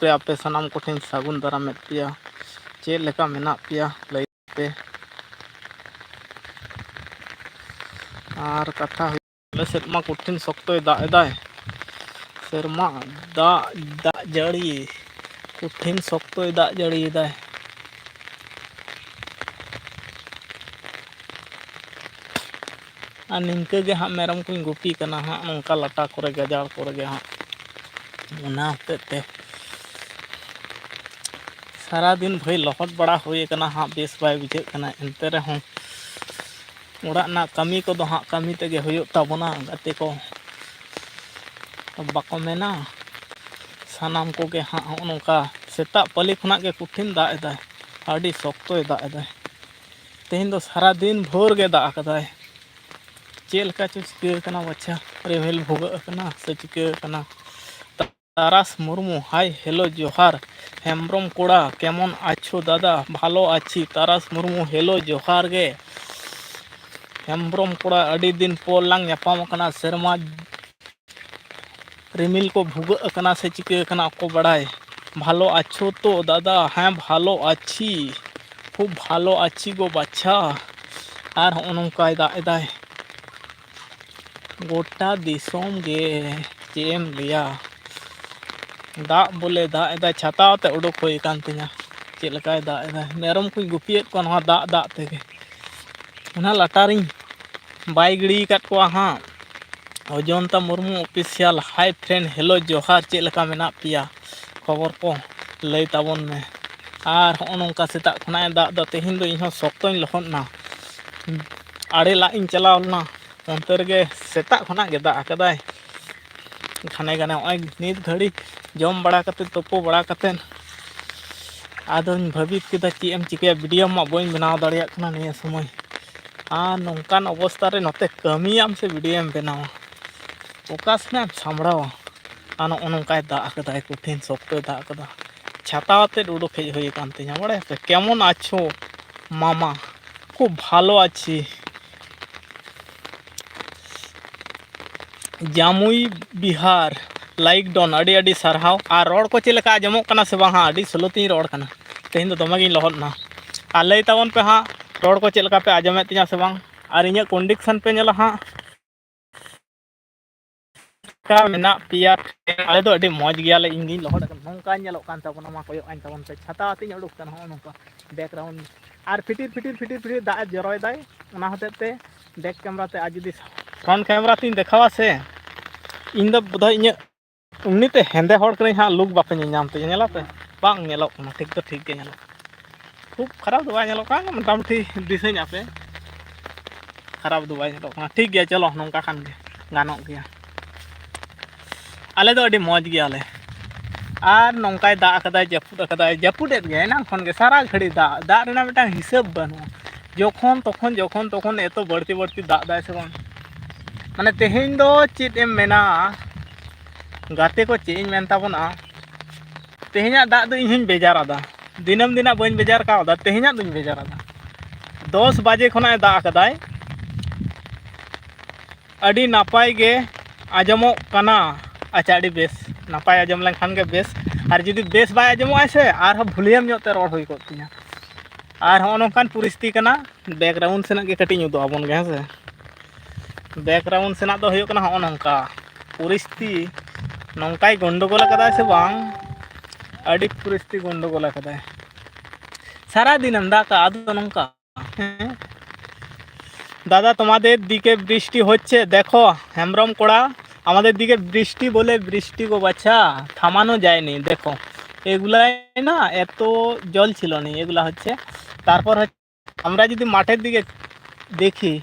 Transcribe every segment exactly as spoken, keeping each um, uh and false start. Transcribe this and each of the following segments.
ᱨᱮ ᱟᱯᱮ ᱥᱟᱱᱟᱢ ᱠᱚᱴᱷᱮᱱ ᱥᱟᱹᱜᱩᱱ ᱫᱟᱨᱟᱢᱮᱫ ᱯᱮᱭᱟ᱾ ᱪᱮᱫ ᱞᱮᱠᱟ ᱢᱮᱱᱟᱜ ᱯᱮᱭᱟ ᱞᱟᱹᱭ ᱯᱮ᱾ ᱟᱨ ᱠᱟᱛᱷᱟ ᱦᱩᱭᱩᱜ, ᱟᱞᱮ ᱥᱮᱫ ᱢᱟ ᱠᱚᱴᱷᱤᱱ ᱥᱚᱠᱛᱚᱭ ᱫᱟᱜ ᱮᱫᱟᱭ᱾ ᱥᱮᱨᱢᱟ ᱫᱟᱜ, ᱫᱟᱜ ᱡᱟᱹᱲᱤ ᱠᱚᱴᱷᱤᱱ ᱥᱚᱠᱛᱚᱭ ᱫᱟᱜ ᱡᱟᱹᱲᱤᱭᱮᱫᱟᱭ᱾ ᱟᱨ ᱱᱤᱝᱠᱟᱹ ᱜᱮ ᱦᱟᱸᱜ ᱢᱮᱨᱚᱢ ᱠᱚᱧ ᱜᱩᱯᱤ ᱠᱟᱱᱟ ᱦᱟᱸᱜ, ᱱᱚᱝᱠᱟ ᱞᱟᱴᱟ ᱠᱚᱨᱮ, ᱜᱟᱡᱟᱲ ᱠᱚᱨᱮ ᱜᱮ ᱦᱟᱸᱜ᱾ ᱚᱱᱟ ᱦᱚᱛᱮᱡ ᱛᱮ ᱥᱟᱨᱟᱫᱤᱱ ᱵᱷᱟᱹᱭ ᱞᱚᱦᱚᱫ ᱵᱟᱲᱟ ᱦᱩᱭ ᱟᱠᱟᱱᱟ ᱦᱟᱸᱜ, ᱵᱮᱥ ᱵᱟᱭ ᱵᱩᱡᱷᱟᱹᱜ ᱠᱟᱱᱟ᱾ ᱮᱱᱛᱮ ᱨᱮᱦᱚᱸ ᱚᱲᱟᱜ ᱨᱮᱱᱟᱜ ᱠᱟᱹᱢᱤ ᱠᱚᱫᱚ ᱦᱟᱸᱜ ᱠᱟᱹᱢᱤ ᱛᱮᱜᱮ ᱦᱩᱭᱩᱜ ᱛᱟᱵᱚᱱᱟ ᱜᱟᱛᱮ ᱠᱚ᱾ ᱵᱟᱠᱚ ᱢᱮᱱᱟ, ᱥᱟᱱᱟᱢ ᱠᱚᱜᱮ ᱦᱟᱸᱜ ᱦᱚᱸᱜᱼᱚ ᱱᱚᱝᱠᱟ ᱥᱮᱛᱟᱜ ᱯᱟᱹᱞᱤ ᱠᱷᱚᱱᱟᱜ ᱜᱮ ᱠᱚᱴᱷᱤᱱ ᱫᱟᱜ ᱮᱫᱟᱭ, ᱟᱹᱰᱤ ᱥᱚᱠᱛᱚᱭ ᱫᱟᱜ ᱮᱫᱟᱭ᱾ ᱛᱮᱦᱮᱧ ᱫᱚ ᱥᱟᱨᱟ ᱫᱤᱱ ᱵᱷᱳᱨ ᱜᱮ ᱫᱟᱜ ᱟᱠᱟᱫᱟᱭ᱾ ᱪᱮᱫ ᱞᱮᱠᱟ ᱪᱚ ᱪᱤᱠᱟᱹ ᱟᱠᱟᱱᱟ ᱵᱟᱪᱷᱟ, ᱨᱤᱢᱤᱞ ᱵᱷᱩᱜᱟᱹᱜ ᱟᱠᱟᱱᱟ ᱥᱮ ᱪᱤᱠᱟᱹ ᱟᱠᱟᱱᱟ᱾ ᱛᱟᱨᱟᱥ ᱢᱩᱨᱢᱩ, ᱦᱟᱭ ᱦᱮᱞᱳ ᱡᱚᱦᱟᱨ᱾ ᱦᱮᱢᱵᱨᱚᱢ ᱠᱚᱲᱟ, ᱠᱮᱢᱚᱱ ᱟᱪᱷᱳ ᱫᱟᱫᱟ? ᱵᱷᱟᱞᱚ ᱟᱪᱷᱤ᱾ ᱛᱟᱨᱟᱥ ᱢᱩᱨᱢᱩ, ᱦᱮᱞᱳ ᱡᱚᱦᱟᱨ ᱜᱮ᱾ ᱦᱮᱢᱵᱨᱚᱢ ᱠᱚᱲᱟ, ᱟᱹᱰᱤ ᱫᱤᱱ ᱯᱚᱨ ᱞᱟᱝ ᱧᱟᱯᱟᱢ ᱟᱠᱟᱱᱟ᱾ ᱥᱮᱨᱢᱟ ᱨᱤᱢᱤᱞ ᱠᱚ ᱵᱷᱩᱜᱟᱹᱜ ᱟᱠᱟᱱᱟ ᱥᱮ ᱪᱤᱠᱟᱹ ᱟᱠᱟᱱᱟ ᱚᱠᱚᱭ ᱵᱟᱲᱟᱭ᱾ ᱵᱷᱟᱞᱚ ᱟᱪᱷᱳ ᱛᱚ ᱫᱟᱫᱟ? ᱦᱮᱸ, ᱵᱷᱟᱞᱚ ᱟᱪᱷᱤ, ᱠᱷᱩᱵ ᱵᱷᱟᱞᱚ ᱟᱪᱷᱤ ᱜᱳ ᱵᱟᱪᱷᱟ᱾ ᱟᱨ ᱦᱚᱸᱜᱼᱚ ᱱᱚᱝᱠᱟᱭ ᱫᱟᱜ ᱮᱫᱟᱭ ᱜᱚᱴᱟ ᱫᱤᱥᱚᱢ ᱜᱮ, ᱪᱮᱫ ᱮᱢ ᱞᱟᱹᱭᱟ᱾ ᱫᱟᱜ ᱵᱚᱞᱮ ᱫᱟᱜ ᱮᱫᱟᱭ, ᱪᱷᱟᱛᱟ ᱟᱛᱮ ᱩᱰᱩᱠ ᱦᱩᱭ ᱟᱠᱟᱱ ᱛᱤᱧᱟᱹ᱾ ᱪᱮᱫ ᱞᱮᱠᱟᱭ ᱫᱟᱜ ᱮᱫᱟᱭ, ᱢᱮᱨᱚᱢ ᱠᱚᱧ ᱜᱩᱯᱤᱭᱮᱫ ᱠᱚᱣᱟ ᱱᱚᱣᱟ ᱫᱟᱜ, ᱫᱟᱜ ᱛᱮᱜᱮ᱾ ᱚᱱᱟ ᱞᱟᱴᱟᱨᱤᱧ ᱵᱟᱭ ᱜᱤᱲᱤ ᱟᱠᱟᱫ ᱠᱚᱣᱟ ᱦᱟᱸᱜ᱾ ᱚᱡᱚᱱᱛᱟ ᱢᱩᱨᱢᱩ ᱚᱯᱷᱤᱥᱤᱭᱟᱞ, ᱦᱟᱭ ᱯᱷᱨᱮᱱᱰ, ᱦᱮᱞᱳ ᱡᱚᱦᱟᱨ, ᱪᱮᱫ ᱞᱮᱠᱟ ᱢᱮᱱᱟᱜ ᱯᱮᱭᱟ? ᱠᱷᱚᱵᱚᱨ ᱠᱚ ᱞᱟᱹᱭ ᱛᱟᱵᱚᱱ ᱢᱮ᱾ ᱟᱨ ᱦᱚᱸᱜᱼᱚ ᱱᱚᱝᱠᱟ ᱥᱮᱛᱟᱜ ᱠᱷᱚᱱᱟᱜ ᱮ ᱫᱟᱜ ᱮᱫᱟ, ᱛᱮᱦᱮᱧ ᱫᱚ ᱤᱧᱦᱚᱸ ᱥᱚᱠᱛᱚᱧ ᱞᱚᱦᱚᱫ ᱮᱱᱟ᱾ ᱟᱲᱮ ᱞᱟᱜ ᱤᱧ ᱪᱟᱞᱟᱣ ᱞᱮᱱᱟ, ᱚᱱᱛᱮ ᱨᱮᱜᱮ ᱥᱮᱛᱟᱜ ᱠᱷᱚᱱᱟᱜ ᱜᱮ ᱫᱟᱜ ᱟᱠᱟᱫᱟᱭ᱾ ᱜᱷᱟᱱᱮ ᱜᱷᱟᱱᱮ ᱱᱚᱜᱼᱚᱭ ᱱᱤᱛ ᱜᱷᱟᱹᱲᱤᱡ ᱡᱚᱢ ᱵᱟᱲᱟ ᱠᱟᱛᱮ, ᱛᱩᱯᱩ ᱵᱟᱲᱟ ᱠᱟᱛᱮ ᱟᱫᱚᱧ ᱵᱷᱟᱹᱵᱤᱛ ᱠᱮᱫᱟ ᱪᱮᱫ ᱮᱢ ᱪᱤᱠᱟᱹᱭᱟ, ᱵᱷᱤᱰᱤᱭᱳ ᱢᱟ ᱵᱟᱹᱧ ᱵᱮᱱᱟᱣ ᱫᱟᱲᱮᱭᱟᱜ ᱠᱟᱱᱟ ᱱᱤᱭᱟᱹ ᱥᱚᱢᱚᱭ᱾ ᱟᱨ ᱱᱚᱝᱠᱟᱱ ᱚᱵᱚᱥᱛᱟ ᱨᱮ ᱱᱚᱛᱮ ᱠᱟᱹᱢᱤᱭᱟᱢ ᱥᱮ ᱵᱷᱤᱰᱤᱭᱳᱢ ᱵᱮᱱᱟᱣᱟ, ᱚᱠᱟ ᱥᱮᱱᱟᱜ ᱮᱢ ᱥᱟᱢᱵᱲᱟᱣᱟ? ᱟᱨ ᱱᱚᱜᱼᱚ ᱱᱚᱝᱠᱟᱭ ᱫᱟᱜ ᱟᱠᱟᱫᱟᱭ, ᱠᱚᱴᱷᱤᱱ ᱥᱚᱠᱛᱚᱭ ᱫᱟᱜ ᱟᱠᱟᱫᱟ᱾ ᱪᱷᱟᱛᱟ ᱟᱛᱮᱫ ᱩᱰᱩᱠ ᱦᱮᱡ ᱦᱩᱭ ᱟᱠᱟᱱ ᱛᱤᱧᱟ, ᱵᱟᱲᱟᱭᱟ ᱯᱮ? ᱠᱮᱢᱚᱱ ᱟᱪᱷᱳ ᱢᱟᱢᱟ? ᱠᱷᱩᱵ ᱵᱷᱟᱞᱚ ᱟᱪᱷᱤ᱾ ᱡᱟᱢᱩᱭ ᱵᱤᱦᱟᱨ, ᱞᱟᱭᱤᱠ ᱰᱚᱱ, ᱟᱹᱰᱤ ᱟᱹᱰᱤ ᱥᱟᱨᱦᱟᱣ᱾ ᱟᱨ ᱨᱚᱲ ᱠᱚ ᱪᱮᱫ ᱞᱮᱠᱟ ᱟᱸᱡᱚᱢᱚᱜ ᱠᱟᱱᱟ ᱥᱮ ᱵᱟᱝ? ᱦᱟᱸᱜ ᱟᱹᱰᱤ ᱥᱞᱳ ᱛᱤᱧ ᱨᱚᱲ ᱠᱟᱱᱟ, ᱛᱮᱦᱮᱧ ᱫᱚ ᱫᱚᱢᱮ ᱜᱤᱧ ᱞᱚᱦᱚᱫ ᱮᱱᱟ᱾ ᱟᱨ ᱞᱟᱹᱭ ᱛᱟᱵᱚᱱ ᱯᱮ ᱦᱟᱸᱜ, ᱨᱚᱲ ᱠᱚ ᱪᱮᱫ ᱞᱮᱠᱟ ᱯᱮ ᱟᱸᱡᱚᱢᱮᱫ ᱛᱤᱧᱟ ᱥᱮ ᱵᱟᱝ? ᱟᱨ ᱤᱧᱟᱹᱜ ᱠᱚᱱᱰᱤᱥᱚᱱ ᱯᱮ ᱧᱮᱞᱟ ᱦᱟᱸᱜ, ᱪᱮᱫ ᱞᱮᱠᱟ ᱢᱮᱱᱟᱜ ᱯᱮᱭᱟ? ᱟᱞᱮ ᱫᱚ ᱟᱹᱰᱤ ᱢᱚᱡᱽ ᱜᱮᱭᱟᱞᱮ, ᱤᱧ ᱜᱤᱧ ᱞᱚᱦᱚᱫ ᱟᱠᱟᱱᱟ᱾ ᱱᱚᱝᱠᱟ ᱧᱮᱞᱚᱜ ᱠᱟᱱ ᱛᱟᱵᱚᱱᱟ, ᱢᱟ ᱠᱚᱭᱚᱜ ᱟᱹᱧ ᱛᱟᱵᱚᱱ ᱯᱮ, ᱪᱷᱟᱛᱟ ᱟᱛᱮᱧ ᱩᱰᱩᱠ ᱠᱟᱱᱟ, ᱦᱚᱸᱜᱼᱚ ᱱᱚᱝᱠᱟ ᱵᱮᱠᱜᱨᱟᱣᱩᱱᱰ᱾ ᱟᱨ ᱯᱷᱤᱴᱤᱨ ᱯᱷᱤᱴᱤᱨ ᱯᱷᱤᱴᱤᱨ ᱯᱷᱤᱴᱤᱨ ᱫᱟᱜ ᱮ ᱡᱚᱨᱚᱭᱮᱫᱟᱭ, ᱚᱱᱟ ᱦᱚᱛᱮᱡ ᱛᱮ ᱵᱮᱠ ᱠᱮᱢᱮᱨᱟ ᱛᱮ, ᱟᱨ ᱡᱩᱫᱤ ᱯᱷᱨᱚᱱᱴ ᱠᱮᱢᱮᱨᱟ ᱛᱤᱧ ᱫᱮᱠᱷᱟᱣᱟ ᱥᱮ, ᱤᱧ ᱫᱚ ᱵᱳᱫᱷᱚᱭ ᱤᱧᱟᱹᱜ ᱮᱢᱱᱤ ᱛᱮ ᱦᱮᱸᱫᱮ ᱦᱚᱲ ᱠᱟᱹᱱᱟᱹᱧ ᱦᱟᱸᱜ, ᱞᱩᱠ ᱵᱟᱯᱮ ᱧᱮᱞᱧᱟᱢ ᱛᱤᱧᱟ᱾ ᱧᱮᱞᱟ ᱯᱮ? ᱵᱟᱝ ᱧᱮᱞᱚᱜ ᱠᱟᱱᱟ, ᱴᱷᱤᱠ ᱫᱚ ᱴᱷᱤᱠ ᱜᱮ ᱧᱮᱞᱚᱜ ᱠᱟᱱᱟ᱾ ᱠᱷᱩᱵ ᱠᱷᱟᱨᱟᱯ ᱫᱚ ᱵᱟᱭ ᱧᱮᱞᱚᱜ ᱠᱟᱱᱟ, ᱢᱚᱴᱟᱢᱩᱴᱤ ᱫᱤᱥᱟᱹᱧ ᱟᱯᱮ, ᱠᱷᱟᱨᱟᱯ ᱫᱚ ᱵᱟᱭ ᱧᱮᱞᱚᱜ ᱠᱟᱱᱟ᱾ ᱴᱷᱤᱠ ᱜᱮᱭᱟ, ᱪᱚᱞᱚ, ᱱᱚᱝᱠᱟ ᱠᱷᱟᱱ ᱜᱮ ᱜᱟᱱᱚᱜ ᱜᱮᱭᱟ᱾ ᱟᱞᱮ ᱫᱚ ᱟᱹᱰᱤ ᱢᱚᱡᱽ ᱜᱮᱭᱟᱞᱮ᱾ ᱟᱨ ᱱᱚᱝᱠᱟᱭ ᱫᱟᱜ ᱟᱠᱟᱫᱟᱭ, ᱡᱟᱹᱯᱩᱫ ᱟᱠᱟᱫᱟᱭ, ᱡᱟᱹᱯᱩᱫ ᱮᱫ ᱜᱮᱭᱟᱭ ᱮᱱᱟᱝ ᱠᱷᱚᱱ ᱜᱮ, ᱥᱟᱨᱟ ᱜᱷᱟᱹᱲᱤ ᱫᱟᱜ, ᱫᱟᱜ ᱨᱮᱱᱟᱜ ᱢᱤᱫᱴᱟᱝ ᱦᱤᱥᱟᱹᱵ ᱵᱟᱹᱱᱩᱜᱼᱟ᱾ ᱡᱚᱠᱷᱚᱱ ᱛᱚᱠᱷᱚᱱ, ᱡᱚᱠᱷᱚᱱ ᱛᱚᱠᱷᱚᱱ ᱮᱛᱚ ᱵᱟᱹᱲᱛᱤ ᱵᱟᱹᱲᱛᱤ ᱫᱟᱜ ᱫᱟᱭ ᱥᱮ ᱵᱟᱝ, ᱢᱟᱱᱮ ᱛᱮᱦᱮᱧ ᱫᱚ ᱪᱮᱫ ᱮᱢ ᱢᱮᱱᱟ, ᱜᱟᱛᱮ ᱠᱚ, ᱪᱮᱫ ᱤᱧ ᱢᱮᱱ ᱛᱟᱵᱚᱱᱟ, ᱛᱮᱦᱮᱧᱟᱜ ᱫᱟᱜ ᱫᱚ ᱤᱧ ᱦᱚᱸᱧ ᱵᱮᱡᱟᱨ ᱟᱫᱟ᱾ ᱫᱤᱱᱟᱹᱢ ᱫᱤᱱᱟᱜ ᱵᱟᱹᱧ ᱵᱮᱡᱟᱨ ᱠᱟᱣᱫᱟ, ᱛᱮᱦᱮᱧᱟᱜ ᱫᱚᱧ ᱵᱮᱡᱟᱨ ᱟᱫᱟ᱾ ᱫᱚᱥ ᱵᱟᱡᱮ ᱠᱷᱚᱱᱟᱜ ᱮ ᱫᱟᱜ ᱟᱠᱟᱫᱟᱭ, ᱟᱹᱰᱤ ᱱᱟᱯᱟᱭ ᱜᱮ ᱟᱸᱡᱚᱢᱚᱜ ᱠᱟᱱᱟ᱾ ᱟᱪᱪᱷᱟ, ᱟᱹᱰᱤ ᱵᱮᱥ, ᱱᱟᱯᱟᱭ ᱟᱸᱡᱚᱢ ᱞᱮᱱᱠᱷᱟᱱ ᱜᱮ ᱵᱮᱥ᱾ ᱟᱨ ᱡᱩᱫᱤ ᱵᱮᱥ ᱵᱟᱭ ᱟᱸᱡᱚᱢᱚᱜᱼᱟ ᱥᱮ, ᱟᱨᱦᱚᱸ ᱵᱷᱚᱞᱤᱭᱟᱢ ᱧᱚᱜ ᱛᱮ ᱨᱚᱲ ᱦᱩᱭ ᱠᱚᱜ ᱛᱤᱧᱟ᱾ ᱟᱨ ᱦᱚᱸᱜᱼᱚ ᱱᱚᱝᱠᱟᱱ ᱯᱚᱨᱤᱥᱛᱷᱤᱛᱤ ᱠᱟᱱᱟ, ᱵᱮᱠᱜᱨᱟᱣᱩᱱᱰ ᱥᱮᱱᱟᱜ ᱜᱮ ᱠᱟᱹᱴᱤᱡ ᱤᱧ ᱩᱫᱩᱜ ᱟᱵᱚᱱ ᱜᱮ, ᱦᱮᱸ ᱥᱮ᱾ ᱵᱮᱠᱜᱨᱟᱣᱩᱱᱰ ᱥᱮᱱᱟᱜ ᱫᱚ ᱦᱩᱭᱩᱜ ᱠᱟᱱᱟ ᱦᱚᱸᱜᱼᱚ ᱱᱚᱝᱠᱟ ᱯᱚᱨᱤᱥᱛᱷᱤᱛᱤ, ᱱᱚᱝᱠᱟᱭ ᱜᱚᱱᱰᱚᱜᱳᱞ ᱟᱠᱟᱫᱟᱭ ᱥᱮ ᱵᱟᱝ, ᱟᱹᱰᱤ ᱯᱚᱨᱤᱥᱛᱷᱤᱛᱤ ᱜᱚᱱᱰᱚᱜᱳᱞ ᱟᱠᱟᱫᱟᱭ᱾ ᱥᱟᱨᱟ ᱫᱤᱱᱮᱢ ᱫᱟᱜᱟ, ᱟᱫᱚ ᱱᱚᱝᱠᱟ, ᱦᱮᱸ? দাদা, তোমাদের দিকে বৃষ্টি হচ্ছে? দেখো, হেমব্রম কোড়া, আমাদের দিকে বৃষ্টি বলে বৃষ্টি গো বাছা, থামানো যায়নি। দেখো, এগুলাই না এত জল ছিল নি, এগুলা হচ্ছে। তারপর হচ্ছে আমরা যদি মাঠের দিকে দেখি,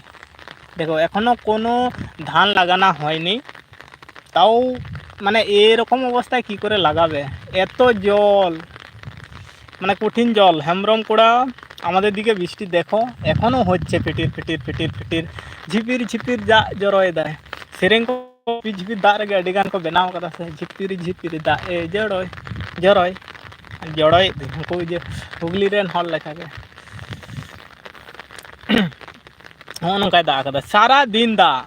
দেখো, এখনো কোনো ধান লাগানো হয়নি, তাও মানে এরকম অবস্থায় কি করে লাগাবে? এত জল, মানে কঠিন জল। হেমব্রম কোড়া, আমাদের দিকে বৃষ্টি দেখো, এখনো হচ্ছে ফিটির ফিটির ফিটির ফিটির, ঝিপির ঝিপির ᱫᱟᱜ ᱡᱚᱨᱚᱭᱮᱫᱟᱭ᱾ ᱥᱮᱨᱮᱧ ᱠᱚ ᱡᱷᱤᱯᱤᱨ ᱡᱷᱤᱯᱤᱨ ᱫᱟᱜ ᱨᱮᱜᱮ ᱟᱹᱰᱤ ᱜᱟᱱ ᱠᱚ ᱵᱮᱱᱟᱣ ᱠᱟᱫᱟ ᱥᱮ, ᱡᱷᱤᱯᱤᱨ ᱡᱷᱤᱯᱤᱨ ᱫᱟᱜ ᱮ ᱡᱚᱨᱚᱭ, ᱡᱚᱨᱚᱭ, ᱡᱚᱲᱚᱭᱮᱫ ᱫᱚ᱾ ᱩᱱᱠᱩ ᱡᱮ ᱦᱩᱜᱽᱞᱤ ᱨᱮᱱ ᱦᱚᱲ ᱞᱮᱠᱟ ᱜᱮ᱾ ᱦᱚᱸᱜᱼᱚ ᱱᱚᱝᱠᱟᱭ ᱫᱟᱜ ᱠᱟᱫᱟ, ᱥᱟᱨᱟ ᱫᱤᱱ ᱫᱟᱜ,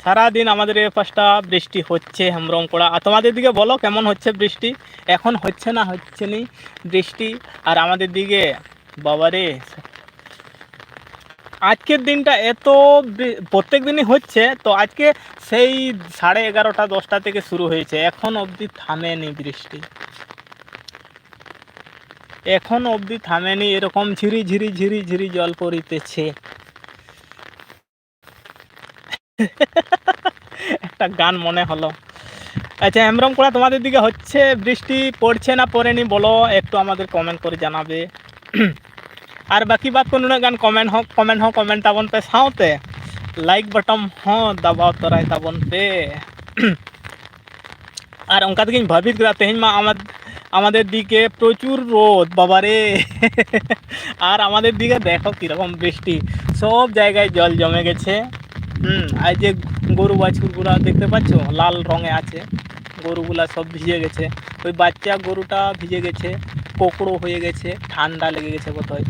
সারাদিন আমাদের এই পাশটা বৃষ্টি হচ্ছে, হেমব্রম কড়া। আর তোমাদের দিকে বলো, কেমন হচ্ছে বৃষ্টি? এখন হচ্ছে না হচ্ছে নি বৃষ্টি? আর আমাদের দিকে, বাবারে, আজকের দিনটা এত বৃ-, প্রত্যেক দিনই হচ্ছে, তো আজকে সেই সাড়ে এগারোটা, দশটা থেকে শুরু হয়েছে, এখন অবধি থামেনি বৃষ্টি, এখন অবধি থামেনি। এরকম ঝিরি ঝিরি ঝিরি ঝিরি জল পড়িতেছে। একটা গান মনে হলো। আচ্ছা, হেমব্রম কড়া, তোমাদের দিকে হচ্ছে বৃষ্টি, পড়ছে না পড়েনি, বলো একটু, আমাদের কমেন্ট করে জানাবে। ᱟᱨ ᱵᱟᱹᱠᱤ ᱵᱟᱫ ᱠᱚ ᱱᱩᱱᱟᱹᱜ ᱜᱟᱱ ᱠᱚᱢᱮᱱᱴ ᱦᱚᱸ, ᱠᱚᱢᱮᱱᱴ ᱦᱚᱸ ᱠᱚᱢᱮᱱᱴ ᱛᱟᱵᱚᱱ ᱯᱮ, ᱥᱟᱶᱛᱮ ᱞᱟᱭᱤᱠ ᱵᱟᱴᱚᱱ ᱦᱚᱸ ᱫᱟᱵᱟᱣ ᱛᱚᱨᱟᱭ ᱛᱟᱵᱚᱱ ᱯᱮ᱾ ᱟᱨ ᱚᱱᱠᱟ ᱛᱮᱜᱤᱧ ᱵᱷᱟᱹᱵᱤᱛ ᱠᱮᱫᱟ, ᱛᱮᱦᱮᱧ ᱢᱟ ᱟᱢᱟᱫ-, ᱟᱢᱟᱫᱮᱨ ᱫᱤᱠᱮ ᱯᱨᱚᱪᱩᱨ ᱨᱳᱫ, ᱵᱟᱵᱟᱨᱮ᱾ ᱟᱨ ᱟᱢᱟᱫᱮᱨ ᱫᱤᱠᱮ ᱫᱮᱠᱷᱚ ᱠᱤᱨᱚᱠᱚᱢ ᱵᱨᱤᱥᱴᱤ, ᱥᱚᱵ ᱡᱟᱭᱜᱟᱭ ᱡᱚᱞ ᱡᱚᱢᱮ ᱜᱮᱪᱷᱮ᱾ ᱦᱩᱸ, ᱟᱨ ᱡᱮ ᱜᱚᱨᱩ ᱵᱟᱪᱷᱩᱨ ᱜᱩᱞᱟ দেখতে পাচ্ছ, লাল রঙে আছে, গরুগুলা সব ভিজে গেছে। ওই বাচ্চা গরুটা ভিজে গেছে, কোকড়ো হয়ে গেছে, ঠান্ডা লেগে গেছে বোধহয়।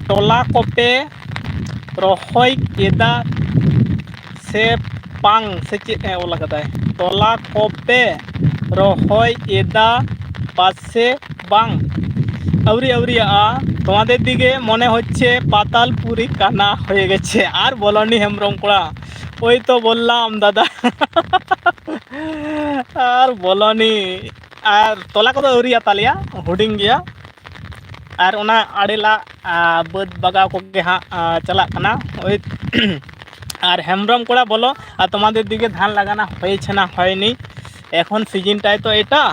ᱴᱚᱞᱟ ᱠᱚᱯᱮ ᱨᱚᱦᱚᱭ ᱠᱮᱫᱟ ᱥᱮ ᱵᱟᱝ, ᱥᱮ ᱪᱮᱫ ᱮ ᱚᱞ ᱟᱠᱟᱫᱟᱭ? ᱴᱚᱞᱟ ᱠᱚᱯᱮ ᱨᱚᱦᱚᱭ ᱮᱫᱟ ᱯᱟᱥᱮ ᱵᱟᱝ? ᱟᱹᱣᱨᱤ, ᱟᱹᱣᱨᱤᱭᱟᱜᱼᱟ᱾ তোমাদের দিকে মনে হচ্ছে পাতালপুরি কানা হয়ে গেছে। আর বলনি হেমব্রম ᱠᱚᱲᱟ, ওই তো বললাম দাদা। ᱟᱨ ᱵᱚᱞᱚᱱᱤ, ᱟᱨ ᱛᱚᱞᱟ ᱠᱚᱫᱚ ᱟᱹᱣᱨᱤᱭᱟ ᱛᱟᱞᱮᱭᱟ, ᱦᱩᱰᱤᱧ ᱜᱮᱭᱟ᱾ ᱟᱨ ᱚᱱᱟ ᱟᱲᱮ ᱞᱟᱜ, ᱟ, ᱵᱟᱹᱫᱽ ᱵᱟᱜᱟᱣ ᱠᱚᱜᱮ ᱦᱟᱸᱜ, ᱟ, ᱪᱟᱞᱟᱜ ᱠᱟᱱᱟ᱾ ᱳᱭ, ᱟᱨ ᱦᱮᱢᱵᱨᱚᱢ ᱠᱚᱲᱟ ᱵᱚᱞᱚ, ᱟᱨ তোমাদের দিকে ধান লাগানো হয়েছে না হয়নি? এখন সিজনটাই তো এটা,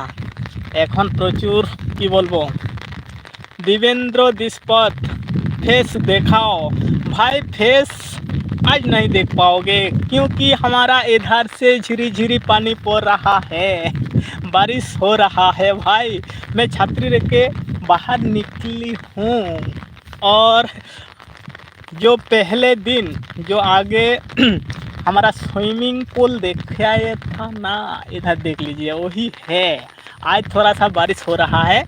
এখন প্রচুর, কি বলবো, দিবেন্দ্র দিসপথ, फेस दिखाओ भाई, फेस आज नहीं देख पाओगे, क्योंकि हमारा इधर से झिरी झिरी पानी पड़ रहा है, बारिश हो रहा है भाई। मैं छतरी लेके बाहर निकली हूँ, और जो पहले दिन जो आगे हमारा स्विमिंग पूल दिखाया था ना, इधर देख लीजिए, वही है। आज थोड़ा सा बारिश हो रहा है।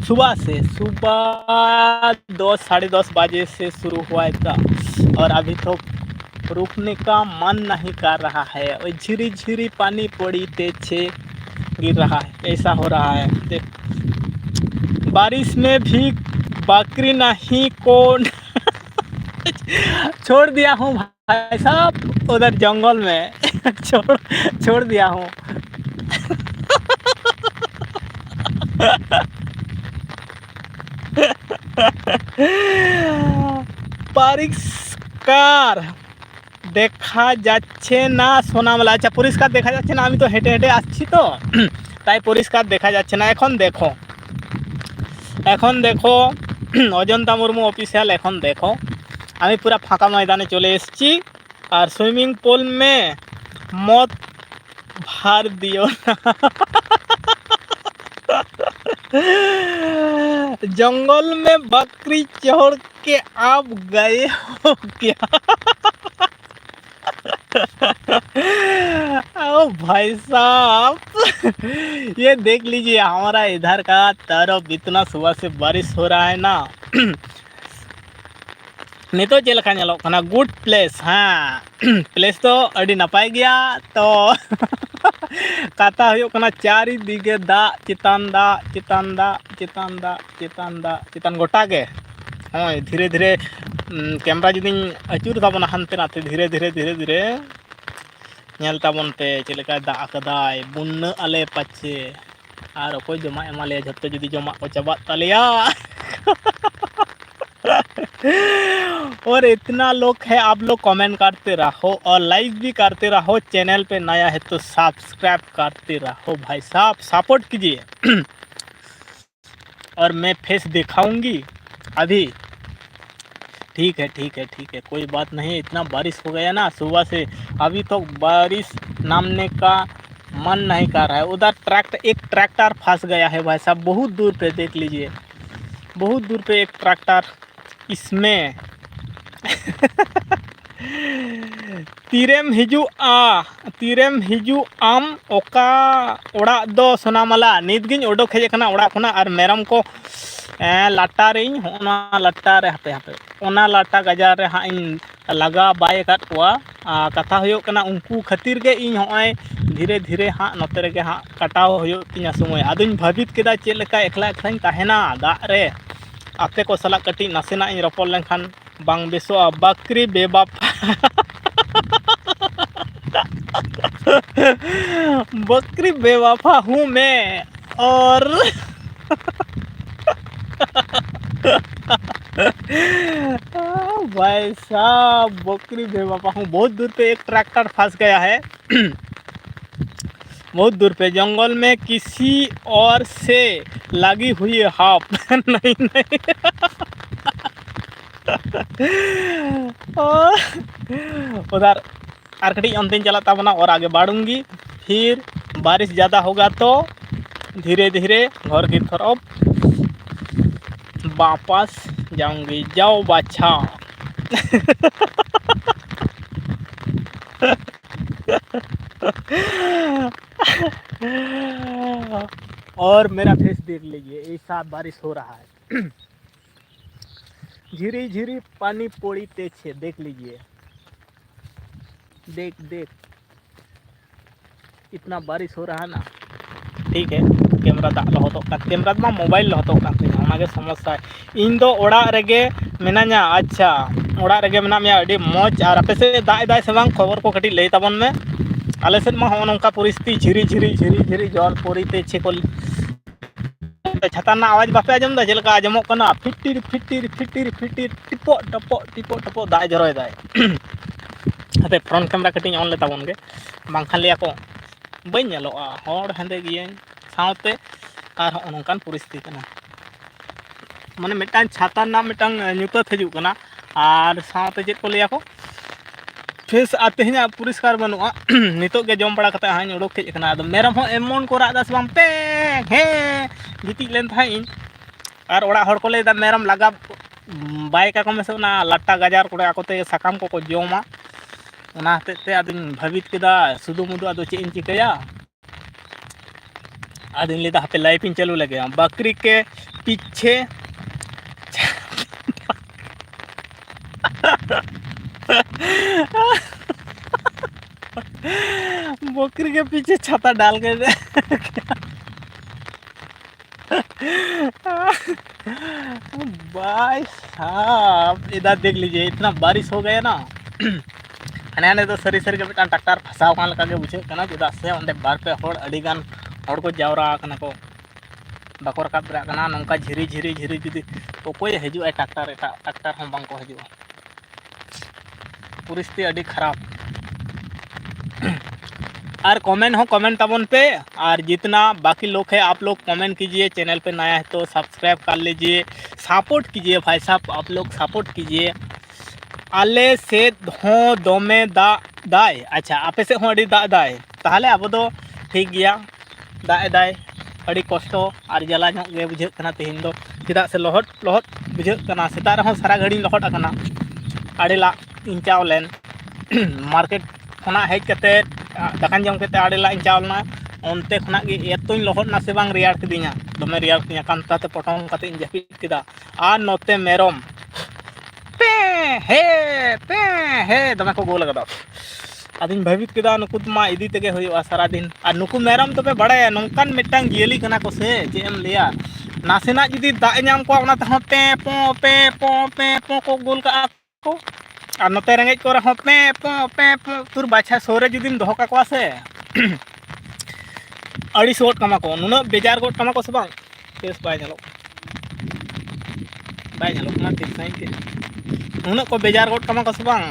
सुबह से, सुबह दस, साढ़े दस बजे से शुरू हुआ है था, और अभी तो रुकने का मन नहीं कर रहा है। वो झिरी झिरी पानी पड़ी ते छे गिर रहा है, ऐसा हो रहा है। देख, बारिश में भी बकरी नहीं को छोड़ दिया हूँ भाई साहब, उधर जंगल में। छोड़ छोड़ दिया हूँ। পরিষ্কার দেখা যাচ্ছে না সোনামলা। আচ্ছা, পরিষ্কার দেখা যাচ্ছে না, আমি তো হেঁটে হেঁটে আসছি তো, তাই পরিষ্কার দেখা যাচ্ছে না। এখন দেখো, এখন দেখো, অজন্তা মুর্মু অফিসিয়াল। এখন দেখো, আমি পুরা ফাঁকা ময়দানে চলে এসেছি। আর সুইমিং পুল মে মত ভার দিও না। जंगल में बकरी चढ़ के आप गए हो क्या? ओ भाई साहब, ये देख लीजिए हमारा इधर का तरफ, इतना सुबह से बारिश हो रहा है ना। ᱱᱤᱛᱚᱜ ᱪᱮᱫ ᱞᱮᱠᱟ ᱧᱮᱞᱚᱜ ᱠᱟᱱᱟ? Good place. ᱦᱮᱸ, ᱯᱞᱮᱥ ᱫᱚ ᱟᱹᱰᱤ ᱱᱟᱯᱟᱭ ᱜᱮᱭᱟ᱾ ᱛᱚ ᱠᱟᱛᱷᱟ ᱦᱩᱭᱩᱜ ᱠᱟᱱᱟ, ᱪᱟᱨᱤᱫᱤᱠᱮ ᱫᱟᱜ ᱪᱮᱛᱟᱱ ᱫᱟᱜ ᱪᱮᱛᱟᱱ ᱫᱟᱜ ᱪᱮᱛᱟᱱ ᱫᱟᱜ ᱪᱮᱛᱟᱱ ᱫᱟᱜ ᱪᱮᱛᱟᱱ ᱜᱚᱴᱟ ᱜᱮ᱾ ᱦᱳᱭ, ᱫᱷᱤᱨᱮ ᱫᱷᱤᱨᱮ ᱩᱢ, ᱠᱮᱢᱨᱟ ᱡᱩᱫᱤᱧ ᱟᱹᱪᱩᱨ ᱛᱟᱵᱚᱱᱟ ᱦᱟᱱᱛᱮ ᱱᱟᱛᱮ, ᱫᱷᱤᱨᱮ ᱫᱷᱤᱨᱮ ᱫᱷᱤᱨᱮ ᱫᱷᱤᱨᱮ ᱧᱮᱞ ᱛᱟᱵᱚᱱ ᱯᱮ ᱪᱮᱫ ᱞᱮᱠᱟᱭ ᱫᱟᱜ ᱟᱠᱟᱫᱟᱭ᱾ ᱵᱩᱱᱱᱟᱹᱜ ᱟᱞᱮ ᱯᱟᱪᱮ, ᱟᱨ ᱚᱠᱚᱭ ᱡᱚᱢᱟᱜ ᱮᱢᱟ ᱞᱮᱭᱟ? ᱡᱷᱚᱛᱚ ᱡᱩᱫᱤ ᱡᱚᱢᱟᱜ ᱠᱚ ᱪᱟᱵᱟᱜ ᱛᱟᱞᱮᱭᱟ᱾ और इतना लोग है, आप लोग कमेंट करते रहो और लाइक भी करते रहो। चैनल पे नया है तो सब्सक्राइब करते रहो भाई साहब, सपोर्ट कीजिए। और मैं फेस दिखाऊंगी अभी। ठीक है, ठीक है, ठीक है, कोई बात नहीं। इतना बारिश हो गया ना सुबह से, अभी तो बारिश नामने का मन नहीं कर रहा है। उधर ट्रैक्टर, एक ट्रैक्टर फंस गया है भाई साहब, बहुत दूर पे, देख लीजिए, बहुत दूर पे एक ट्रैक्टर। इसमें ᱛᱤᱨᱮᱢ ᱦᱤᱡᱩᱜᱼᱟ? ᱛᱤᱨᱮᱢ ᱦᱤᱡᱩᱜ ᱟᱢ? ᱚᱠᱟ ᱚᱲᱟᱜ ᱫᱚ ᱥᱳᱱᱟᱢᱟᱞᱟ? ᱱᱤᱛ ᱜᱤᱧ ᱚᱰᱚᱠ ᱦᱮᱡ ᱟᱠᱟᱱᱟ ᱚᱲᱟᱜ ᱠᱷᱚᱱᱟᱜ, ᱟᱨ ᱢᱮᱨᱚᱢ ᱠᱚ, ᱮᱸ, ᱞᱟᱴᱟ ᱨᱮᱧ, ᱦᱚᱸᱜᱼᱚ ᱱᱚᱣᱟ ᱞᱟᱴᱟ ᱨᱮ, ᱦᱟᱯᱮ, ᱦᱟᱯᱮ, ᱚᱱᱟ ᱞᱟᱴᱟ ᱜᱟᱡᱟᱲ ᱨᱮ ᱦᱟᱸᱜ ᱤᱧ ᱞᱟᱜᱟ ᱵᱟᱭ ᱟᱠᱟᱫ ᱠᱚᱣᱟ᱾ ᱟᱨ ᱠᱟᱛᱷᱟ ᱦᱩᱭᱩᱜ ᱠᱟᱱᱟ, ᱩᱱᱠᱩ ᱠᱷᱟᱹᱛᱤᱨ ᱜᱮ ᱤᱧ ᱦᱚᱸᱜᱼᱚᱭ ᱫᱷᱤᱨᱮ ᱫᱷᱤᱨᱮ ᱦᱟᱸᱜ ᱱᱚᱛᱮ ᱨᱮᱜᱮ ᱦᱟᱸᱜ ᱠᱟᱴᱟᱣ ᱦᱩᱭᱩᱜ ᱛᱤᱧᱟ ᱥᱚᱢᱚᱭ᱾ ᱟᱫᱚᱧ ᱵᱷᱟᱹᱵᱤᱛ ᱠᱮᱫᱟ, ᱪᱮᱫ ᱞᱮᱠᱟ ᱮᱠᱞᱟ ᱮᱠᱞᱟᱧ ᱛᱟᱦᱮᱱᱟ ᱫᱟᱜ ᱨᱮ, ᱟᱯᱮ ᱠᱚ ᱥᱟᱞᱟᱜ ᱠᱟᱹᱴᱤᱡ ᱱᱟᱥᱮᱱᱟᱜ ᱤᱧ ᱨᱚᱯᱚᱲ ᱞᱮᱱᱠᱷᱟᱱ ᱵᱟᱝ ᱵᱮᱥᱚᱜᱼᱟ᱾ ᱵᱟᱠᱨᱤ ᱵᱮᱵᱟᱯᱷᱟ᱾ ᱵᱟᱠᱨᱤ ᱵᱮᱵᱟᱯᱷᱟ ᱦᱩᱸ ᱢᱮ ᱚᱨ᱾ भाई साहब, बकरी बेवफा हूँ। बहुत दूर पे एक ट्रैक्टर फंस गया है। बहुत दूर पे जंगल में किसी और से लगी हुई हाफ। नहीं, नहीं। और उधर, ᱟᱨ ᱠᱟᱹᱴᱤᱡ ᱚᱱᱛᱮᱧ ᱪᱟᱞᱟᱜ ᱛᱟᱵᱚᱱᱟ, ᱚᱨ ᱟᱜᱮ ᱵᱟᱲᱩᱝᱜᱤ, ᱯᱷᱤᱨ ᱵᱟᱨᱤᱥ ᱡᱟᱫᱟ ᱦᱳᱜᱟ ᱛᱚ ᱫᱷᱤᱨᱮ ᱫᱷᱤᱨᱮ ᱜᱷᱚᱨ ᱠᱤ ᱛᱚᱨᱚᱯ ᱵᱟᱯᱟᱥ ᱡᱟᱣᱩᱝᱜᱤ, ᱡᱟᱣ ᱵᱟᱪᱷᱟ᱾ और मेरा फेस देख लीजिए, ऐसा बारिश हो रहा है। झिरी झिरी पानी पड़ी तेछे, देख लीजिए, देख देख, इतना बारिश हो रहा है ना। ठीक है, कैमरा ᱫᱟᱜ ᱞᱚᱦᱚᱫᱚᱜ ᱠᱟᱱ, ᱠᱮᱢᱮᱨᱟ ᱫᱚ ᱵᱟᱝ, ᱢᱳᱵᱟᱭᱤᱞ ᱞᱚᱦᱚᱫᱚᱜ ᱠᱟᱱ ᱛᱤᱧᱟᱹ, ᱚᱱᱟᱜᱮ ᱥᱚᱢᱚᱥᱥᱟ᱾ ᱤᱧ ᱫᱚ ᱚᱲᱟᱜ ᱨᱮᱜᱮ ᱢᱮᱱᱟᱧᱟ᱾ ᱟᱪᱪᱷᱟ, ᱚᱲᱟᱜ ᱨᱮᱜᱮ ᱢᱮᱱᱟᱜ ᱢᱮᱭᱟ, ᱟᱹᱰᱤ ᱢᱚᱡᱽ᱾ ᱟᱨ ᱟᱯᱮ ᱥᱮᱫ ᱫᱟᱜ ᱮᱫᱟᱭ ᱥᱮ ᱵᱟᱝ, ᱠᱷᱚᱵᱚᱨ ᱠᱚ ᱠᱟᱹᱴᱤᱡ ᱞᱟᱹᱭ ᱛᱟᱵᱚᱱ ᱢᱮ᱾ ᱟᱞᱮ ᱥᱮᱫ ᱢᱟ ᱦᱚᱸᱜᱼᱚ ᱱᱚᱝᱠᱟ ᱯᱚᱨᱤᱥᱛᱷᱤᱛᱤ, ᱡᱷᱤᱨᱤ ᱡᱷᱤᱨᱤ ᱡᱷᱤᱨᱤ ᱡᱷᱤᱨᱤ ᱡᱚᱞ ᱯᱚᱨᱤᱛᱮ ᱪᱮᱫ ᱠᱚ ᱪᱷᱟᱛᱟ ᱨᱮᱱᱟᱜ ᱟᱣᱟᱡᱽ ᱵᱟᱯᱮ ᱟᱸᱡᱚᱢ ᱮᱫᱟ? ᱪᱮᱫ ᱞᱮᱠᱟ ᱟᱸᱡᱚᱢᱚᱜ ᱠᱟᱱᱟ? ᱯᱷᱤᱴᱤᱨ, ᱯᱷᱤᱴᱤᱨ, ᱯᱷᱤᱴᱤᱨ, ᱯᱷᱤᱴᱤᱨ, ᱴᱤᱯᱚᱜ, ᱴᱚᱯᱚᱜ, ᱴᱤᱯᱚᱜ, ᱴᱚᱯᱚᱜ ᱫᱟᱜ ᱮ ᱡᱚᱨᱚᱭᱮᱫᱟᱭ᱾ ᱦᱟᱯᱮ, ᱯᱷᱨᱚᱱᱴ ᱠᱮᱢᱮᱨᱟ ᱠᱟᱹᱴᱤᱡ ᱤᱧ ᱚᱱ ᱞᱮ ᱛᱟᱵᱚᱱ ᱜᱮ, ᱵᱟᱝᱠᱷᱟᱱ ᱞᱟᱹᱭᱟ ᱠᱚ ᱵᱟᱹᱧ ᱧᱮᱞᱚᱜᱼᱟ, ᱦᱚᱲ ᱦᱮᱸᱫᱮ ᱜᱤᱭᱟᱹᱧ, ᱥᱟᱶᱛᱮ ᱟᱨ ᱦᱚᱸᱜᱼᱚ ᱱᱚᱝᱠᱟᱱ ᱯᱚᱨᱤᱥᱛᱷᱤᱛᱤ ᱠᱟᱱᱟ᱾ ᱢᱟᱱᱮ, ᱢᱤᱫᱴᱟᱝ ᱪᱷᱟᱛᱟ ᱨᱮᱱᱟᱜ ᱢᱤᱫᱴᱟᱝ ᱧᱩᱛᱟᱹᱛ ᱦᱤᱡᱩᱜ ᱠᱟᱱᱟ, ᱟᱨ ᱥᱟᱶᱛᱮ ᱪᱮᱫ ᱠᱚ ᱞᱟᱹᱭᱟ ᱠᱚ, ᱯᱷᱮᱥ ᱟᱨ ᱛᱮᱦᱮᱧᱟᱜ ᱯᱚᱨᱤᱥᱠᱟᱨ ᱵᱟᱹᱱᱩᱜᱼᱟ᱾ ᱱᱤᱛᱚᱜ ᱜᱮ ᱡᱚᱢ ᱵᱟᱲᱟ ᱠᱟᱛᱮ ᱦᱟᱸᱜ ᱤᱧ ᱩᱰᱩᱠ ᱦᱮᱡ ᱟᱠᱟᱱᱟ᱾ ᱟᱫᱚ ᱢᱮᱨᱚᱢ ᱦᱚᱸ ᱮᱢᱚᱱ ᱠᱚ ᱨᱟᱜ ᱮᱫᱟ ᱥᱮ ᱵᱟᱝ, ᱯᱮ ᱦᱮᱸ, ᱜᱤᱛᱤᱡ ᱞᱮᱱ ᱛᱟᱦᱮᱸᱫ ᱤᱧ᱾ ᱟᱨ ᱚᱲᱟᱜ ᱦᱚᱲ ᱠᱚ ᱞᱟᱹᱭᱫᱟ, ᱢᱮᱨᱚᱢ ᱞᱟᱜᱟ ᱵᱟᱭ ᱠᱟᱠᱚ ᱢᱮᱥᱮ, ᱚᱱᱟ ᱞᱟᱴᱟ ᱜᱟᱡᱟᱲ ᱠᱚᱨᱮ ᱟᱠᱚ ᱛᱮᱜᱮ ᱥᱟᱠᱟᱢ ᱠᱚᱠᱚ ᱡᱚᱢᱟ᱾ ᱚᱱᱟ ᱦᱚᱛᱮᱡ ᱛᱮ ᱟᱫᱚᱧ ᱵᱷᱟᱹᱵᱤᱛ ᱠᱮᱫᱟ, ᱥᱩᱫᱩ ᱢᱩᱫᱩ ᱟᱫᱚ ᱪᱮᱫ ᱤᱧ ᱪᱤᱠᱟᱹᱭᱟ᱾ ᱟᱫᱚᱧ ᱞᱟᱹᱭᱫᱟ, ᱦᱟᱯᱮ ᱞᱟᱭᱤᱵᱷ ᱤᱧ ᱪᱟᱹᱞᱩ ᱞᱮᱜᱮ᱾ ᱵᱟᱠᱨᱤ ᱠᱮ ᱯᱤᱪᱷᱮ᱾ के पीछे छाता डाल के। भाई साहब, इधर देख लीजिए, इतना बारिश हो गया ना। ᱦᱟᱱᱮ ᱦᱟᱱᱮ ᱫᱚ ᱥᱟᱹᱨᱤ ᱥᱟᱹᱨᱤ ᱜᱮ ᱢᱤᱫᱴᱟᱝ ᱴᱨᱟᱠᱴᱟᱨ ᱯᱷᱟᱥᱟᱣ ᱟᱠᱟᱱ ᱞᱮᱠᱟ ᱜᱮ ᱵᱩᱡᱷᱟᱹᱜ ᱠᱟᱱᱟ, ᱪᱮᱫᱟᱜ ᱥᱮ ᱚᱸᱰᱮ ᱵᱟᱨ ᱯᱮ ᱦᱚᱲ ᱟᱹᱰᱤ ᱜᱟᱱ ᱦᱚᱲ ᱠᱚ ᱡᱟᱣᱨᱟ ᱟᱠᱟᱱᱟ ᱠᱚ, ᱵᱟᱠᱚ ᱨᱟᱠᱟᱵ ᱫᱟᱲᱮᱭᱟᱜ ᱠᱟᱱᱟ᱾ ᱱᱚᱝᱠᱟ ᱡᱷᱤᱨᱤ ᱡᱷᱤᱨᱤ ᱡᱷᱤᱨᱤ ᱡᱩᱫᱤ ᱚᱠᱚᱭᱮ ᱦᱤᱡᱩᱜᱼᱟᱭ ᱴᱨᱟᱠᱴᱟᱨ, ᱮᱴᱟᱜ ᱴᱨᱟᱠᱴᱟᱨ ᱦᱚᱸ ᱵᱟᱝ ᱠᱚ ᱦᱤᱡᱩᱜᱼᱟ᱾ ᱯᱚᱨᱤᱥᱛᱷᱤᱛᱤ ᱟᱹᱰᱤ ᱠᱷᱟᱨᱟᱯ᱾ ᱟᱨ ᱠᱚᱢᱮᱱᱴ ᱦᱚᱸ ᱠᱚᱢᱮᱱᱴ ᱛᱟᱵᱚᱱ ᱯᱮ, ᱟᱨ ᱡᱤᱛᱱᱟ ᱵᱟᱠᱤ ᱞᱳᱜ ᱦᱮ ᱟᱯ ᱞᱳᱜ ᱠᱚᱢᱮᱱᱴ ᱠᱤᱡᱤᱭᱮ, ᱪᱮᱱᱮᱞ ᱯᱮ ᱱᱟᱭᱟ ᱦᱮ ᱛᱚ ᱥᱟᱵᱥᱠᱨᱟᱭᱤᱵ ᱠᱟᱨ ᱞᱤᱡᱤᱭᱮ, ᱥᱟᱯᱳᱨᱴ ᱠᱤᱡᱤᱭᱮ ᱵᱷᱟᱭ ᱥᱟᱦᱟᱵ, ᱟᱯ ᱞᱳᱜ ᱥᱟᱯᱳᱨᱴ ᱠᱤᱡᱤᱭᱮ᱾ ᱟᱞᱮ ᱥᱮᱫ ᱦᱚᱸ ᱫᱚᱢᱮ ᱫᱟᱜ ᱫᱟᱭ᱾ ᱟᱪᱪᱷᱟ, ᱟᱯᱮ ᱥᱮᱫ ᱦᱚᱸ ᱟᱹᱰᱤ ᱫᱟᱜ ᱫᱟᱭ, ᱛᱟᱦᱚᱞᱮ ᱟᱵᱚ ᱫᱚ ᱴᱷᱤᱠ ᱜᱮᱭᱟ᱾ ᱫᱟᱜ ᱮᱫᱟᱭ, ᱟᱹᱰᱤ ᱠᱚᱥᱴᱚ ᱟᱨ ᱡᱟᱞᱟ ᱧᱚᱜ ᱜᱮ ᱵᱩᱡᱷᱟᱹᱜ ᱠᱟᱱᱟ ᱛᱮᱦᱮᱧ ᱫᱚ, ᱪᱮᱫᱟᱜ ᱥᱮ ᱞᱚᱦᱚᱫ ᱞᱚᱦᱚᱫ ᱵᱩᱡᱷᱟᱹᱜ ᱠᱟᱱᱟ᱾ ᱥᱮᱛᱟᱜ ᱨᱮᱦᱚᱸ ᱥᱟᱨᱟ ᱜᱷᱟᱹᱲᱤᱧ ᱞᱚᱦᱚᱫ ᱟᱠᱟᱱᱟ, ᱟᱹᱰᱤ ᱞᱟᱜ ᱤᱧ ᱪᱟᱣ ᱞᱮᱱ᱾ ᱢᱟᱨᱠᱮᱴ ᱠᱷᱚᱱᱟᱜ ᱦᱮᱡ ᱠᱟᱛᱮᱫ, ᱫᱟᱠᱟᱧ ᱡᱚᱢ ᱠᱟᱛᱮᱫ ᱟᱹᱰᱤ ᱞᱟᱜ ᱤᱧ ᱪᱟᱣ ᱞᱮᱱᱟ᱾ ᱚᱱᱛᱮ ᱠᱷᱚᱱᱟᱜ ᱜᱮ ᱮᱛᱚᱧ ᱞᱚᱦᱚᱫ ᱱᱟ ᱥᱮ ᱵᱟᱝ, ᱨᱮᱭᱟᱲ ᱠᱤᱫᱤᱧᱟ, ᱫᱚᱢᱮ ᱨᱮᱭᱟᱲ ᱠᱤᱫᱤᱧᱟ, ᱠᱟᱱᱛᱷᱟ ᱛᱮ ᱯᱚᱴᱚᱢ ᱠᱟᱛᱮᱫ ᱤᱧ ᱡᱟᱹᱯᱤᱫ ᱠᱮᱫᱟ᱾ ᱟᱨ ᱱᱚᱛᱮ ᱢᱮᱨᱚᱢ ᱯᱮ ᱦᱮ ᱯᱮ ᱦᱮ ᱫᱚᱢᱮ ᱠᱚ ᱜᱳᱞ ᱟᱠᱟᱫᱟ᱾ ᱟᱫᱚᱧ ᱵᱷᱟᱹᱵᱤᱛ ᱠᱮᱫᱟ, ᱱᱩᱠᱩ ᱢᱟ ᱤᱫᱤ ᱛᱮᱜᱮ ᱦᱩᱭᱩᱜᱼᱟ ᱥᱟᱨᱟᱫᱤᱱ᱾ ᱟᱨ ᱱᱩᱠᱩ ᱢᱮᱨᱚᱢ ᱫᱚᱯᱮ ᱵᱟᱲᱟᱭᱟ, ᱱᱚᱝᱠᱟᱱ ᱢᱤᱫᱴᱟᱝ ᱡᱤᱭᱟᱹᱞᱤ ᱠᱟᱱᱟ ᱠᱚ ᱥᱮ, ᱪᱮᱫ ᱮᱢ ᱞᱟᱹᱭᱟ, ᱱᱟᱥᱮᱱᱟᱜ ᱡᱩᱫᱤ ᱫᱟᱜ ᱮ ᱧᱟᱢ ᱠᱚᱣᱟ, ᱚᱱᱟ ᱛᱮᱦᱚᱸ ᱯᱮ ᱯᱚ ᱯᱮ ᱯᱚ ᱯᱮ ᱯᱚ ᱠᱚ ᱜᱳᱞ ᱠᱟᱜᱼᱟ ᱠᱚ᱾ ᱟᱨ ᱱᱚᱛᱮ ᱨᱮᱸᱜᱮᱡ ᱠᱚᱨᱮ ᱦᱚᱸ ᱯᱮ ᱯᱚ ᱯᱮ ᱯᱚ᱾ ᱛᱩᱨ ᱵᱟᱪᱷᱟ ᱥᱩᱨ ᱨᱮ ᱡᱩᱫᱤᱢ ᱫᱚᱦᱚ ᱠᱟᱠᱚᱣᱟ ᱥᱮ, ᱟᱹᱲᱤᱥ ᱜᱚᱫ ᱠᱟᱢᱟ ᱠᱚ, ᱱᱩᱱᱟᱹᱜ ᱵᱮᱡᱟᱨ ᱜᱚᱫ ᱠᱟᱢᱟ ᱠᱚ ᱥᱮ ᱵᱟᱝ, ᱵᱮᱥ ᱵᱟᱭ ᱧᱮᱞᱚᱜ ᱠᱟᱱᱟ᱾ ᱵᱟᱭ ᱧᱮᱞᱚᱜ ᱠᱟᱱᱟ ᱴᱷᱤᱠ ᱥᱟᱺᱦᱤᱡ ᱜᱮ᱾ ᱱᱩᱱᱟᱹᱜ ᱠᱚ ᱵᱮᱡᱟᱨ ᱜᱚᱫ ᱠᱟᱢᱟ ᱠᱚ ᱥᱮ ᱵᱟᱝ,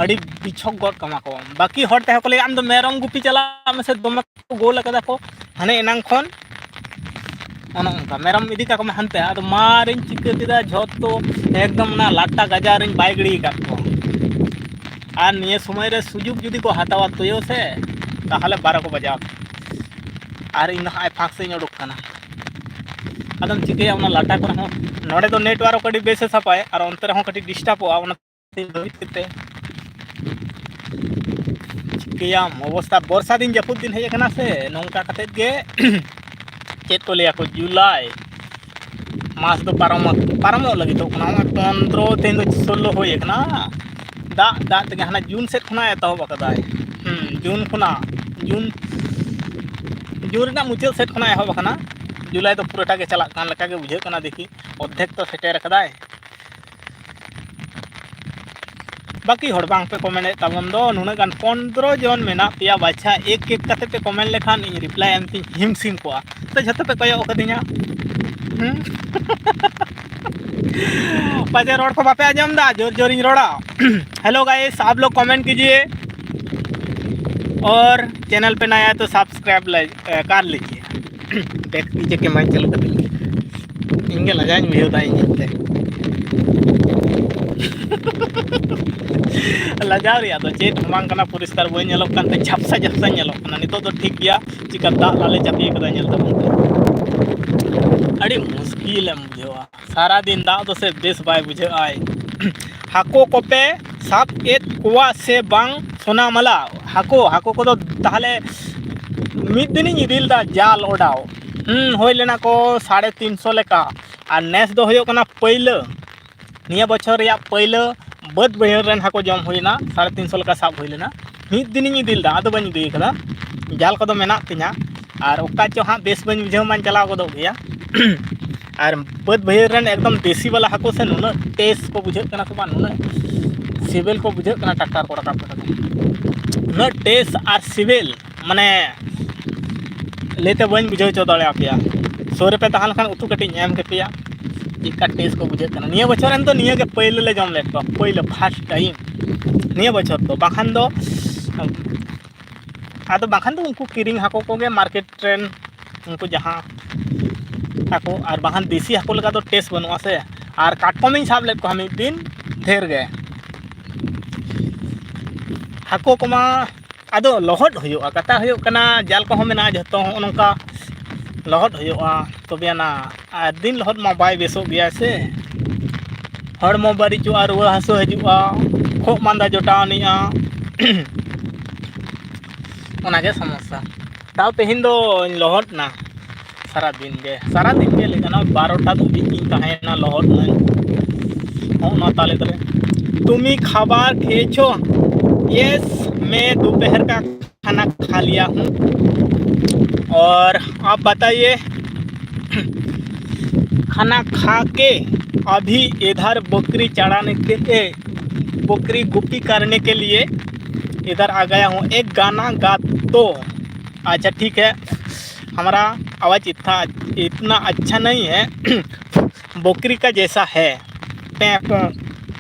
ᱟᱹᱰᱤ ᱵᱤᱪᱷᱚᱠ ᱜᱚᱫ ᱠᱟᱢᱟ ᱠᱚ᱾ ᱵᱟᱹᱠᱤ ᱦᱚᱲ ᱛᱮᱦᱚᱸ ᱠᱚ ᱞᱟᱹᱭᱟ, "ᱟᱢ ᱫᱚ ᱢᱮᱨᱚᱢ ᱜᱩᱯᱤ ᱪᱟᱞᱟᱜ ᱢᱮᱥᱮ, ᱫᱚᱢᱮ ᱠᱚ ᱜᱳᱞ ᱟᱠᱟᱫᱟ ᱠᱚ ᱦᱟᱱᱮ ᱮᱱᱟᱝ ᱠᱷᱚᱱ", ᱚᱱᱮ ᱚᱱᱠᱟ᱾ ᱢᱮᱨᱚᱢ ᱤᱫᱤ ᱠᱟᱠᱚ ᱢᱮ ᱦᱟᱱᱛᱮ᱾ ᱟᱫᱚ ᱢᱟᱨᱤᱧ ᱪᱤᱠᱟᱹ ᱠᱮᱫᱟ, ᱡᱷᱚᱛᱚ ᱮᱠᱫᱚᱢ ᱚᱱᱟ ᱞᱟᱴᱟ ᱜᱟᱡᱟᱲ ᱨᱤᱧ ᱵᱟᱭ ᱜᱤᱲᱤ ᱟᱠᱟᱫ ᱠᱚᱣᱟ᱾ ᱟᱨ ᱱᱤᱭᱟᱹ ᱥᱚᱢᱚᱭ ᱨᱮ ᱥᱩᱡᱩᱜᱽ ᱡᱩᱫᱤ ᱠᱚ ᱦᱟᱛᱟᱣᱟ ᱛᱩᱭᱩ ᱥᱮ, ᱛᱟᱦᱚᱞᱮ ᱵᱟᱨᱚ ᱠᱚ ᱵᱟᱡᱟᱣ᱾ ᱟᱨ ᱤᱧ ᱫᱚ ᱦᱟᱸᱜ ᱯᱷᱟᱸᱠ ᱥᱮᱫ ᱤᱧ ᱩᱰᱩᱠ ᱠᱟᱱᱟ᱾ ᱟᱫᱚᱢ ᱪᱤᱠᱟᱹᱭᱟ, ᱚᱱᱟ ᱞᱟᱴᱟ ᱠᱚᱨᱮ ᱦᱚᱸ, ᱱᱚᱰᱮ ᱫᱚ ᱱᱮᱴᱣᱟᱨᱠ ᱟᱹᱰᱤ ᱵᱮᱥᱮ ᱥᱟᱯᱟᱭ ᱟᱨ ᱚᱱᱛᱮ ᱨᱮᱦᱚᱸ ᱠᱟᱹᱴᱤᱡ ᱰᱤᱥᱴᱟᱵᱚᱜᱼᱟ᱾ ᱚᱱᱟ ᱵᱷᱟᱹᱵᱤᱛ ᱠᱟᱛᱮ ᱪᱤᱠᱟᱹᱭᱟᱢ, ᱚᱵᱚᱥᱛᱟ, ᱵᱚᱨᱥᱟ ᱫᱤᱱ ᱡᱟᱹᱯᱩᱫ ᱫᱤᱱ ᱦᱮᱡ ᱟᱠᱟᱱᱟ ᱥᱮ, ᱱᱚᱝᱠᱟ ᱠᱟᱛᱮᱫ ᱜᱮ ᱪᱮᱫ ᱠᱚ ᱞᱟᱹᱭᱟ ᱠᱚ, ᱡᱩᱞᱟᱭ ᱢᱟᱥ ᱫᱚ ᱯᱟᱨᱚᱢ, ᱯᱟᱨᱚᱢᱚᱜ ᱞᱟᱹᱜᱤᱫᱚᱜ ᱠᱟᱱᱟ᱾ ᱱᱚᱜᱼᱚᱭ ᱯᱚᱱᱨᱚ, ᱛᱮᱦᱮᱧ ᱫᱚ ᱥᱳᱞᱞᱳ ᱦᱩᱭ ᱟᱠᱟᱱᱟ᱾ ᱫᱟᱜ, ᱫᱟᱜ ᱛᱮᱜᱮ ᱦᱟᱱᱟ ᱡᱩᱱ ᱥᱮᱫ ᱠᱷᱚᱱᱟᱜ ᱮᱛᱚᱦᱚᱵ ᱟᱠᱟᱫᱟᱭ᱾ ᱦᱩᱸ, ᱡᱩᱱ ᱠᱷᱚᱱᱟᱜ ᱡᱩᱱ ᱡᱩᱱ ᱨᱮᱱᱟᱜ ᱢᱩᱪᱟᱹᱫ ᱥᱮᱫ ᱠᱷᱚᱱᱟᱜ ᱮᱦᱚᱵ ᱟᱠᱟᱱᱟ᱾ ᱡᱩᱞᱟᱭ ᱫᱚ ᱯᱩᱨᱟᱹᱴᱟ ᱜᱮ ᱪᱟᱞᱟᱜ ᱠᱟᱱ ᱞᱮᱠᱟ ᱜᱮ ᱵᱩᱡᱷᱟᱹᱜ ᱠᱟᱱᱟ᱾ ᱫᱮᱠᱷᱤ, ᱚᱨᱫᱷᱮᱠ ᱛᱚ ᱥᱮᱴᱮᱨ ᱟᱠᱟᱫᱟᱭ᱾ ᱵᱟᱹᱠᱤ ᱦᱚᱲ ᱵᱟᱝ ᱯᱮ ᱠᱚᱢᱮᱱᱴ ᱮᱫ ᱛᱟᱵᱚᱱ ᱫᱚ᱾ ᱱᱩᱱᱟᱹᱜ ᱜᱟᱱ ᱯᱚᱱᱫᱽᱨᱚ ᱡᱚᱱ ᱢᱮᱱᱟᱜ ᱯᱮᱭᱟ, ᱵᱟᱪᱷᱟ ᱮᱠ ᱮᱠ ᱠᱟᱛᱮ ᱯᱮ ᱠᱚᱢᱮᱱᱴ ᱞᱮᱠᱷᱟᱱ ᱤᱧ ᱨᱤᱯᱞᱟᱭ ᱮᱢ ᱛᱤᱧ ᱦᱤᱢ ᱥᱤᱢ ᱠᱚᱜᱼᱟ᱾ ᱛᱚ ᱡᱷᱚᱛᱚ ᱯᱮ ᱠᱚᱭᱚᱜ ᱟᱠᱟᱫᱤᱧᱟ᱾ ᱦᱩᱸ? ᱯᱟᱪᱮ ᱨᱚᱲ ᱠᱚ ᱵᱟᱯᱮ ᱟᱸᱡᱚᱢ ᱮᱫᱟ, ᱡᱳᱨ ᱡᱳᱨ ᱤᱧ ᱨᱚᱲᱟ᱾ हेलो गाइस, आप लोग कमेंट कीजिए और चैनल पे नया है तो सब्सक्राइब कर लीजिए। ᱵᱮᱠ ᱱᱤᱡᱮ ᱠᱮᱢᱮᱨᱟᱧ ᱪᱟᱹᱞᱩ ᱠᱟᱛᱮ ᱤᱧ ᱜᱮ ᱞᱟᱡᱟᱣᱤᱧ ᱵᱩᱡᱷᱟᱹᱣ ᱮᱫᱟ ᱤᱧ ᱧᱮᱞᱛᱮ᱾ ᱞᱟᱡᱟᱣ ᱨᱮᱭᱟᱜ ᱫᱚ ᱪᱮᱫ ᱦᱚᱸ ᱵᱟᱝ ᱠᱟᱱᱟ, ᱯᱚᱨᱤᱥᱠᱟᱨ ᱵᱟᱹᱧ ᱧᱮᱞᱚᱜ ᱠᱟᱱ ᱛᱮ ᱡᱷᱟᱯᱥᱟ ᱡᱷᱟᱯᱥᱟ ᱧᱮᱞᱚᱜ ᱠᱟᱱᱟ᱾ ᱱᱤᱛᱚᱜ ᱫᱚ ᱴᱷᱤᱠ ᱜᱮᱭᱟ, ᱪᱤᱠᱟ ᱫᱟᱜ ᱞᱟᱞᱮ ᱪᱟᱯᱮ ᱠᱟᱫᱟ ᱧᱮᱞ ᱛᱟᱵᱚᱱ ᱯᱮ᱾ ᱟᱹᱰᱤ ᱢᱩᱥᱠᱤᱞᱮᱢ ᱵᱩᱡᱷᱟᱹᱣᱟ᱾ ᱥᱟᱨᱟ ᱫᱤᱱ ᱫᱟᱜ ᱫᱚ ᱥᱮ ᱵᱮᱥ ᱵᱟᱭ ᱵᱩᱡᱷᱟᱹᱜ ᱟᱭ᱾ ᱦᱟᱹᱠᱩ ᱠᱚᱯᱮ ᱥᱟᱵ ᱮᱫ ᱠᱚᱣᱟ ᱥᱮ ᱵᱟᱝ ᱥᱳᱱᱟᱢᱟᱞᱟ? ᱦᱟᱹᱠᱩ, ᱦᱟᱹᱠᱩ ᱠᱚᱫᱚ ᱛᱟᱦᱞᱮ ᱢᱤᱫ ᱫᱤᱱᱤᱧ ᱤᱫᱤ ᱞᱮᱫᱟ ᱡᱟᱞ ᱚᱰᱟᱣ᱾ ᱦᱩᱸ, ᱦᱩᱭ ᱞᱮᱱᱟ ᱠᱚ ᱥᱟᱲᱮ ᱛᱤᱱᱥᱚ ᱞᱮᱠᱟ᱾ ᱟᱨ ᱱᱮᱥ ᱫᱚ ᱦᱩᱭᱩᱜ ᱠᱟᱱᱟ ᱯᱟᱹᱭᱞᱟᱹ, ᱱᱤᱭᱟᱹ ᱵᱚᱪᱷᱚᱨ ᱨᱮᱭᱟᱜ ᱯᱟᱹᱭᱞᱟᱹ ᱵᱟᱹᱫᱽ ᱵᱟᱹᱭᱦᱟᱹᱲ ᱨᱮᱱ ᱦᱟᱹᱠᱩ ᱡᱚᱢ ᱦᱩᱭᱱᱟ, ᱥᱟᱲᱮ ᱛᱤᱱᱥᱚ ᱞᱮᱠᱟ ᱥᱟᱵ ᱦᱩᱭ ᱞᱮᱱᱟ᱾ ᱢᱤᱫ ᱫᱤᱱᱤᱧ ᱤᱫᱤ ᱞᱮᱫᱟ, ᱟᱫᱚ ᱵᱟᱹᱧ ᱤᱫᱤ ᱠᱟᱫᱟ᱾ ᱡᱟᱞ ᱠᱚᱫᱚ ᱢᱮᱱᱟᱜ ᱛᱤᱧᱟ, ᱟᱨ ᱚᱠᱟ ᱪᱚ ᱦᱟᱸᱜ ᱵᱮᱥ ᱵᱟᱹᱧ ᱵᱩᱡᱷᱟᱹᱣ ᱢᱟᱧ ᱪᱟᱞᱟᱣ ᱜᱚᱫᱚᱜ ᱜᱮᱭᱟ᱾ ᱟᱨ ᱵᱟᱹᱫᱽ ᱵᱟᱹᱭᱦᱟᱹᱲ ᱨᱮᱱ ᱮᱠᱫᱚᱢ ᱫᱮᱥᱤ ᱵᱟᱞᱟ ᱦᱟᱹᱠᱩ ᱥᱮ ᱱᱩᱱᱟᱹᱜ ᱴᱮᱥᱴ ᱠᱚ ᱵᱩᱡᱷᱟᱹᱜ ᱠᱟᱱᱟ ᱥᱮ ᱵᱟᱝ, ᱱᱩᱱᱟᱹᱜ ᱥᱤᱵᱤᱞ ᱠᱚ ᱵᱩᱡᱷᱟᱹᱜ ᱠᱟᱱᱟ ᱴᱨᱟᱠᱴᱟᱨ ᱠᱚ ᱨᱟᱠᱟᱵ ᱠᱟᱛᱮ᱾ ᱩᱱᱟᱹᱜ ᱴᱮᱥᱴ ᱟᱨ ᱥᱤᱵᱤᱞ, ᱢᱟᱱᱮ ᱞᱟᱹᱭᱛᱮ ᱵᱟᱹᱧ ᱵᱩᱡᱷᱟᱹᱣ ᱦᱚᱪᱚ ᱫᱟᱲᱮᱭᱟᱯᱮᱭᱟ᱾ ᱥᱩᱨ ᱨᱮᱯᱮ ᱛᱟᱦᱮᱸ ᱞᱮᱱᱠᱷᱟᱱ ᱩᱛᱩ ᱠᱟᱹᱴᱤᱡ ᱤᱧ ᱮᱢ ᱠᱮᱯᱮᱭᱟ, ᱪᱮᱫᱠᱟ ᱴᱮᱥᱴ ᱠᱚ ᱵᱩᱡᱷᱟᱹᱜ ᱠᱟᱱᱟ᱾ ᱱᱤᱭᱟᱹ ᱵᱚᱪᱷᱚᱨ ᱨᱮᱱ ᱫᱚ ᱱᱤᱭᱟᱹ ᱜᱮ ᱯᱟᱹᱭᱞᱟᱹ ᱞᱮ ᱡᱚᱢ ᱞᱮᱫ ᱠᱚᱣᱟ, ᱯᱟᱹᱭᱞᱟᱹ, ᱯᱷᱟᱥᱴ ᱴᱟᱭᱤᱢ ᱱᱤᱭᱟᱹ ᱵᱚᱪᱷᱚᱨ ᱫᱚ᱾ ᱵᱟᱠᱷᱟᱱ ᱫᱚ, ᱟᱫᱚ ᱵᱟᱠᱷᱟᱱ ᱫᱚ ᱩᱱᱠᱩ ᱠᱤᱨᱤᱧ ᱦᱟᱹᱠᱩ ᱠᱚᱜᱮ ᱢᱟᱨᱠᱮᱴ ᱨᱮᱱ ᱩᱱᱠᱩ ᱡᱟᱦᱟᱸ ᱦᱟᱹᱠᱩ, ᱟᱨ ᱵᱟᱠᱷᱟᱱ ᱫᱮᱥᱤ ᱦᱟᱹᱠᱩ ᱞᱮᱠᱟ ᱫᱚ ᱴᱮᱥᱴ ᱵᱟᱹᱱᱩᱜᱼᱟ ᱥᱮ᱾ ᱟᱨ ᱠᱟᱴᱠᱚᱢᱤᱧ ᱥᱟᱵ ᱞᱮᱫ ᱠᱚᱣᱟ ᱢᱤᱫ ᱫᱤᱱ ᱰᱷᱮᱨ ᱜᱮ᱾ ᱦᱟᱹᱠᱩ ᱠᱚᱢᱟ ᱟᱫᱚ ᱞᱚᱦᱚᱫ ᱦᱩᱭᱩᱜᱼᱟ, ᱠᱟᱛᱷᱟ ᱦᱩᱭᱩᱜ ᱠᱟᱱᱟ ᱡᱟᱞ ᱠᱚᱦᱚᱸ ᱢᱮᱱᱟᱜᱼᱟ, ᱡᱷᱚᱛᱚ ᱦᱚᱸᱜᱼᱚ ᱱᱚᱝᱠᱟ ᱞᱚᱦᱚᱫ ᱦᱩᱭᱩᱜᱼᱟ, ᱛᱚᱵᱮ ᱟᱱᱟ᱾ ᱟᱨ ᱫᱤᱱ ᱞᱚᱦᱚᱫ ᱢᱟ ᱵᱟᱭ ᱵᱮᱥᱚᱜ ᱜᱮᱭᱟ ᱥᱮ, ᱦᱚᱲᱢᱚ ᱵᱟᱹᱲᱤᱡᱚᱜᱼᱟ, ᱨᱩᱣᱟᱹ ᱦᱟᱹᱥᱩ ᱦᱤᱡᱩᱜᱼᱟ, ᱠᱷᱩᱜ ᱢᱟᱸᱫᱟ ᱡᱚᱴᱟᱣ ᱟᱹᱱᱤᱡᱼᱟ᱾ ᱚᱱᱟᱜᱮ ᱥᱚᱢᱚᱥᱥᱟ᱾ ᱛᱟᱣ ᱛᱮᱦᱮᱧ ᱫᱚᱧ ᱞᱚᱦᱚᱫ ᱮᱱᱟ ᱥᱟᱨᱟ ᱫᱤᱱ ᱜᱮ, ᱥᱟᱨᱟ ᱫᱤᱱ ᱜᱮ ᱞᱟᱹᱭ ᱜᱟᱱᱚᱜᱼᱟ, ᱵᱟᱨᱚᱴᱟ ᱫᱷᱟᱹᱵᱤᱡ ᱤᱧ ᱛᱟᱦᱮᱸᱭᱮᱱᱟ ᱞᱚᱦᱚᱫ ᱮᱱᱟᱹᱧ᱾ ᱦᱚᱸᱜᱼᱚ ᱱᱚᱣᱟ ᱛᱟᱞᱮ ᱫᱟᱨᱮ᱾ ᱛᱩᱢᱤ ᱠᱷᱟᱵᱟᱨ ᱠᱷᱮᱭᱮᱪᱷᱚ? ᱭᱮᱥ, ᱢᱮ ᱫᱩᱯᱮᱦᱮᱨ ᱠᱟ खाना खा लिया हूँ। और आप बताइए, खाना खा के अभी इधर बकरी चराने के, ए, बकरी गुपी करने के लिए इधर आ गया हूँ। एक गाना गा तो। अच्छा, ठीक है, हमारा आवाज़ इतना, इतना अच्छा नहीं है। बकरी का जैसा है, पैं पों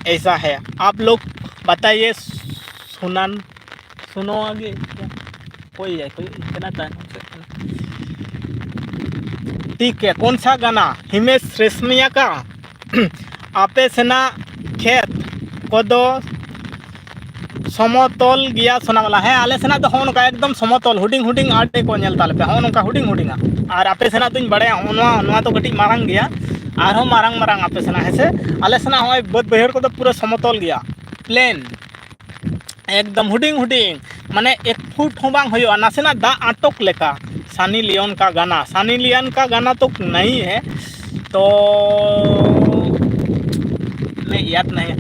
ऐसा है। आप लोग बताइए, सुनन, सुनो आगे क्या? कोई है, कोई इतना टाइम हो सकता है। ठीक है, कौन सा गाना? हिमेश रेशमिया का। ᱟᱯᱮ ᱥᱮᱱᱟᱜ ᱠᱷᱮᱛ ᱠᱚᱫᱚ ᱥᱚᱢᱚᱛᱚᱞ ᱜᱮᱭᱟ ᱥᱳᱱᱟᱢᱟᱞᱟ᱾ ᱦᱮᱸ, ᱟᱞᱮ ᱥᱮᱱᱟᱜ ᱫᱚ ᱦᱚᱸᱜᱼᱚ ᱱᱚᱝᱠᱟ ᱮᱠᱫᱚᱢ ᱥᱚᱢᱚᱛᱚᱞ, ᱦᱩᱰᱤᱧ ᱦᱩᱰᱤᱧ ᱟᱲᱮ ᱠᱚ ᱧᱮᱞ ᱛᱟᱞᱮ ᱯᱮ, ᱦᱚᱸᱜᱼᱚ ᱱᱚᱝᱠᱟ ᱦᱩᱰᱤᱧ ᱦᱩᱰᱤᱧᱟ᱾ ᱟᱨ ᱟᱯᱮ ᱥᱮᱱᱟᱜ ᱫᱚᱧ ᱵᱟᱲᱟᱭᱟ, ᱦᱚᱸᱜᱼᱚ ᱱᱚᱣᱟ, ᱱᱚᱣᱟ ᱫᱚ ᱠᱟᱹᱴᱤᱡ ᱢᱟᱨᱟᱝ ᱜᱮᱭᱟ, ᱟᱨᱦᱚᱸ ᱢᱟᱨᱟᱝ ᱢᱟᱨᱟᱝ ᱟᱯᱮ ᱥᱮᱱᱟᱜ, ᱦᱮᱸ ᱥᱮ? ᱟᱞᱮ ᱥᱮᱱᱟᱜ ᱦᱚᱸᱜᱼᱚᱭ ᱵᱟᱹᱫᱽ ᱵᱟᱹᱭᱦᱟᱹᱲ ᱠᱚᱫᱚ ᱯᱩᱨᱟᱹ ᱥᱚᱢᱚᱛᱚᱞ ᱜᱮᱭᱟ, ᱯᱞᱮᱱ, ᱮᱠᱫᱚᱢ ᱦᱩᱰᱤᱧ ᱦᱩᱰᱤᱧ, ᱢᱟᱱᱮ ᱮᱠ ᱯᱷᱩᱴ ᱦᱚᱸ ᱵᱟᱝ ᱦᱩᱭᱩᱜᱼᱟ, ᱱᱟᱥᱮᱱᱟᱜ ᱫᱟᱜ ᱟᱴᱚᱠ ᱞᱮᱠᱟ᱾ सनी लियोन का गाना, सनी लियोन का गाना तो नहीं है, तो मैं याद नहीं,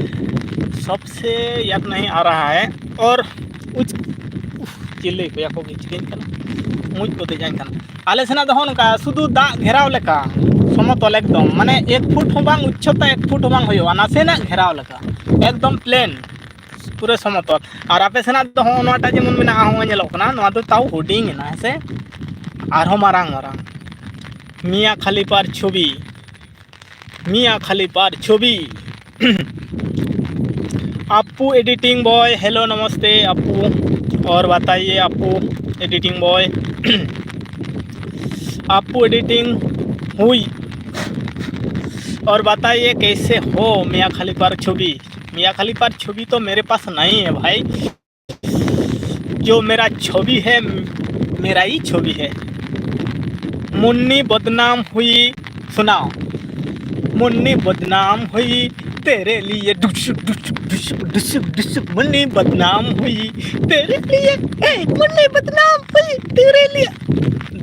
सबसे याद नहीं आ रहा है। और ᱩᱪ-, ᱩᱯᱷ, ᱪᱤᱞᱤ ᱠᱚᱭᱟ ᱠᱚ ᱜᱮ ᱪᱤᱠᱟᱹᱧ ᱠᱟᱱᱟ, ᱢᱩᱡ ᱠᱚ ᱫᱮᱡᱟᱧ ᱠᱟᱱᱟ᱾ ᱟᱞᱮ ᱥᱮᱱᱟᱜ ᱫᱚ ᱦᱚᱸ ᱱᱚᱝᱠᱟ ᱥᱩᱫᱷᱩ ᱫᱟᱜ ᱜᱷᱮᱨᱟᱣ ᱞᱮᱠᱟ, ᱥᱚᱢᱚᱛᱚᱞ ᱮᱠᱫᱚᱢ, ᱢᱟᱱᱮ ᱮᱠ ᱯᱷᱩᱴ ᱦᱚᱸ ᱵᱟᱝ ᱩᱪᱪᱚᱛᱟ, ᱮᱠ ᱯᱷᱩᱴ ᱦᱚᱸ ᱵᱟᱝ ᱦᱩᱭᱩᱜᱼᱟ, ᱱᱟᱥᱮᱱᱟᱜ ᱜᱷᱮᱨᱟᱣ ᱞᱮᱠᱟ, ᱮᱠᱫᱚᱢ ᱯᱞᱮᱱ, ᱯᱩᱨᱟᱹ ᱥᱚᱢᱚᱛᱚᱞ᱾ ᱟᱨ ᱟᱯᱮ ᱥᱮᱱᱟᱜ ᱫᱚ ᱦᱚᱸᱜᱼᱚ ᱱᱚᱣᱟᱴᱟᱜ ᱡᱮᱢᱚᱱ ᱢᱮᱱᱟᱜᱼᱟ, ᱦᱚᱸᱜᱼᱚᱭ ᱧᱮᱞᱚᱜ ᱠᱟᱱᱟ, ᱱᱚᱣᱟ ᱫᱚ ᱛᱟᱣ ᱦᱩᱰᱤᱧ ᱮᱱᱟ, ᱦᱮᱸ ᱥᱮ? ᱟᱨᱦᱚᱸ ᱢᱟᱨᱟᱝ ᱢᱟᱨᱟᱝ᱾ ᱢᱤᱭᱟ ᱠᱷᱟᱞᱤᱯᱟᱨ ᱪᱷᱚᱵᱤ, ᱢᱤᱭᱟ ᱠᱷᱟᱞᱤᱯᱟᱨ ᱪᱷᱚᱵᱤ᱾ अपू एडिटिंग बॉय, हेलो नमस्ते अपू। और बताइए अपू एडिटिंग बॉय, अपू एडिटिंग हुई, और बताइए कैसे हो मियाँ खलीफा छवि। मियाँ खलीफा छवि तो मेरे पास नहीं है भाई, जो मेरा छवि है, मेरा ही छवि है। मुन्नी बदनाम हुई, सुनाओ। मुन्नी बदनाम हुई तेरे लिए, डुसुक, डुसुक, डुसुक, डुसुक, डुसुक, मुन्नी बदनाम हुई तेरे लिए, ए, मुन्नी बदनाम हुई तेरे लिए।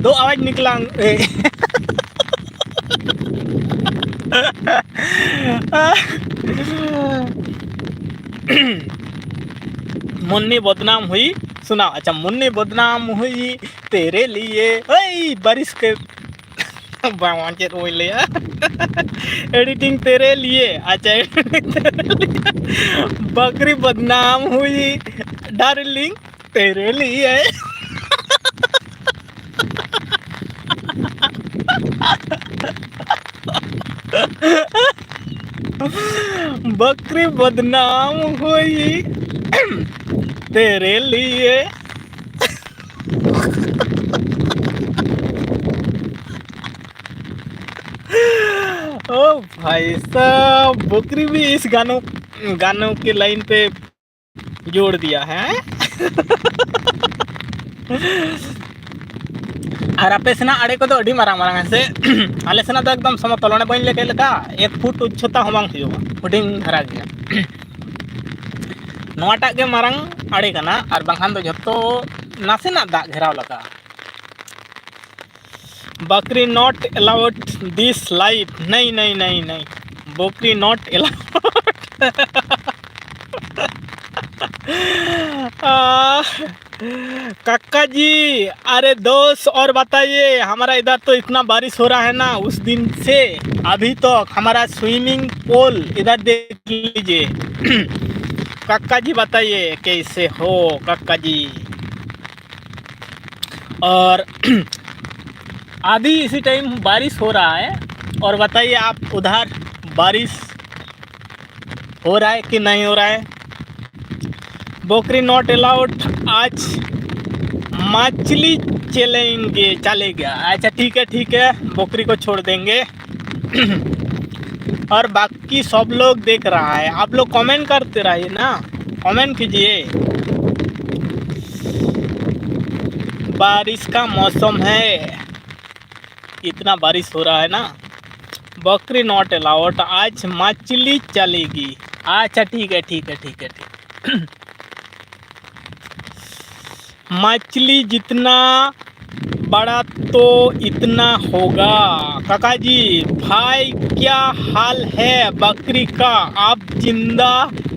दो आवाज निकला, ए। मुन्नी बदनाम हुई सुनाओ। अच्छा, मुन्नी बदनाम हुई तेरे लिए, ओए बारिश के, बांचेर ओई ले, एडिटिंग तेरे लिए। अच्छा, एडिटिंग तेरे लिए। बकरी बदनाम हुई डार्लिंग तेरे लिए। बकरी बदनाम हुई तेरे लिए। ओ भाई साहब, बकरी भी इस गानों गानों के लाइन पे जोड़ दिया है। ᱟᱨ ᱟᱯᱮ ᱥᱮᱱᱟᱜ ᱟᱲᱮ ᱠᱚᱫᱚ ᱟᱹᱰᱤ ᱢᱟᱨᱟᱝ ᱢᱟᱨᱟᱝ ᱦᱮᱸ ᱥᱮ? ᱟᱞᱮ ᱥᱮᱱᱟᱜ ᱫᱚ ᱮᱠᱫᱚᱢ ᱥᱚᱢᱚᱛᱚᱞ, ᱚᱱᱮ ᱵᱟᱹᱧ ᱞᱟᱹᱭ ᱠᱮᱫ ᱞᱮᱠᱟ, ᱮᱠ ᱯᱷᱩᱴ ᱩᱪᱪᱚᱛᱟ ᱦᱚᱸ ᱵᱟᱝ ᱦᱩᱭᱩᱜᱼᱟ, ᱦᱩᱰᱤᱧ ᱫᱷᱟᱨᱟ ᱜᱮᱭᱟ᱾ ᱱᱚᱣᱟᱴᱟᱜ ᱜᱮ ᱢᱟᱨᱟᱝ ᱟᱲᱮ ᱠᱟᱱᱟ, ᱟᱨ ᱵᱟᱝᱠᱷᱟᱱ ᱫᱚ ᱡᱷᱚᱛᱚ ᱱᱟᱥᱮᱱᱟᱜ ᱫᱟᱜ ᱜᱷᱮᱨᱟᱣ ᱞᱟᱜᱟᱜᱼᱟ᱾ बकरी not allowed this live। नहीं, नहीं, नहीं, नहीं, बकरी not allowed। आ, काका जी, अरे दोस्त, और बताइए, हमारा इधर तो इतना बारिश हो रहा है ना, उस दिन से अभी तक हमारा स्विमिंग पूल इधर देख लीजिए। काका जी बताइए, कैसे हो काका जी? और अभी इसी टाइम बारिश हो रहा है, और बताइए आप उधर बारिश हो रहा है कि नहीं हो रहा है? बकरी not allowed, आज मछली चलेंगे, चलेगा। अच्छा, ठीक है, ठीक है, बकरी को छोड़ देंगे। और बाकी सब लोग देख रहा है, आप लोग कमेंट करते रहिए ना, कमेंट कीजिए। बारिश का मौसम है, इतना बारिश हो रहा है ना। बकरी not allowed, आज मछली चलेगी। अच्छा, ठीक है, ठीक है, ठीक है, ठीक। मछली जितना बड़ा तो इतना होगा। काका जी, भाई, क्या हाल है बकरी का? आप जिंदा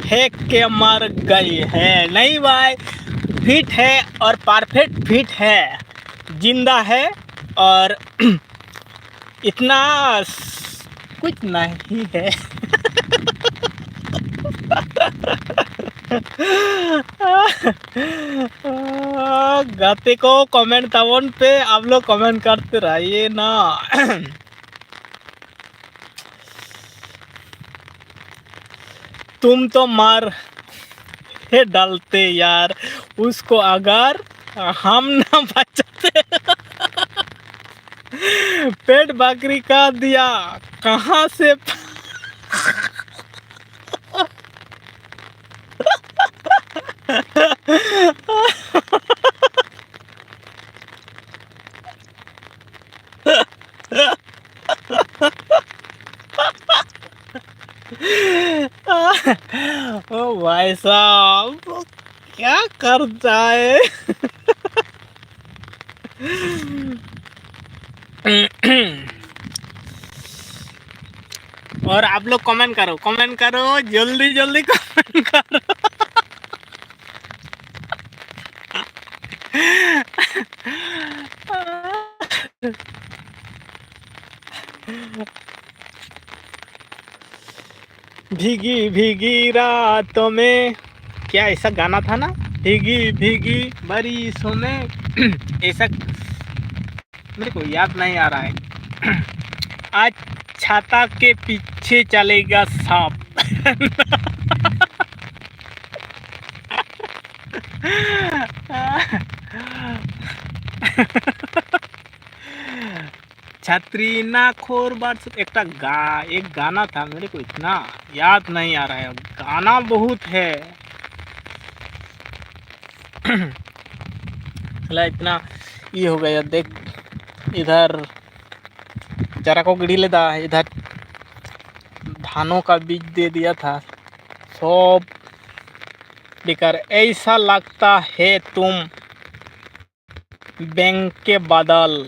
है के मर गए हैं? नहीं भाई, फिट है और परफेक्ट फिट है, जिंदा है और इतना कुछ नहीं है। गाते को कमेंट तवन पे आप लोग कमेंट करते रहिए ना। तुम तो मार है डालते यार उसको, अगर हम ना बचाते। पेट बकरी का दिया कहाँ से? ओ भाई साहब, क्या करता है? और आप लोग कमेंट करो, कमेंट करो, जल्दी जल्दी कमेंट करो। भीगी भीगी रातों में, क्या ऐसा गाना था ना? भीगी भीगी बारिशों में। ऐसा मेरे को याद नहीं आ रहा है। आज छाता के पीछे चलेगा सांप। छतरी ना खोर बार से एक गा, एक गाना था, मेरे को इतना याद नहीं आ रहा है। गाना बहुत है। साला इतना ये हो गया, देख, इधर चारा को गिड़ी लेदा, इधर धानों का बीज दे दिया था, सब बेकार। ऐसा लगता है तुम बैंक के बादल,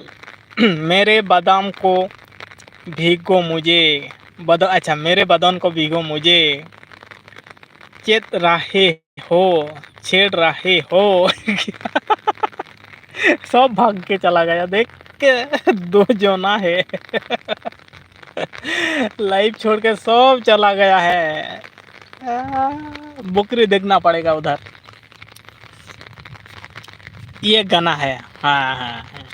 मेरे बादाम को भिगो मुझे, बद-, अच्छा, मेरे बदन को भिगो मुझे। चेत रहे हो, छेड़ रहे हो। सब भाग के चला गया, देख के दो जोना है। लाइव छोड़ के सब चला गया है। आ, बकरी देखना पड़ेगा उधर। ये गाना है। हाँ, हाँ, हाँ।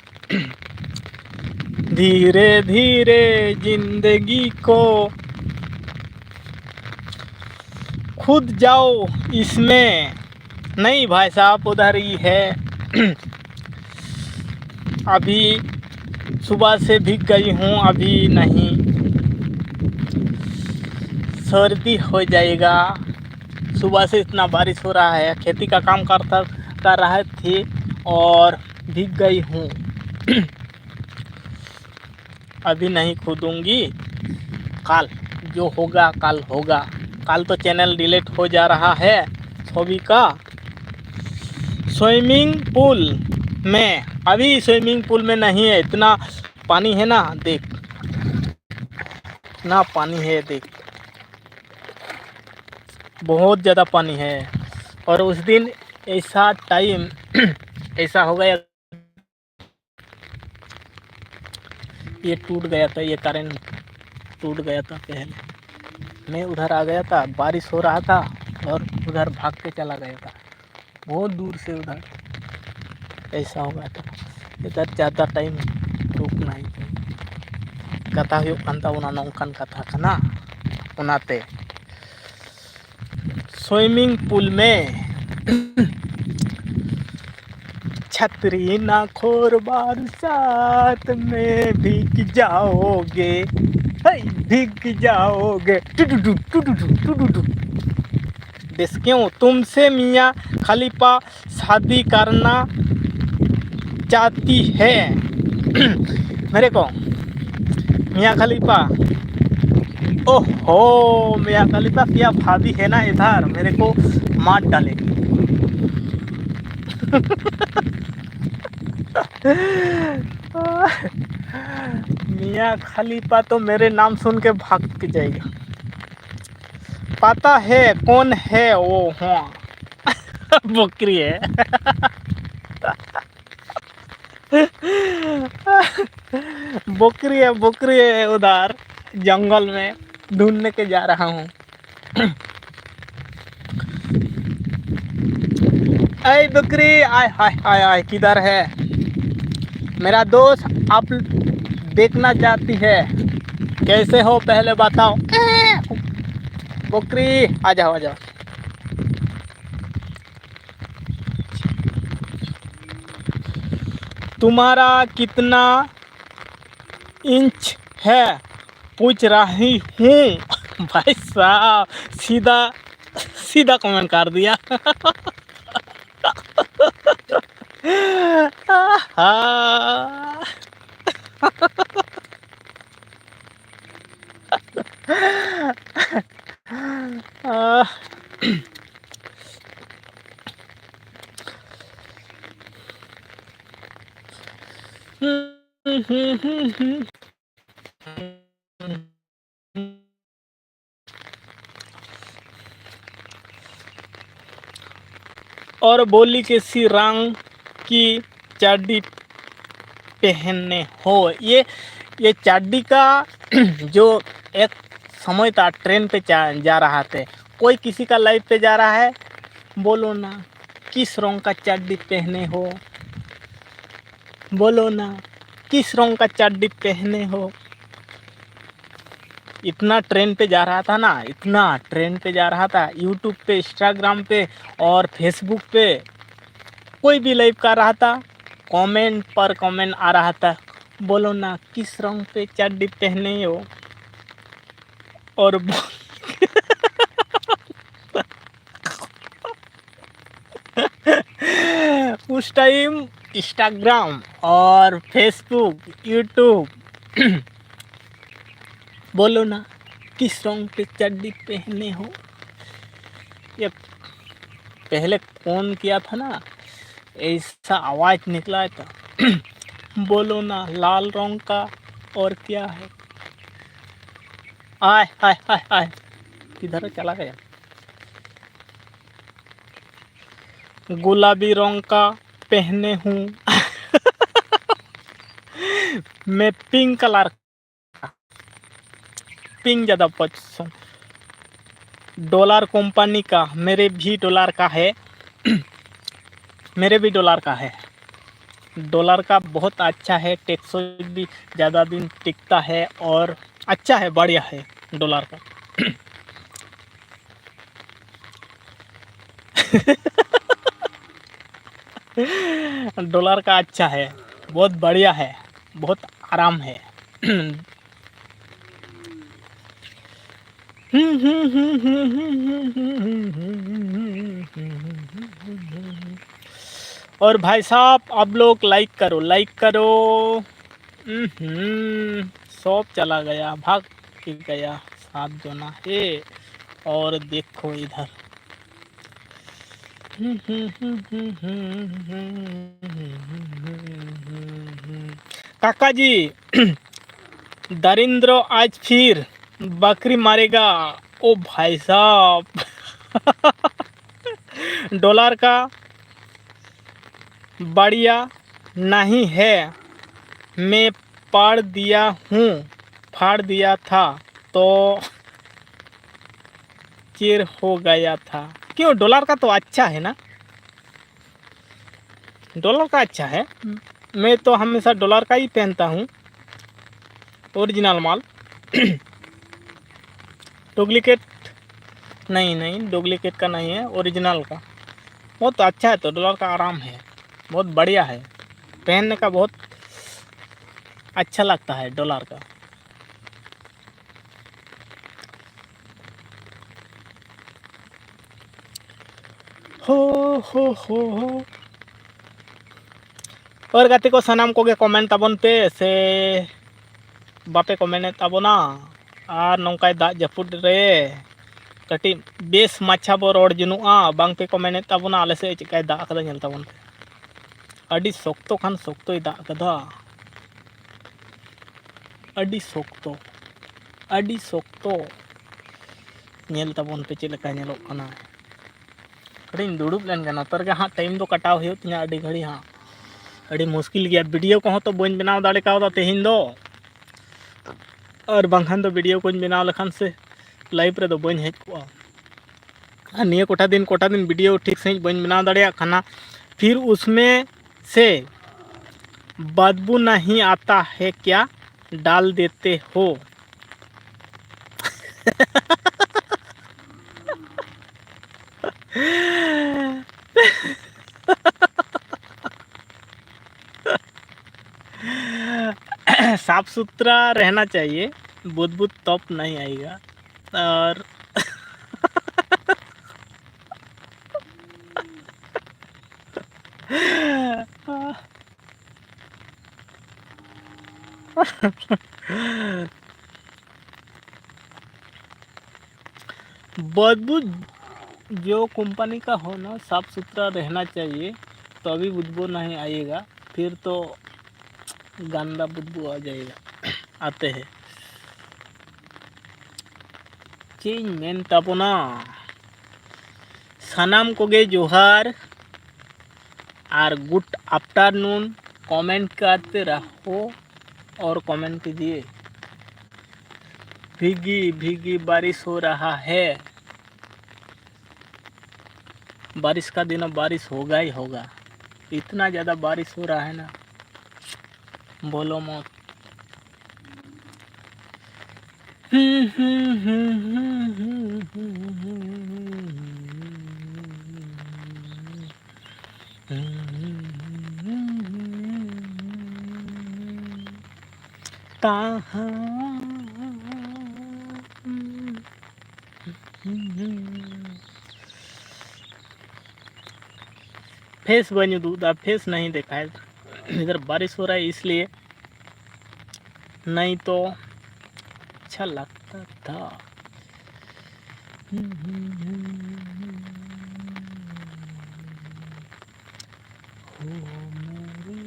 धीरे धीरे जिंदगी को खुद जाओ इसमें। नहीं भाई साहब, उधर ही है। अभी सुबह से भीग गई हूँ, अभी नहीं, सर्दी हो जाएगा। सुबह से इतना बारिश हो रहा है, खेती का काम करता कर रहे थे और भीग गई हूँ। अभी नहीं कूदूंगी, कल जो होगा कल होगा। कल तो चैनल डिलीट हो जा रहा है सभी का। स्विमिंग पूल में, अभी स्विमिंग पूल में नहीं है, इतना पानी है ना, देख ना, पानी है, देख, बहुत ज़्यादा पानी है। और उस दिन ऐसा टाइम ऐसा हो गया, ये टूट गया था, ये करंट टूट गया था। पहले मैं उधर आ गया था, बारिश हो रहा था और उधर भाग के चला गया था, बहुत दूर से उधर। ऐसा हो गया था। इधर ज़्यादा टाइम रुकना ही। ᱠᱟᱛᱷᱟ ᱦᱩᱭᱩᱜ ᱠᱟᱱ ᱛᱟᱵᱚᱱᱟ ᱱᱚᱝᱠᱟᱱ ᱠᱟᱛᱷᱟ ᱠᱟᱱᱟ᱾ ᱚᱱᱟᱛᱮ ᱥᱩᱭᱢᱤᱝ ᱯᱩᱞ ᱢᱮ ᱪᱷᱟᱛᱨᱤ ᱱᱟ ᱠᱷᱳᱨ ᱵᱟᱨᱥᱟᱛ ᱢᱮ ᱵᱷᱤᱜ ᱡᱟᱣᱳᱜᱮ, ᱦᱮᱭ ᱵᱷᱤᱜ ᱡᱟᱣᱳᱜᱮ, ᱴᱩᱰᱩᱰᱩ ᱴᱩᱰᱩᱰᱩ ᱴᱩᱰᱩᱰᱩ। ᱵᱮᱥ ᱠᱮᱣ ᱛᱩᱢᱥᱮ ᱢᱤᱭᱟ ᱠᱷᱟᱞᱤᱯᱟ शादी करना चाहती है। मेरे को मियाँ खलीफा, ओहो, मियाँ खलीफा क्या भाभी है ना इधर, मेरे को मार डालेगी। मियाँ खलीफा तो मेरे नाम सुन के भाग के जाएगा। पता है कौन है वो? हाँ, बकरी है। बकरी है, बकरी है, उधर जंगल में ढूंढने के जा रहा हूँ। ऐ बकरी, आय हाय हाय हाय, किधर है मेरा दोस्त? आप देखना चाहती है, कैसे हो पहले बताओ। बकरी, आ जाओ, आ जाओ। तुम्हारा कितना इंच है पूछ रही हूँ। भाई साहब, सीधा सीधा कमेंट कर दिया। और बोली, किसी रंग की चड्डी पहने हो। ये ये चड्डी का जो एक समय था, ट्रेंड पे जा, जा रहा था। कोई किसी का लाइव पे जा रहा है, बोलो ना, किस रंग का चड्डी पहने हो? बोलो ना, किस रंग का चड्डी पहने हो? इतना ट्रेंड पे जा रहा था ना, इतना ट्रेंड पे जा रहा था, यूट्यूब पे, इंस्टाग्राम पे और फेसबुक पे कोई भी लाइव कर रहा था, कमेंट पर कमेंट आ रहा था, बोलो ना, किस रंग पे चड्डी पहने हो? और उस टाइम इंस्टाग्राम और फेसबुक, यूट्यूब, बोलो ना, किस रंग के चड्डी पहने हो? ये पहले कौन किया था ना, ऐसा आवाज निकला था। बोलो ना, लाल रंग का और क्या है? आय हाय हाय हाय, किधर चला गया? गुलाबी रंग का पहने हूँ। मैं पिंक कलर का, पिंक ज़्यादा पसंद। डॉलर कंपनी का, मेरे भी डॉलर का है। मेरे भी डॉलर का है। डॉलर का बहुत अच्छा है, टेक्सचर भी ज़्यादा दिन टिकता है और अच्छा है, बढ़िया है डॉलर का। डॉलर का अच्छा है, बहुत बढ़िया है, बहुत आराम है। और भाई साहब, आप लोग लाइक करो, लाइक करो। हम्म, सब चला गया, भाग के गया सात जना। ए, और देखो इधर। काका जी, दरिंद्र आज फिर बकरी मारेगा। ओ भाई साहब। डॉलर का बढ़िया नहीं है, मैं पाड़ दिया हूँ, फाड़ दिया था तो चेर हो गया था। क्यों, डॉलर का तो अच्छा है ना? डॉलर का अच्छा है। मैं तो हमेशा डॉलर का ही पहनता हूँ, ओरिजिनल माल। डुप्लीकेट नहीं, नहीं, डुप्लीकेट का नहीं है, ओरिजिनल का। बहुत अच्छा है, तो डॉलर का आराम है, बहुत बढ़िया है, पहनने का बहुत अच्छा लगता है डॉलर का। हो, हो, हो, हो। और ᱜᱟᱛᱮ ᱠᱚ ᱥᱟᱱᱟᱢ ᱠᱚᱜᱮ ᱠᱚᱢᱮᱱᱴ ᱛᱟᱵᱚᱱ ᱯᱮ, ᱥᱮ ᱵᱟᱯᱮ ᱠᱚᱢᱮᱱᱴ ᱮᱫ ᱛᱟᱵᱚᱱᱟ? ᱟᱨ ᱱᱚᱝᱠᱟᱭ ᱫᱟᱜ ᱡᱟᱹᱯᱩᱫ ᱨᱮ ᱠᱟᱹᱴᱤᱡ ᱵᱮᱥ ᱢᱟᱪᱷᱟ ᱵᱚ ᱨᱚᱲ ᱡᱚᱱᱚᱜᱼᱟ, ᱵᱟᱝ ᱯᱮ ᱠᱚᱢᱮᱱᱴ ᱮᱫ ᱛᱟᱵᱚᱱᱟ᱾ ᱟᱞᱮ ᱥᱮᱫ ᱪᱮᱫᱠᱟᱭ ᱫᱟᱜ ᱠᱟᱫᱟ ᱧᱮᱞ ᱛᱟᱵᱚᱱ ᱯᱮ᱾ ᱟᱹᱰᱤ ᱥᱚᱠᱛᱚ ᱠᱷᱟᱱ ᱥᱚᱠᱛᱚᱭ ᱫᱟᱜ ᱠᱟᱫᱟ, ᱟᱹᱰᱤ ᱥᱚᱠᱛᱚ, ᱟᱹᱰᱤ ᱥᱚᱠᱛᱚ᱾ ᱧᱮᱞ ᱛᱟᱵᱚᱱ ᱯᱮ ᱪᱮᱫ ᱞᱮᱠᱟ ᱧᱮᱞᱚᱜ ᱠᱟᱱᱟ᱾ ᱠᱟᱹᱴᱤᱡ ᱤᱧ ᱫᱩᱲᱩᱵ ᱞᱮᱱ ᱜᱮ, ᱱᱚᱛᱮ ᱨᱮᱜᱮ ᱦᱟᱸᱜ ᱴᱟᱭᱤᱢ ᱫᱚ ᱠᱟᱴᱟᱣ ᱦᱩᱭᱩᱜ ᱛᱤᱧᱟᱹ ᱟᱹᱰᱤ ᱜᱷᱟᱹᱲᱤᱡ ᱦᱟᱸᱜ᱾ ᱟᱹᱰᱤ ᱢᱩᱥᱠᱤᱞ ᱜᱮᱭᱟ, ᱵᱷᱤᱰᱤᱭᱳ ᱠᱚᱦᱚᱸ ᱛᱚ ᱵᱟᱹᱧ ᱵᱮᱱᱟᱣ ᱫᱟᱲᱮ ᱠᱟᱣᱫᱟ ᱛᱮᱦᱮᱧ ᱫᱚ, ᱟᱨ ᱵᱟᱝᱠᱷᱟᱱ ᱫᱚ ᱵᱷᱤᱰᱤᱭᱳ ᱠᱚᱧ ᱵᱮᱱᱟᱣ ᱞᱮᱠᱷᱟᱱ ᱥᱮ ᱞᱟᱭᱤᱵᱷ ᱨᱮᱫᱚ ᱵᱟᱹᱧ ᱦᱮᱡ ᱠᱚᱜᱼᱟ᱾ ᱟᱨ ᱱᱤᱭᱟᱹ ᱠᱚᱴᱟ ᱫᱤᱱ ᱠᱚᱴᱟ ᱫᱤᱱ ᱵᱷᱤᱰᱤᱭᱳ ᱴᱷᱤᱠ ᱥᱟᱺᱦᱤᱡ ᱵᱟᱹᱧ ᱵᱮᱱᱟᱣ ᱫᱟᱲᱮᱭᱟᱜ ᱠᱟᱱᱟ᱾ ᱯᱷᱤᱨ ᱩᱥᱢᱮ ᱥᱮ ᱵᱟᱫᱵᱩ ᱱᱟᱦᱤ ᱟᱛᱟ ᱦᱮ ᱠᱭᱟ ᱰᱟᱞ ᱫᱮᱛᱮ ᱦᱳ? साफ सुथरा रहना चाहिए, बुदबुद तप नहीं आएगा। और बदबू जो कंपनी का हो ना, साफ सुथरा रहना चाहिए, तभी बदबू नहीं आएगा, फिर तो गंदा बदबू आ जाएगा, आते हैं। ᱪᱮᱫ ᱤᱧ ᱢᱮᱱ ᱛᱟᱵᱚᱱᱟ, ᱥᱟᱱᱟᱢ ᱠᱚᱜᱮ ᱡᱚᱦᱟᱨ ᱟᱨ good afternoon। कमेंट करते रहो और कमेंट कीजिए। भीगी भीगी बारिश हो रहा है। बारिश का दिनों बारिश होगा ही होगा, इतना ज़्यादा बारिश हो रहा है ना, बोलो मत। फेस बनी दूधा, फेस नहीं देखा है। इधर बारिश हो रहा है इसलिए, नहीं तो अच्छा लगता था। हो मेरी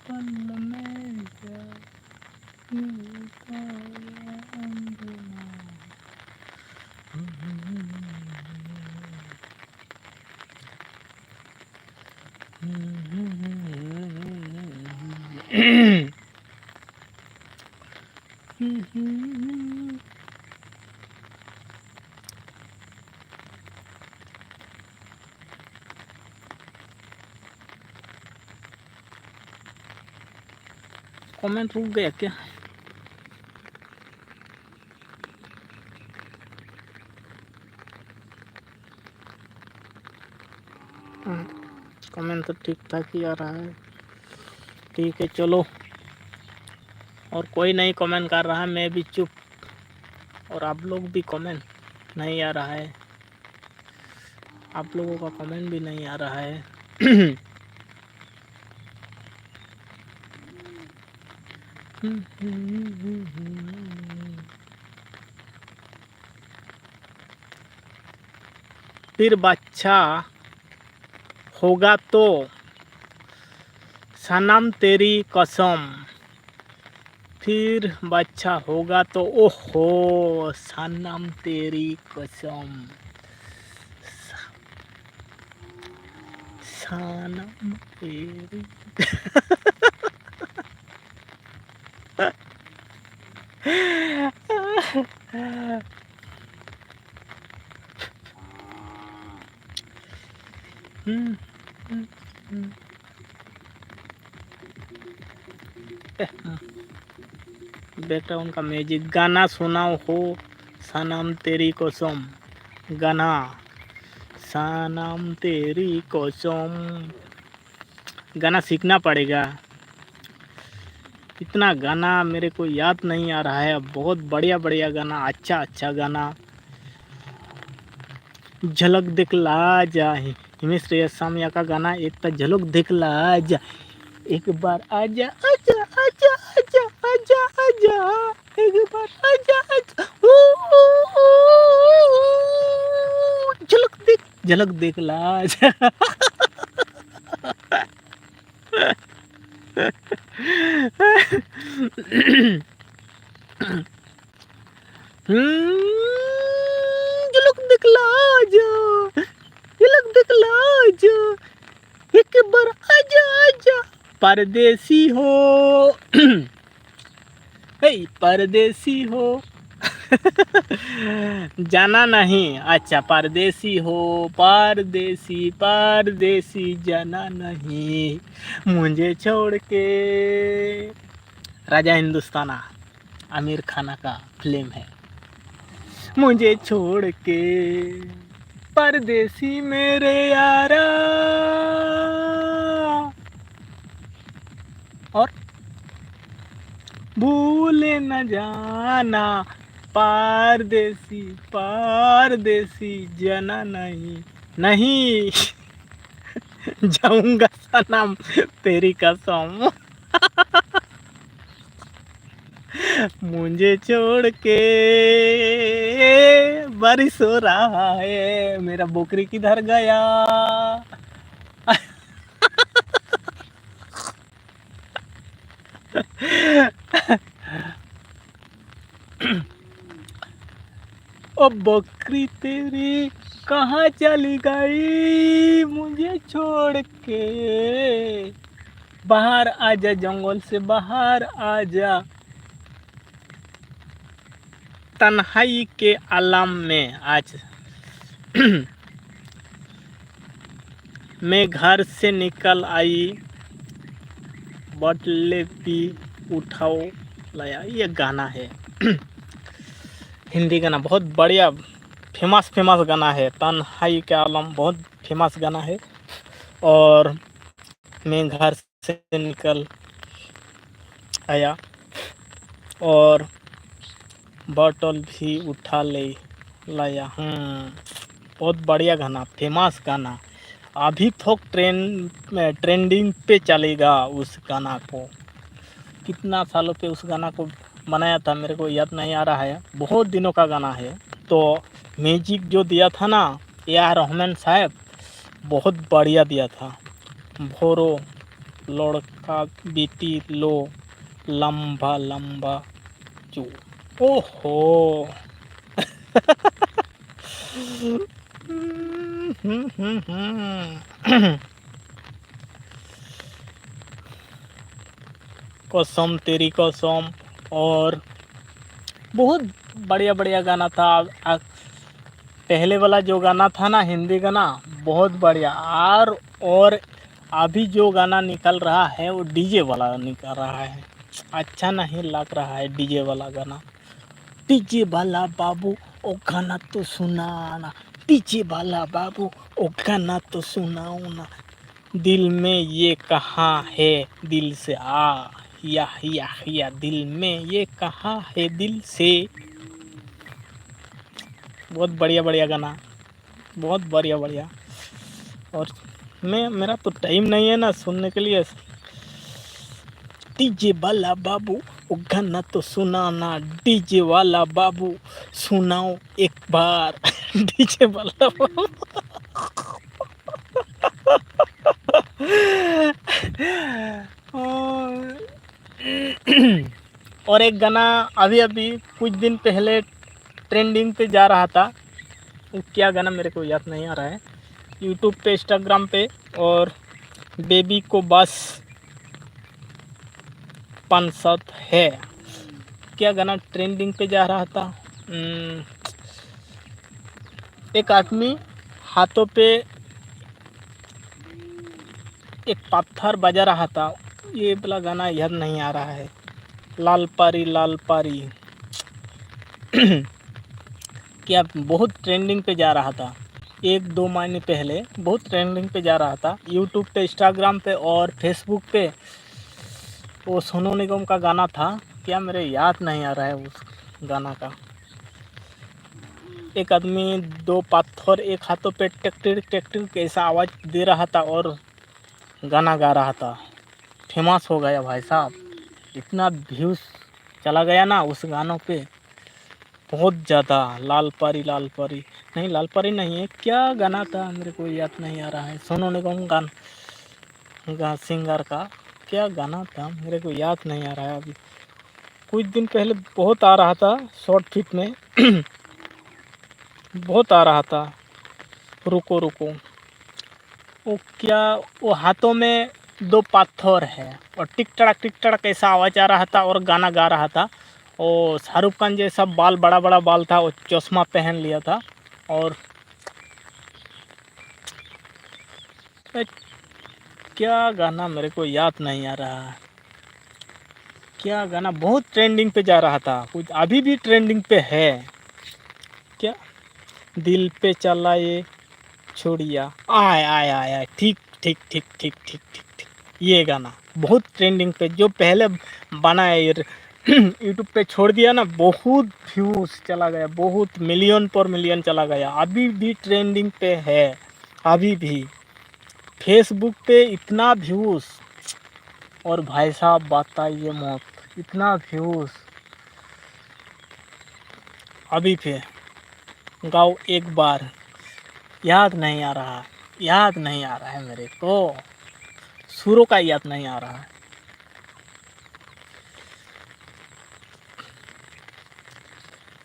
पल में जा, अंगना। कमेंट रुक गया क्या? कमेंट तो ठीक ठाक ही आ रहा है। ठीक है, चलो। और कोई नहीं कमेंट कर रहा है, मैं भी चुप। और आप लोग भी कमेंट नहीं आ रहा है, आप लोगों का कमेंट भी नहीं आ रहा है। फिर बच्चा होगा तो सनम तेरी कसम। फिर बच्चा होगा तो, ओहो, सनम तेरी कसम। सनम तेरी। हम्म, हम्म, हम्म। बैकग्राउंड का म्यूजिक, गाना सुनाओ हो, सनम तेरी कसम, गाना, सनम तेरी कसम। गाना सीखना पड़ेगा। इतना गाना मेरे को याद नहीं आ रहा है। बहुत बढ़िया बढ़िया गाना, अच्छा अच्छा गाना। झलक दिखला जा, हिमेश रेशमिया का गाना एक था, झलक दिखला जा, एक बार आजा, आजा, आजा, आजा, आजा, आजा, एक बार आजा, आजा, ओ, ओ, ओ, ओ, ओ, झलक दिख, झलक दिखला जा। हम्म, झलक दिखला जा, झलक दिखला जा, एक बार आजा, आजा, परदेसी हो। परदेसी हो, जाना नहीं। अच्छा, परदेसी हो, परदेसी, परदेसी, जाना नहीं, मुझे छोड़ के। राजा हिंदुस्ताना, आमिर खाना का फिल्म है। मुझे छोड़ के परदेसी मेरे यारा, और भूले न जाना परदेसी, परदेसी, जाना नहीं, नहीं, जाऊंगा सनम, तेरी कसम। मुझे छोड़ के बारिश हो रहा है, मेरा बोकरी किधर गया? ओ बकरी तेरी कहाँ चली गई मुझे छोड़ के? बाहर आजा, जंगल से बाहर आजा। तन्हाई के आलम में आज मैं घर से निकल आई, बटले पी उठाओ लाया, ये गाना है। हिंदी गाना, बहुत बढ़िया, फेमस फेमस गाना है। तन्हाई के आलम बहुत फेमस गाना है। और मैं घर से निकल आया और बॉटल भी उठा ले लाया। हम्म, बहुत बढ़िया गाना, फेमस गाना। अभी थोक ट्रेंड, ट्रेंडिंग पे चलेगा उस गाना को। कितना सालों पे उस गाना को बनाया था, मेरे को याद नहीं आ रहा है, बहुत दिनों का गाना है। तो म्यूजिक जो दिया था ना ए आर रहमान साहब, बहुत बढ़िया दिया था। भोरो लड़का बेटी लो लंबा लंबा चू। ओहो। कसम तेरी कसम, और बहुत बढ़िया बढ़िया गाना था। आ, पहले वाला जो गाना था ना, हिंदी गाना, बहुत बढ़िया। और और अभी जो गाना निकल रहा है, वो डीजे वाला निकल रहा है। अच्छा नहीं लग रहा है डीजे वाला गाना। डीजे वाला बाबू, ओ गाना तो सुनाना। डीजे वाला बाबू, ओ गाना तो सुनाओ ना। दिल में ये कहाँ है, दिल से आ, या या या, दिल में ये कहाँ है, दिल से। बहुत बढ़िया बढ़िया गाना, बहुत बढ़िया बढ़िया। और मैं, मेरा तो टाइम नहीं है ना सुनने के लिए। डीजे वाला बाबू, वो गाना तो सुनाना। डीजे वाला बाबू, सुनाओ एक बार। डीजे वाला बाबू। और और एक गाना अभी अभी कुछ दिन पहले ट्रेंडिंग पे जा रहा था। वो क्या गाना, मेरे को याद नहीं आ रहा है। यूट्यूब पे, इंस्टाग्राम पे, और बेबी को बस पाँच सात है। क्या गाना ट्रेंडिंग पे जा रहा था? हम्म, एक आदमी हाथों पे एक पत्थर बजा रहा था। ये वाला गाना याद नहीं आ रहा है। लाल पारी, लाल पारी। क्या बहुत ट्रेंडिंग पे जा रहा था, एक दो महीने पहले बहुत ट्रेंडिंग पे जा रहा था। यूट्यूब पे, इंस्टाग्राम पे और फेसबुक पे। वो सोनू निगम का गाना था, क्या मेरे याद नहीं आ रहा है उस गाना का। एक आदमी दो पत्थर एक हाथों पे टेकटिर टेकटिर कैसा आवाज़ दे रहा था और गाना गा रहा था। फेमस हो गया भाई साहब, इतना व्यूज चला गया ना उस गानों पे, बहुत ज़्यादा। लाल परी, लाल परी, नहीं, लाल परी नहीं है, क्या गाना था, मेरे को याद नहीं आ रहा है। सोनू निगम गान गा सिंगर का क्या गाना था, मेरे को याद नहीं आ रहा है अभी। कुछ दिन पहले बहुत आ रहा था शॉर्ट फीड में। बहुत आ रहा था। रुको रुको, वो क्या, वो हाथों में दो पत्थर है। और टिक टड़क टिक टड़क ऐसा आवाज़ आ रहा था और गाना गा रहा था। और शाहरुख खान जैसा बाल, बड़ा बड़ा बाल था, वो चश्मा पहन लिया था। और ए, क्या गाना, मेरे को याद नहीं आ रहा। क्या गाना बहुत ट्रेंडिंग पे जा रहा था, कुछ अभी भी ट्रेंडिंग पे है क्या? दिल पे चला ये छोड़िया, आय आय आय आय, ठीक ठीक ठीक ठीक ठीक ठीक ठीक, ये गाना बहुत ट्रेंडिंग पे, जो पहले बना है ये यूट्यूब पे छोड़ दिया ना, बहुत व्यूज चला गया, बहुत मिलियन पर मिलियन चला गया, अभी भी ट्रेंडिंग पे है, अभी भी। फेसबुक पे इतना व्यूज, और भाई साहब बताइए मत, इतना व्यूज। अभी फिर गाओ एक बार, याद नहीं आ रहा, याद नहीं आ रहा है मेरे को, सुरों का याद नहीं आ रहा है।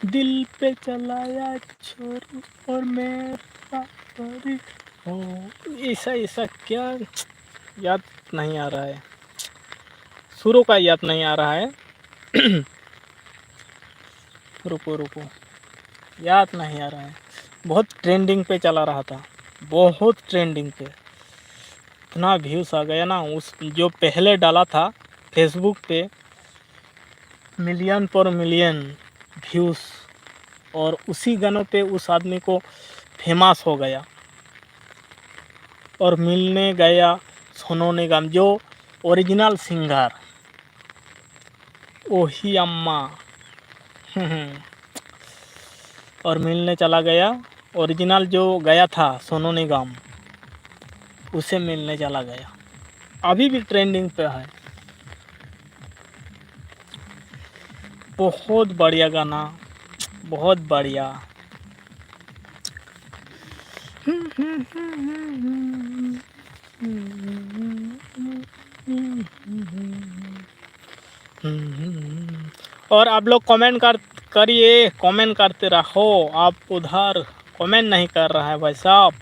दिल पे चलाया छोरी और मेरा परी हो, ऐसा ऐसा क्या, याद नहीं आ रहा है, सुरों का याद नहीं आ रहा है। रुको रुको, याद नहीं आ रहा है। बहुत ट्रेंडिंग पे चला रहा था, बहुत ट्रेंडिंग पे। इतना व्यूज आ गया ना, उस जो पहले डाला था फेसबुक पे, मिलियन पर मिलियन व्यूज। और उसी गानों पे उस आदमी को फेमस हो गया। और मिलने गया सोनू निगम, जो ओरिजिनल सिंगर, ओही अम्मा। और मिलने चला गया, ओरिजिनल जो गया था सोनू निगम, उसे मिलने चला गया। अभी भी ट्रेंडिंग पे है। बहुत बढ़िया गाना, बहुत बढ़िया। और आप लोग कमेंट कर करिए, कमेंट करते रहो। आप उधर कमेंट नहीं कर रहा है भाई साहब,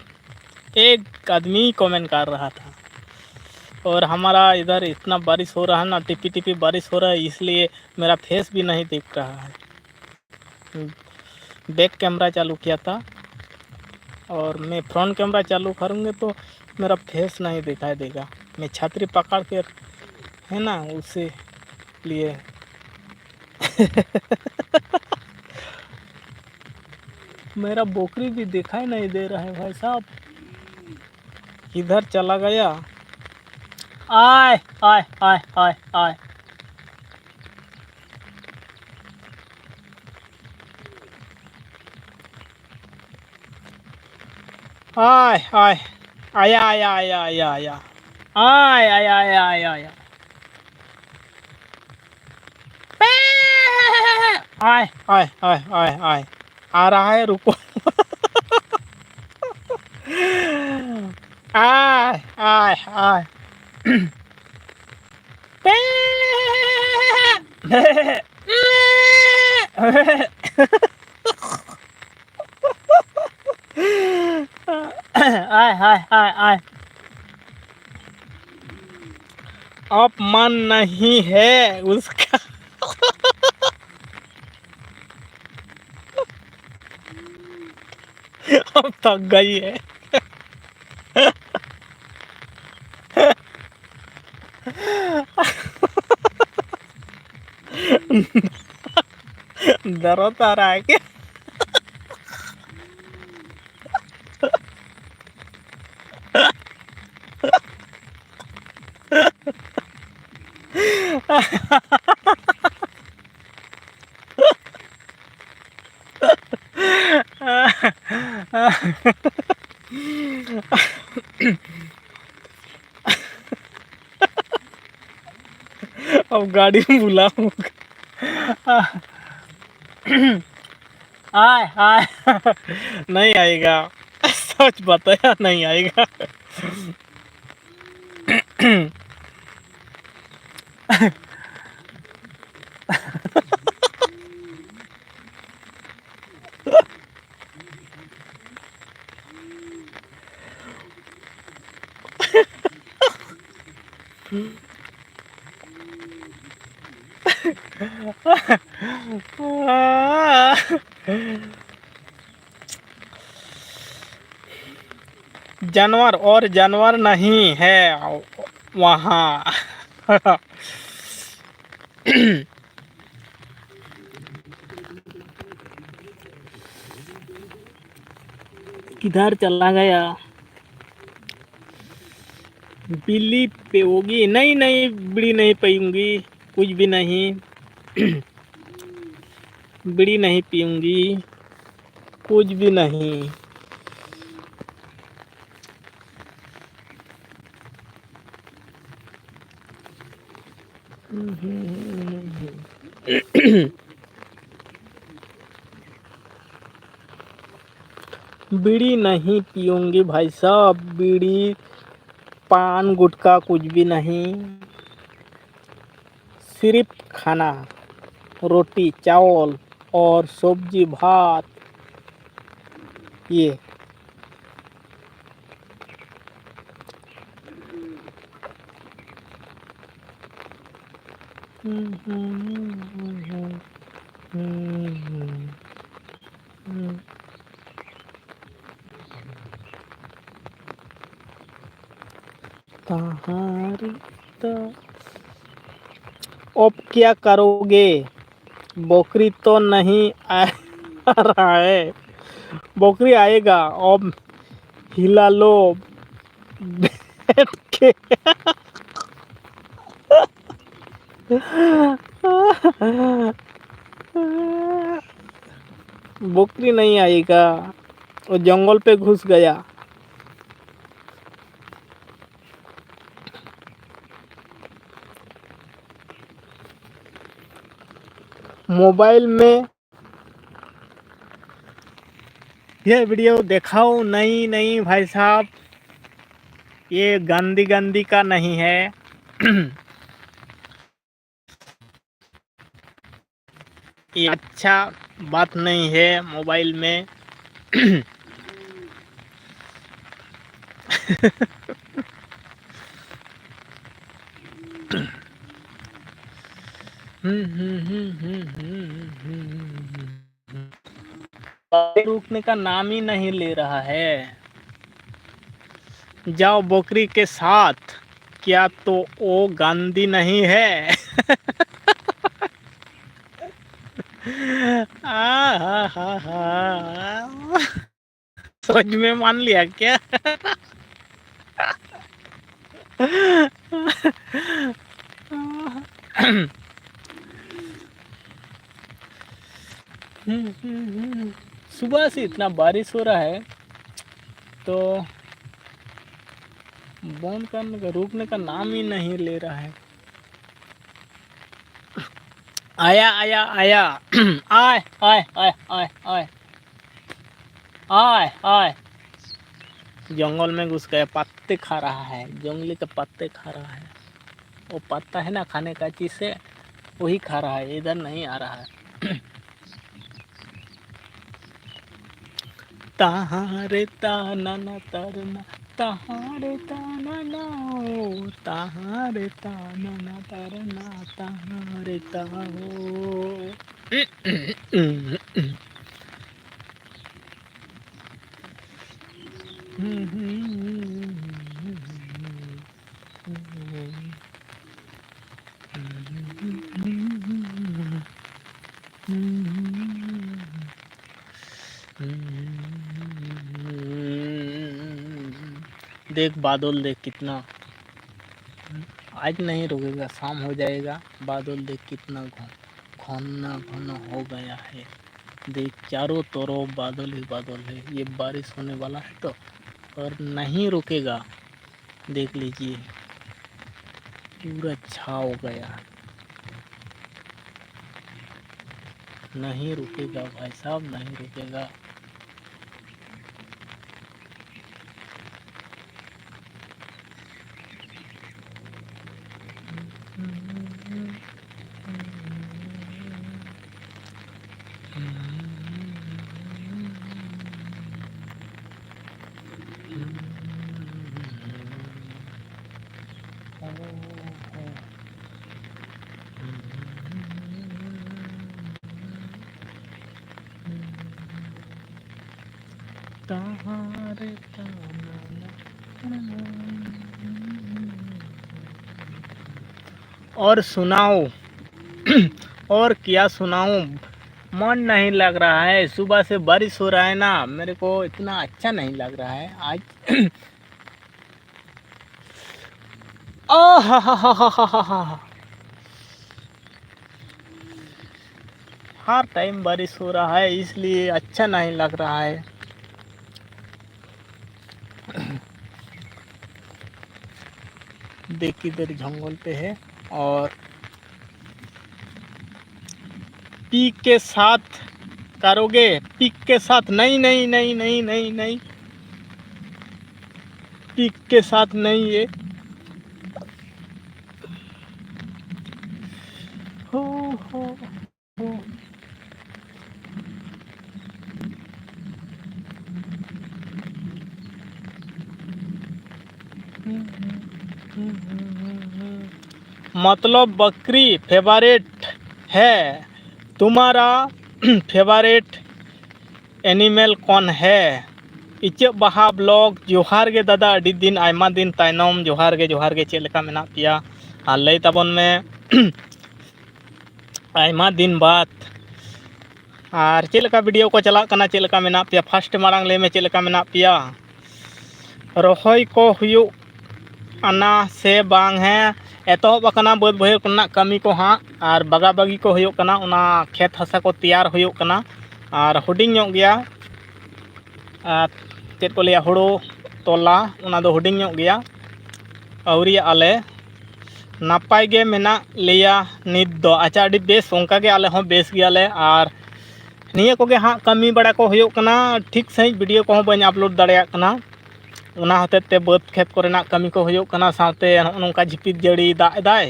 एक आदमी कमेंट कर रहा था। और हमारा इधर इतना बारिश हो रहा है ना, टिपी टिपी बारिश हो रहा है, इसलिए मेरा फेस भी नहीं दिख रहा है। बैक कैमरा चालू किया था और मैं फ्रंट कैमरा चालू करूँगा तो मेरा फेस नहीं दिखाई देगा। मैं छतरी पकड़ के, है ना, उसी लिए। मेरा बोकरी भी दिखाई नहीं दे रहा है भाई साहब, किधर चला गया? आय, आय, आय, आय, आय। आय, आय, आया, आया, आया, आया, आया। आय, आय, आय, आय, आय, आय। आय, आय, आय, आय, आय। आ रहा है, रुको। आय, आय, आय। आय, आय, आय, आय। अपमान नहीं है उसका। अब थक गई है। दर्द आ रहा है क्या? अब गाड़ी में बुलाऊंगा। आय, आय। नहीं आएगा, सच बताया, नहीं आएगा। जानवर और जानवर नहीं है वहाँ। किधर चला गया? बिल्ली पीओगी? नहीं, नहीं, बीड़ी नहीं पीऊँगी, कुछ भी नहीं। बीड़ी नहीं पीऊँगी, कुछ भी नहीं। बीड़ी नहीं पीऊँगी भाई साहब, बीड़ी, पान, गुटखा कुछ भी नहीं, सिर्फ खाना, रोटी, चावल और सब्जी, भात, ये। तहारी तो। अब क्या करोगे? बकरी तो नहीं आ रहा है। बकरी आएगा, अब हिला लो बैठ के। बकरी नहीं आएगा, वो जंगल पे घुस गया। मोबाइल में ये वीडियो दिखाओ नहीं, नहीं भाई साहब, ये गंदी गंदी का नहीं है। ये अच्छा बात नहीं है मोबाइल में। हम्म, हम्म, हम्म, हम्म, हम्म, हम्म, हम्म, हम्म। रुकने का नाम ही नहीं ले रहा है। जाओ बकरी के साथ, क्या तो वो गांधी नहीं है? आ, हा, हा, हा। सच में मान लिया क्या? सुबह से इतना बारिश हो रहा है, तो बंद करने का, रुकने का नाम ही नहीं ले रहा है। आया, आया, आया। आय, आय, आय, आय, आय। आय, आय। जंगल में घुस गया, पत्ते खा रहा है, जंगली के पत्ते खा रहा है। वो पत्ता है ना खाने का चीज से, वही खा रहा है, इधर नहीं आ रहा है। तहारे ता ना ना तरना, तहारे ता ना ना ओ, तहारे ता ना ना तरना, तहारे ता हो। देख बादल, देख कितना, आज नहीं रुकेगा, शाम हो जाएगा। बादल देख कितना घ-, घना घना हो गया है। देख चारों तरफ बादल ही बादल है। ये बारिश होने वाला है तो, और नहीं रुकेगा। देख लीजिए, पूरा छाव गया, नहीं रुकेगा भाई साहब, नहीं रुकेगा। तहारे ताना। और सुनाओ। और क्या सुनाऊं, मन नहीं लग रहा है। सुबह से बारिश हो रहा है ना, मेरे को इतना अच्छा नहीं लग रहा है आज। आहाहाहाहा। हर टाइम बारिश हो रहा है, इसलिए अच्छा नहीं लग रहा है। देख, इधर जंगल पे है और पीक के साथ करोगे, पीक के साथ नहीं, नहीं, नहीं, नहीं, नहीं, नहीं, पीक के साथ नहीं ये। हो, हो, हो। मतलब बकरी फेवरेट है, तुम्हारा फेवरेट एनिमल कौन है? ᱤᱪᱟᱹᱜ ᱵᱟᱦᱟ ᱵᱞᱚᱜ, ᱡᱚᱦᱟᱨ ᱜᱮ ᱫᱟᱫᱟ, ᱟᱹᱰᱤ ᱫᱤᱱ, ᱟᱭᱢᱟ ᱫᱤᱱ ᱛᱟᱭᱱᱚᱢ᱾ ᱡᱚᱦᱟᱨ ᱜᱮ, ᱡᱚᱦᱟᱨ ᱜᱮ, ᱪᱮᱫ ᱞᱮᱠᱟ ᱢᱮᱱᱟᱜ ᱯᱮᱭᱟ? ᱟᱨ ᱞᱟᱹᱭ ᱛᱟᱵᱚᱱ ᱢᱮ, ᱟᱭᱢᱟ ᱫᱤᱱ ᱵᱟᱫᱽ᱾ ᱟᱨ ᱪᱮᱫ ᱞᱮᱠᱟ ᱵᱷᱤᱰᱤᱭᱳ ᱠᱚ ᱪᱟᱞᱟᱜ ᱠᱟᱱᱟ, ᱪᱮᱫ ᱞᱮᱠᱟ ᱢᱮᱱᱟᱜ ᱯᱮᱭᱟ? ᱯᱷᱟᱥᱴ ᱢᱟᱲᱟᱝ ᱞᱟᱹᱭ ᱢᱮ, ᱪᱮᱫ ᱞᱮᱠᱟ ᱢᱮᱱᱟᱜ ᱯᱮᱭᱟ? ᱨᱚᱦᱚᱭ ᱠᱚ ᱦᱩᱭᱩᱜ ᱟᱱᱟ ᱥᱮ ᱵᱟᱝ? ᱦᱮᱸ, ᱮᱛᱚᱦᱚᱵ ᱟᱠᱟᱱᱟ ᱵᱟᱹᱫᱽ ᱵᱟᱹᱭᱦᱟᱹᱲ ᱠᱚᱨᱮᱱᱟᱜ ᱠᱟᱹᱢᱤ ᱠᱚ ᱦᱟᱸᱜ, ᱟᱨ ᱵᱟᱜᱟ ᱵᱟᱜᱤ ᱠᱚ ᱦᱩᱭᱩᱜ ᱠᱟᱱᱟ, ᱚᱱᱟ ᱠᱷᱮᱛ ᱦᱟᱥᱟ ᱠᱚ ᱛᱮᱭᱟᱨ ᱦᱩᱭᱩᱜ ᱠᱟᱱᱟ᱾ ᱟᱨ ᱦᱩᱰᱤᱧ ᱧᱚᱜ ᱜᱮᱭᱟ, ᱟᱨ ᱪᱮᱫ ᱠᱚ ᱞᱟᱹᱭᱟ, ᱦᱳᱲᱳ ᱛᱚᱞᱟ, ᱚᱱᱟ ᱫᱚ ᱦᱩᱰᱤᱧ ᱧᱚᱜ ᱜᱮᱭᱟ, ᱟᱹᱣᱨᱤᱭᱟᱜ ᱟᱞᱮ᱾ ᱱᱟᱯᱟᱭ ᱜᱮ ᱢᱮᱱᱟᱜ ᱞᱮᱭᱟ ᱱᱤᱛ ᱫᱚ᱾ ᱟᱪᱪᱷᱟ, ᱟᱹᱰᱤ ᱵᱮᱥ, ᱚᱱᱠᱟ ᱜᱮ ᱟᱞᱮ ᱦᱚᱸ ᱵᱮᱥ ᱜᱮᱭᱟᱞᱮ᱾ ᱟᱨ ᱱᱤᱭᱟᱹ ᱠᱚᱜᱮ ᱦᱟᱸᱜ ᱠᱟᱹᱢᱤ ᱵᱟᱲᱟ ᱠᱚ ᱦᱩᱭᱩᱜ ᱠᱟᱱᱟ, ᱴᱷᱤᱠ ᱥᱟᱺᱦᱤᱡ ᱵᱷᱤᱰᱤᱭᱳ ᱠᱚᱦᱚᱸ ᱵᱟᱹᱧ ᱟᱯᱞᱳᱰ ᱫᱟᱲᱮᱭᱟᱜ ᱠᱟᱱᱟ᱾ ᱚᱱᱟ ᱦᱚᱛᱮᱡ ᱛᱮ ᱵᱟᱹᱫᱽ ᱠᱷᱮᱛ ᱠᱚᱨᱮᱱᱟᱜ ᱠᱟᱹᱢᱤ ᱠᱚ ᱦᱩᱭᱩᱜ ᱠᱟᱱᱟ, ᱥᱟᱶᱛᱮ ᱱᱚᱜᱼᱚ ᱱᱚᱝᱠᱟ ᱡᱷᱤᱯᱤᱨ ᱡᱟᱹᱲᱤ ᱫᱟᱜ ᱮᱫᱟᱭ,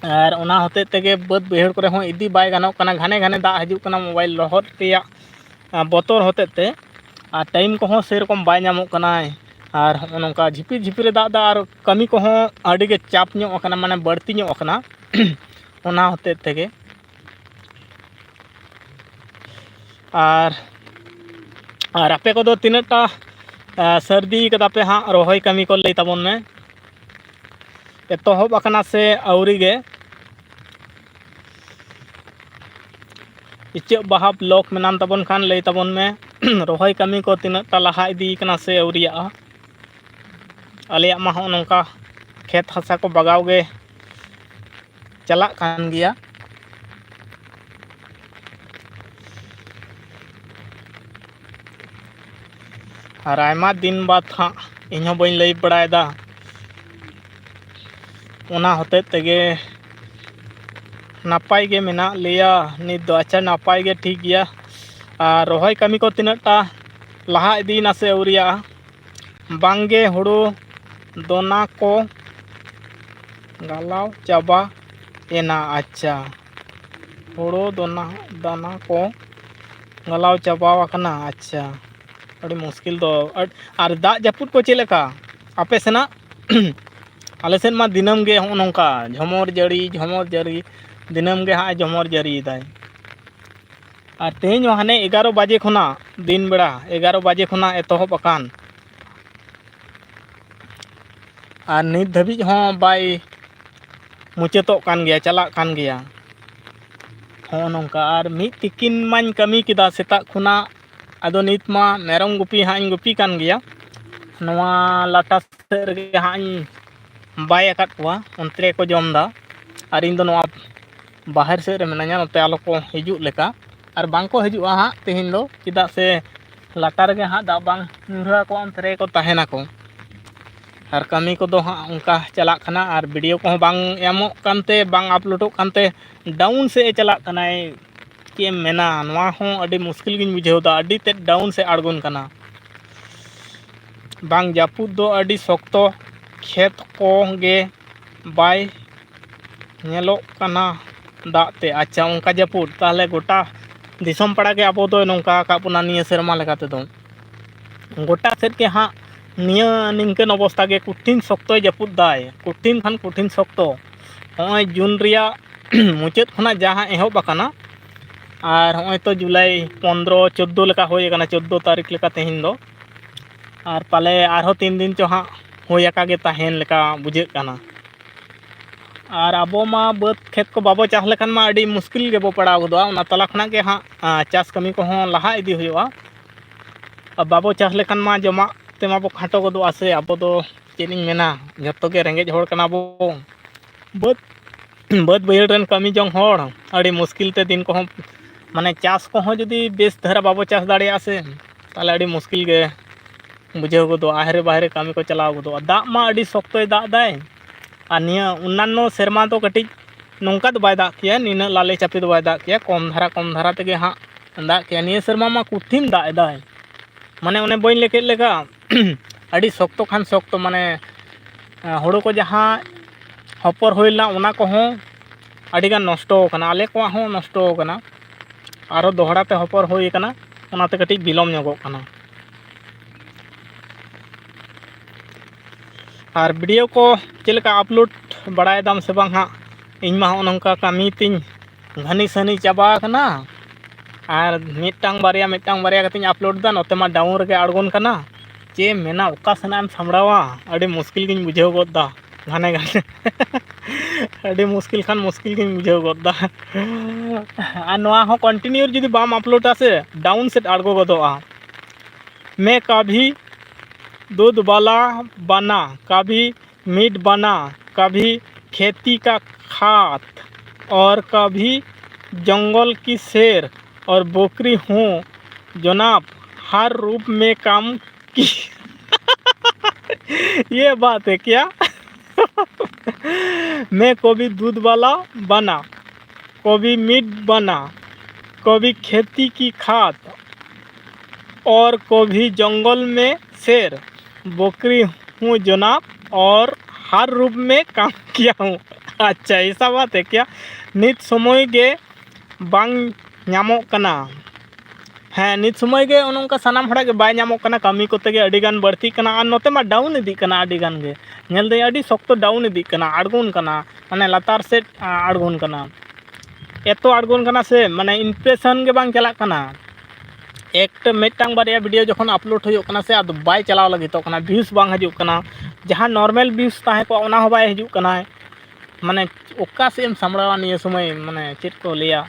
ᱟᱨ ᱚᱱᱟ ᱦᱚᱛᱮᱡ ᱛᱮᱜᱮ ᱵᱟᱹᱫᱽ ᱵᱟᱹᱭᱦᱟᱹᱲ ᱠᱚᱨᱮ ᱦᱚᱸ ᱤᱫᱤ ᱵᱟᱭ ᱜᱟᱱᱚᱜ ᱠᱟᱱᱟ, ᱜᱷᱟᱱᱮ ᱜᱷᱟᱱᱮ ᱫᱟᱜ ᱦᱤᱡᱩᱜ ᱠᱟᱱᱟ ᱢᱳᱵᱟᱭᱤᱞ ᱞᱚᱦᱚᱫ ᱨᱮᱭᱟᱜ, ᱟ, ᱵᱚᱛᱚᱨ ᱦᱚᱛᱮᱡ ᱛᱮ᱾ ᱟᱨ ᱴᱟᱭᱤᱢ ᱠᱚᱦᱚᱸ ᱥᱮᱨᱚᱠᱚᱢ ᱵᱟᱭ ᱧᱟᱢᱚᱜ ᱠᱟᱱᱟᱭ, ᱟᱨ ᱦᱚᱸᱜᱼᱚ ᱱᱚᱝᱠᱟ ᱡᱷᱤᱯᱤᱨ ᱡᱷᱤᱯᱤᱨᱮ ᱫᱟᱜ ᱮᱫᱟ, ᱟᱨ ᱠᱟᱹᱢᱤ ᱠᱚᱦᱚᱸ ᱟᱹᱰᱤ ᱜᱮ ᱪᱟᱯ ᱧᱚᱜ ᱟᱠᱟᱱᱟ, ᱢᱟᱱᱮ ᱵᱟᱹᱲᱛᱤ ᱧᱚᱜ ᱟᱠᱟᱱᱟ᱾ ᱚᱱᱟ ᱦᱚᱛᱮᱡ ᱛᱮᱜᱮ ᱟᱨ ᱟᱨ ᱟᱯᱮ ᱠᱚᱫᱚ ᱛᱤᱱᱟᱹᱜ ᱴᱟ, ᱟ, ᱥᱟᱹᱨᱫᱤ ᱠᱟᱫᱟ ᱯᱮ ᱦᱟᱸᱜ ᱨᱚᱦᱚᱭ ᱠᱟᱹᱢᱤ ᱠᱚ? ᱞᱟᱹᱭ ᱛᱟᱵᱚᱱ ᱢᱮ, ᱮᱛᱚᱦᱚᱵ ᱟᱠᱟᱱᱟ ᱥᱮ ᱟᱹᱣᱨᱤ ᱜᱮ? ᱤᱪᱟᱹᱜ ᱵᱟᱦᱟ ᱵᱞᱚᱠ ᱢᱮᱱᱟᱢ ᱛᱟᱵᱚᱱ ᱠᱷᱟᱱ ᱞᱟᱹᱭ ᱛᱟᱵᱚᱱ ᱢᱮ, ᱨᱚᱦᱚᱭ ᱠᱟᱹᱢᱤ ᱠᱚ ᱛᱤᱱᱟᱹᱜ ᱴᱟ ᱞᱟᱦᱟ ᱤᱫᱤ ᱠᱟᱱᱟ ᱥᱮ ᱟᱹᱣᱨᱤᱭᱟᱜᱼᱟ? ᱟᱞᱮᱭᱟᱜ ᱢᱟ ᱦᱚᱸᱜᱼᱚ ᱱᱚᱝᱠᱟ ᱠᱷᱮᱛ ᱦᱟᱥᱟ ᱠᱚ ᱵᱟᱜᱟᱣ ᱜᱮ ᱪᱟᱞᱟᱜ ᱠᱟᱱ ᱜᱮᱭᱟ᱾ ᱟᱨ ᱟᱭᱢᱟ ᱫᱤᱱ ᱵᱟᱫᱽ ᱦᱟᱸᱜ ᱤᱧᱦᱚᱸ ᱵᱟᱹᱧ ᱞᱟᱹᱭ ᱵᱟᱲᱟᱭᱮᱫᱟ, ᱚᱱᱟ ᱦᱚᱛᱮᱡ ᱛᱮᱜᱮ ᱱᱟᱯᱟᱭ ᱜᱮ ᱢᱮᱱᱟᱜ ᱞᱮᱭᱟ ᱱᱤᱛ ᱫᱚ᱾ ᱟᱪᱪᱷᱟ, ᱱᱟᱯᱟᱭ ᱜᱮ, ᱴᱷᱤᱠ ᱜᱮᱭᱟ᱾ ᱟᱨ ᱨᱚᱦᱚᱭ ᱠᱟᱹᱢᱤ ᱠᱚ ᱛᱤᱱᱟᱹᱜ ᱴᱟ ᱞᱟᱦᱟ ᱤᱫᱤᱭᱮᱱᱟ ᱥᱮ ᱟᱹᱣᱨᱤᱭᱟᱜᱼᱟ? ᱵᱟᱝᱜᱮ, ᱦᱩᱲᱩ ᱫᱚᱱᱟ ᱠᱚ ᱜᱟᱞᱟᱣ ᱪᱟᱵᱟ ᱮᱱᱟ᱾ ᱟᱪᱪᱷᱟ, ᱦᱳᱲᱳ ᱫᱚᱱᱟ, ᱫᱟᱱᱟ ᱠᱚ ᱜᱟᱞᱟᱣ ᱪᱟᱵᱟ ᱟᱠᱟᱱᱟ᱾ ᱟᱪᱪᱷᱟ, ᱟᱹᱰᱤ ᱢᱩᱥᱠᱤᱞ ᱫᱚ᱾ ᱟᱨ, ᱟᱨ ᱫᱟᱜ ᱡᱟᱹᱯᱩᱫ ᱠᱚ ᱪᱮᱫ ᱞᱮᱠᱟ ᱟᱯᱮ ᱥᱮᱱᱟᱜ? ᱟᱞᱮ ᱥᱮᱫ ᱢᱟ ᱫᱤᱱᱟᱹᱢ ᱜᱮ ᱦᱚᱸᱜᱼᱚ ᱱᱚᱝᱠᱟ ᱡᱷᱚᱢᱚᱨ ᱡᱟᱹᱲᱤ, ᱡᱷᱚᱢᱚᱨ ᱡᱟᱹᱲᱤ, ᱫᱤᱱᱟᱹᱢ ᱜᱮ ᱦᱟᱸᱜ ᱡᱷᱚᱢᱚᱨ ᱡᱟᱹᱲᱤᱭᱮᱫᱟᱭ᱾ ᱟᱨ ᱛᱮᱦᱮᱧ ᱦᱚᱸ ᱦᱟᱱᱮ ᱮᱜᱟᱨᱚ ᱵᱟᱡᱮ ᱠᱷᱚᱱᱟᱜ, ᱫᱤᱱ ᱵᱮᱲᱟ ᱮᱜᱟᱨᱚ ᱵᱟᱡᱮ ᱠᱷᱚᱱᱟᱜ ᱮᱛᱚᱦᱚᱵ ᱟᱠᱟᱱ, ᱟᱨ ᱱᱤᱛ ᱫᱷᱟᱹᱵᱤᱡ ᱦᱚᱸ ᱵᱟᱭ ᱢᱩᱪᱟᱹᱫᱚᱜ ᱠᱟᱱ ᱜᱮᱭᱟ, ᱪᱟᱞᱟᱜ ᱠᱟᱱ ᱜᱮᱭᱟ᱾ ᱦᱚᱸᱜᱼᱚ ᱱᱚᱝᱠᱟ᱾ ᱟᱨ ᱢᱤᱫ ᱛᱤᱠᱤᱱ ᱢᱟᱧ ᱠᱟᱹᱢᱤ ᱠᱮᱫᱟ ᱥᱮᱛᱟᱜ ᱠᱷᱚᱱᱟᱜ, ᱟᱫᱚ ᱱᱤᱛ ᱢᱟ ᱢᱮᱨᱚᱢ ᱜᱩᱯᱤ ᱦᱟᱸᱜ ᱤᱧ ᱜᱩᱯᱤ ᱠᱟᱱ ᱜᱮᱭᱟ᱾ ᱱᱚᱣᱟ ᱞᱟᱴᱟ ᱥᱮᱫ ᱨᱮᱜᱮ ᱦᱟᱸᱜ ᱤᱧ ᱵᱟᱭ ᱟᱠᱟᱫ ᱠᱚᱣᱟ, ᱚᱱᱛᱮ ᱨᱮᱠᱚ ᱡᱚᱢ ᱮᱫᱟ᱾ ᱟᱨ ᱤᱧ ᱫᱚ ᱱᱚᱣᱟ ᱵᱟᱦᱮᱨ ᱥᱮᱫ ᱨᱮ ᱢᱤᱱᱟᱹᱧᱟ, ᱱᱚᱛᱮ ᱟᱞᱚ ᱠᱚ ᱦᱤᱡᱩᱜ ᱞᱮᱠᱟ᱾ ᱟᱨ ᱵᱟᱝ ᱠᱚ ᱦᱤᱡᱩᱜᱼᱟ ᱦᱟᱸᱜ ᱛᱮᱦᱮᱧ ᱫᱚ, ᱪᱮᱫᱟᱜ ᱥᱮ ᱞᱟᱴᱟ ᱨᱮᱜᱮ ᱦᱟᱸᱜ ᱫᱟᱜ ᱵᱟᱝ ᱧᱩᱨᱦᱟᱹ ᱟᱠᱚᱣᱟ, ᱚᱱᱛᱮ ᱨᱮᱜᱮ ᱠᱚ ᱛᱟᱦᱮᱱᱟᱠᱚ᱾ ᱟᱨ ᱠᱟᱹᱢᱤ ᱠᱚᱫᱚ ᱦᱟᱸᱜ ᱚᱱᱠᱟ ᱪᱟᱞᱟᱜ ᱠᱟᱱᱟ, ᱟᱨ ᱵᱷᱤᱰᱤᱭᱳ ᱠᱚᱦᱚᱸ ᱵᱟᱝ ᱮᱢᱚᱜ ᱠᱟᱱᱛᱮ, ᱵᱟᱝ ᱟᱯᱞᱳᱰᱚᱜ ᱠᱟᱱᱛᱮ ᱰᱟᱣᱩᱱ ᱥᱮᱫ ᱮ ᱪᱟᱞᱟᱜ ᱠᱟᱱᱟᱭ᱾ ᱪᱮᱫ ᱮᱢ ᱢᱮᱱᱟ, ᱱᱚᱣᱟ ᱦᱚᱸ ᱟᱹᱰᱤ ᱢᱩᱥᱠᱤᱞ ᱜᱤᱧ ᱵᱩᱡᱷᱟᱹᱣ ᱮᱫᱟ, ᱟᱹᱰᱤ ᱛᱮᱫ ᱰᱟᱣᱩᱱ ᱥᱮᱫ ᱟᱬᱜᱚᱱ ᱠᱟᱱᱟ᱾ ᱵᱟᱝ, ᱡᱟᱹᱯᱩᱫ ᱫᱚ ᱟᱹᱰᱤ ᱥᱚᱠᱛᱚ, ᱠᱷᱮᱛ ᱠᱚᱜᱮ ᱵᱟᱭ ᱧᱮᱞᱚᱜ ᱠᱟᱱᱟ ᱫᱟᱜ ᱛᱮ᱾ ᱟᱪᱪᱷᱟ, ᱚᱱᱠᱟ ᱡᱟᱹᱯᱩᱫ, ᱛᱟᱦᱚᱞᱮ ᱜᱚᱴᱟ ᱫᱤᱥᱚᱢ ᱯᱟᱲᱟ ᱜᱮ ᱟᱵᱚ ᱫᱚᱭ ᱱᱚᱝᱠᱟ ᱟᱠᱟᱫ ᱵᱚᱱᱟ ᱱᱤᱭᱟᱹ ᱥᱮᱨᱢᱟ ᱞᱮᱠᱟ ᱛᱮᱫᱚ᱾ ᱜᱚᱴᱟ ᱥᱮᱫ ᱜᱮ ᱦᱟᱸᱜ ᱱᱤᱭᱟᱹ ᱱᱤᱝᱠᱟᱹᱱ ᱚᱵᱚᱥᱛᱟ ᱜᱮ, ᱠᱚᱴᱷᱤᱱ ᱥᱚᱠᱛᱚᱭ ᱡᱟᱹᱯᱩᱫ ᱫᱟᱭ, ᱠᱚᱴᱷᱤᱱ ᱠᱷᱟᱱ ᱠᱚᱴᱷᱤᱱ ᱥᱚᱠᱛᱚ᱾ ᱱᱚᱜᱼᱚᱭ ᱡᱩᱱ ᱨᱮᱭᱟᱜ ᱢᱩᱪᱟᱹᱫ ᱠᱷᱚᱱᱟᱜ ᱡᱟᱦᱟᱸ ᱮᱦᱚᱵ ᱟᱠᱟᱱᱟ, ᱟᱨ ᱦᱚᱸᱜᱼᱚᱭ ᱛᱚ ᱡᱩᱞᱟᱭ ᱯᱚᱱᱫᱽᱨᱚ ᱪᱳᱫᱽᱫᱳ ᱞᱮᱠᱟ ᱦᱩᱭ ᱟᱠᱟᱱᱟ, ᱪᱳᱫᱽᱫᱳ ᱛᱟᱹᱨᱤᱠᱷ ᱞᱮᱠᱟ ᱛᱮᱦᱮᱧ ᱫᱚ᱾ ᱟᱨ ᱯᱟᱞᱮ ᱟᱨᱦᱚᱸ ᱛᱤᱱ ᱫᱤᱱ ᱪᱚ ᱦᱟᱸᱜ ᱦᱩᱭ ᱟᱠᱟ ᱜᱮ ᱛᱟᱦᱮᱱ ᱞᱮᱠᱟ ᱵᱩᱡᱷᱟᱹᱜ ᱠᱟᱱᱟ᱾ ᱟᱨ ᱟᱵᱚ ᱢᱟ ᱵᱟᱹᱫᱽ ᱠᱷᱮᱛ ᱠᱚ ᱵᱟᱵᱚ ᱪᱟᱥ ᱞᱮᱠᱷᱟᱱ ᱢᱟ ᱟᱹᱰᱤ ᱢᱩᱥᱠᱤᱞ ᱜᱮᱵᱚ ᱯᱟᱲᱟᱣ ᱜᱚᱫᱚᱜᱼᱟ᱾ ᱚᱱᱟ ᱛᱟᱞᱟ ᱠᱷᱚᱱᱟᱜ ᱜᱮ ᱦᱟᱸᱜ, ᱟ, ᱪᱟᱥ ᱠᱟᱹᱢᱤ ᱠᱚᱦᱚᱸ ᱞᱟᱦᱟ ᱤᱫᱤ ᱦᱩᱭᱩᱜᱼᱟ᱾ ᱟᱨ ᱵᱟᱵᱚ ᱪᱟᱥ ᱞᱮᱠᱷᱟᱱ ᱢᱟ ᱡᱚᱢᱟᱜ ᱛᱮᱢᱟ ᱵᱚ ᱠᱷᱟᱴᱚ ᱜᱚᱫᱚᱜᱼᱟ ᱥᱮ᱾ ᱟᱵᱚ ᱫᱚ ᱪᱮᱫ ᱤᱧ ᱢᱮᱱᱟ, ᱡᱚᱛᱚ ᱜᱮ ᱨᱮᱸᱜᱮᱡ ᱦᱚᱲ ᱠᱟᱱᱟ ᱵᱚ᱾ ᱵᱟᱹᱫᱽ, ᱵᱟᱹᱫᱽ ᱵᱟᱹᱭᱦᱟᱹᱲ ᱨᱮᱱ ᱠᱟᱹᱢᱤ ᱡᱚᱝ ᱦᱚᱲ, ᱟᱹᱰᱤ ᱢᱩᱥᱠᱤᱞ ᱛᱮ ᱫᱤᱱ ᱠᱚᱦᱚᱸ, ᱢᱟᱱᱮ, ᱪᱟᱥ ᱠᱚᱦᱚᱸ ᱡᱩᱫᱤ ᱵᱮᱥ ᱫᱷᱟᱨᱟ ᱵᱟᱵᱚ ᱪᱟᱥ ᱫᱟᱲᱮᱭᱟᱜᱼᱟ ᱥᱮ, ᱛᱟᱦᱚᱞᱮ ᱟᱹᱰᱤ ᱢᱩᱥᱠᱤᱞ ᱜᱮ ᱵᱩᱡᱷᱟᱹᱣ ᱜᱚᱫᱚᱜᱼᱟ᱾ ᱟᱦᱨᱮ ᱵᱟᱦᱨᱮ ᱠᱟᱹᱢᱤ ᱠᱚ ᱪᱟᱞᱟᱣ ᱜᱚᱫᱚᱜᱼᱟ᱾ ᱫᱟᱜ ᱢᱟ ᱟᱹᱰᱤ ᱥᱚᱠᱛᱚᱭ ᱫᱟᱜ ᱮᱫᱟᱭ, ᱟᱨ ᱱᱤᱭᱟᱹ ᱚᱱᱱᱟᱱᱚ ᱥᱮᱨᱢᱟ ᱫᱚ ᱠᱟᱹᱴᱤᱡ ᱱᱚᱝᱠᱟ ᱫᱚ ᱵᱟᱭ ᱫᱟᱜ ᱠᱮᱭᱟ, ᱱᱤᱱᱟᱹᱜ ᱞᱟᱞᱮ ᱪᱟᱯᱮ ᱫᱚ ᱵᱟᱭ ᱫᱟᱜ ᱠᱮᱭᱟ, ᱠᱚᱢ ᱫᱷᱟᱨᱟ ᱠᱚᱢ ᱫᱷᱟᱨᱟ ᱛᱮᱜᱮ ᱦᱟᱸᱜ ᱫᱟᱜ ᱠᱮᱭᱟ᱾ ᱱᱤᱭᱟᱹ ᱥᱮᱨᱢᱟ ᱢᱟ ᱠᱚᱴᱷᱤᱱ ᱫᱟᱜ ᱮᱫᱟᱭ, ᱢᱟᱱᱮ, ᱚᱱᱮ ᱵᱟᱹᱧ ᱞᱟᱹᱭ ᱠᱮᱫ ᱞᱮᱠᱟ, ᱟᱹᱰᱤ ᱥᱚᱠᱛᱚ ᱠᱷᱟᱱ ᱥᱚᱠᱛᱚ, ᱢᱟᱱᱮ, ᱦᱩᱲᱩ ᱠᱚ ᱡᱟᱦᱟᱸ ᱦᱚᱯᱚᱨ ᱦᱩᱭ ᱞᱮᱱᱟ, ᱚᱱᱟ ᱠᱚᱦᱚᱸ ᱟᱹᱰᱤᱜᱟᱱ ᱱᱚᱥᱴᱚ ᱟᱠᱟᱱᱟ, ᱟᱞᱮ ᱠᱚᱣᱟᱜ ᱦᱚᱸ ᱱᱚᱥᱴᱚ ᱟᱠᱟᱱᱟ᱾ ᱟᱨᱦᱚᱸ ᱫᱚᱦᱲᱟ ᱛᱮ ᱦᱚᱯᱚᱨ ᱦᱩᱭ ᱟᱠᱟᱱᱟ, ᱚᱱᱟᱛᱮ ᱠᱟᱹᱴᱤᱡ ᱵᱤᱞᱚᱢ ᱧᱚᱜᱚᱜ ᱠᱟᱱᱟ᱾ ᱟᱨ ᱵᱷᱤᱰᱤᱭᱳ ᱠᱚ ᱪᱮᱫ ᱞᱮᱠᱟ ᱟᱯᱞᱳᱰ ᱵᱟᱲᱟᱭ ᱫᱟᱢ ᱥᱮ ᱵᱟᱝ ᱦᱟᱸᱜ? ᱤᱧ ᱢᱟ ᱦᱚᱸᱜᱼᱚ ᱱᱚᱝᱠᱟ ᱠᱟᱹᱢᱤ ᱛᱤᱧ ᱜᱷᱟᱹᱱᱤ ᱥᱟᱹᱱᱤ ᱪᱟᱵᱟ ᱟᱠᱟᱱᱟ, ᱟᱨ ᱢᱤᱫᱴᱟᱝ ᱵᱟᱨᱭᱟ, ᱢᱤᱫᱴᱟᱝ ᱵᱟᱨᱭᱟ ᱠᱟᱛᱮᱧ ᱟᱯᱞᱳᱰ ᱫᱟ, ᱱᱚᱛᱮ ᱢᱟ ᱰᱟᱣᱩᱱ ᱨᱮᱜᱮ ᱟᱬᱜᱚᱱ ᱠᱟᱱᱟ᱾ ᱪᱮᱫ ᱮᱢ ᱢᱮᱱᱟ, ᱚᱠᱟ ᱥᱮᱱᱟᱜ ᱮᱢ ᱥᱟᱢᱵᱲᱟᱣᱟ? ᱟᱹᱰᱤ ᱢᱩᱥᱠᱤᱞ ᱜᱤᱧ ᱵᱩᱡᱷᱟᱹᱣ ᱜᱚᱫ ᱫᱟ ᱜᱷᱟᱱᱮ ᱜᱷᱟᱱᱮ᱾ ᱟᱹᱰᱤ ᱢᱩᱥᱠᱤᱞ ᱠᱷᱟᱱ ᱢᱩᱥᱠᱤᱞ ᱜᱤᱧ ᱵᱩᱡᱷᱟᱹᱣ ᱜᱚᱫ ᱫᱟ᱾ ᱟᱨ ᱱᱚᱣᱟ ᱦᱚᱸ ᱠᱚᱱᱴᱤᱱᱤᱭᱩ ᱡᱩᱫᱤ ᱵᱟᱢ ᱟᱯᱞᱳᱰᱟ ᱥᱮ, ᱰᱟᱣᱩᱱ ᱥᱮᱫ ᱟᱬᱜᱚ ᱜᱚᱫᱚᱜᱼᱟ᱾ मैं कभी दूध वाला बना, कभी मीट बना, कभी खेती का खाद और कभी जंगल की शेर और बकरी हूँ जनाब, हर रूप में काम की। ये बात है क्या? मैं कभी दूध वाला बना, कभी मीट बना, कभी खेती की खाद और कभी जंगल में शेर, बकरी हूँ जनाब, और हर रूप में काम किया हूँ। अच्छा, ऐसा बात है क्या? ᱱᱤᱛ ᱥᱚᱢᱚᱭ ᱜᱮ ᱵᱟᱝ ᱧᱟᱢᱚᱜ ᱠᱟᱱᱟ᱾ ᱦᱮᱸ, ᱱᱤᱛ ᱥᱚᱢᱚᱭ ᱜᱮ ᱚᱱᱮ ᱚᱱᱠᱟ ᱥᱟᱱᱟᱢ ᱦᱚᱲᱟᱜ ᱜᱮ ᱵᱟᱭ ᱧᱟᱢᱚᱜ ᱠᱟᱱᱟ, ᱠᱟᱹᱢᱤ ᱠᱚᱛᱮ ᱜᱮ ᱟᱹᱰᱤ ᱜᱟᱱ ᱵᱟᱹᱲᱛᱤᱜ ᱠᱟᱱᱟ, ᱟᱨ ᱱᱚᱛᱮ ᱢᱟ ᱰᱟᱣᱩᱱ ᱤᱫᱤᱜ ᱠᱟᱱᱟ ᱟᱹᱰᱤ ᱜᱟᱱ ᱜᱮ᱾ ᱧᱮᱞ ᱫᱟᱹᱧ ᱟᱹᱰᱤ ᱥᱚᱠᱛᱚ ᱰᱟᱣᱩᱱ ᱤᱫᱤᱜ ᱠᱟᱱᱟ, ᱟᱬᱜᱚᱱ ᱠᱟᱱᱟ, ᱢᱟᱱᱮ ᱞᱟᱛᱟᱨ ᱥᱮᱫ, ᱟ, ᱟᱬᱜᱚᱱ ᱠᱟᱱᱟ᱾ ᱮᱛᱚ ᱟᱬᱜᱚᱱ ᱠᱟᱱᱟ ᱥᱮ, ᱢᱟᱱᱮ impression ᱜᱮ ᱵᱟᱝ ᱪᱟᱞᱟᱜ ᱠᱟᱱᱟ᱾ ᱮᱠᱴᱟ ᱢᱤᱫᱴᱟᱝ ᱵᱟᱨᱭᱟ video ᱡᱚᱠᱷᱚᱱ upload ᱦᱩᱭᱩᱜ ᱠᱟᱱᱟ ᱥᱮ, ᱟᱫᱚ ᱵᱟᱭ ᱪᱟᱞᱟᱣ ᱞᱟᱹᱜᱤᱫᱚᱜ ᱠᱟᱱᱟ, views ᱵᱟᱝ ᱦᱤᱡᱩᱜ ᱠᱟᱱᱟ᱾ ᱡᱟᱦᱟᱸ normal views ᱛᱟᱦᱮᱸ ᱠᱚᱜᱼᱟ, ᱚᱱᱟ ᱦᱚᱸ ᱵᱟᱭ ᱦᱤᱡᱩᱜ ᱠᱟᱱᱟ᱾ ᱢᱟᱱᱮ ᱚᱠᱟ ᱥᱮᱫ ᱮᱢ ᱥᱟᱢᱵᱲᱟᱣᱟ ᱱᱤᱭᱟᱹ ᱥᱚᱢᱚᱭ, ᱢᱟᱱᱮ ᱪᱮᱫ ᱠᱚ ᱞᱟᱹᱭᱟ,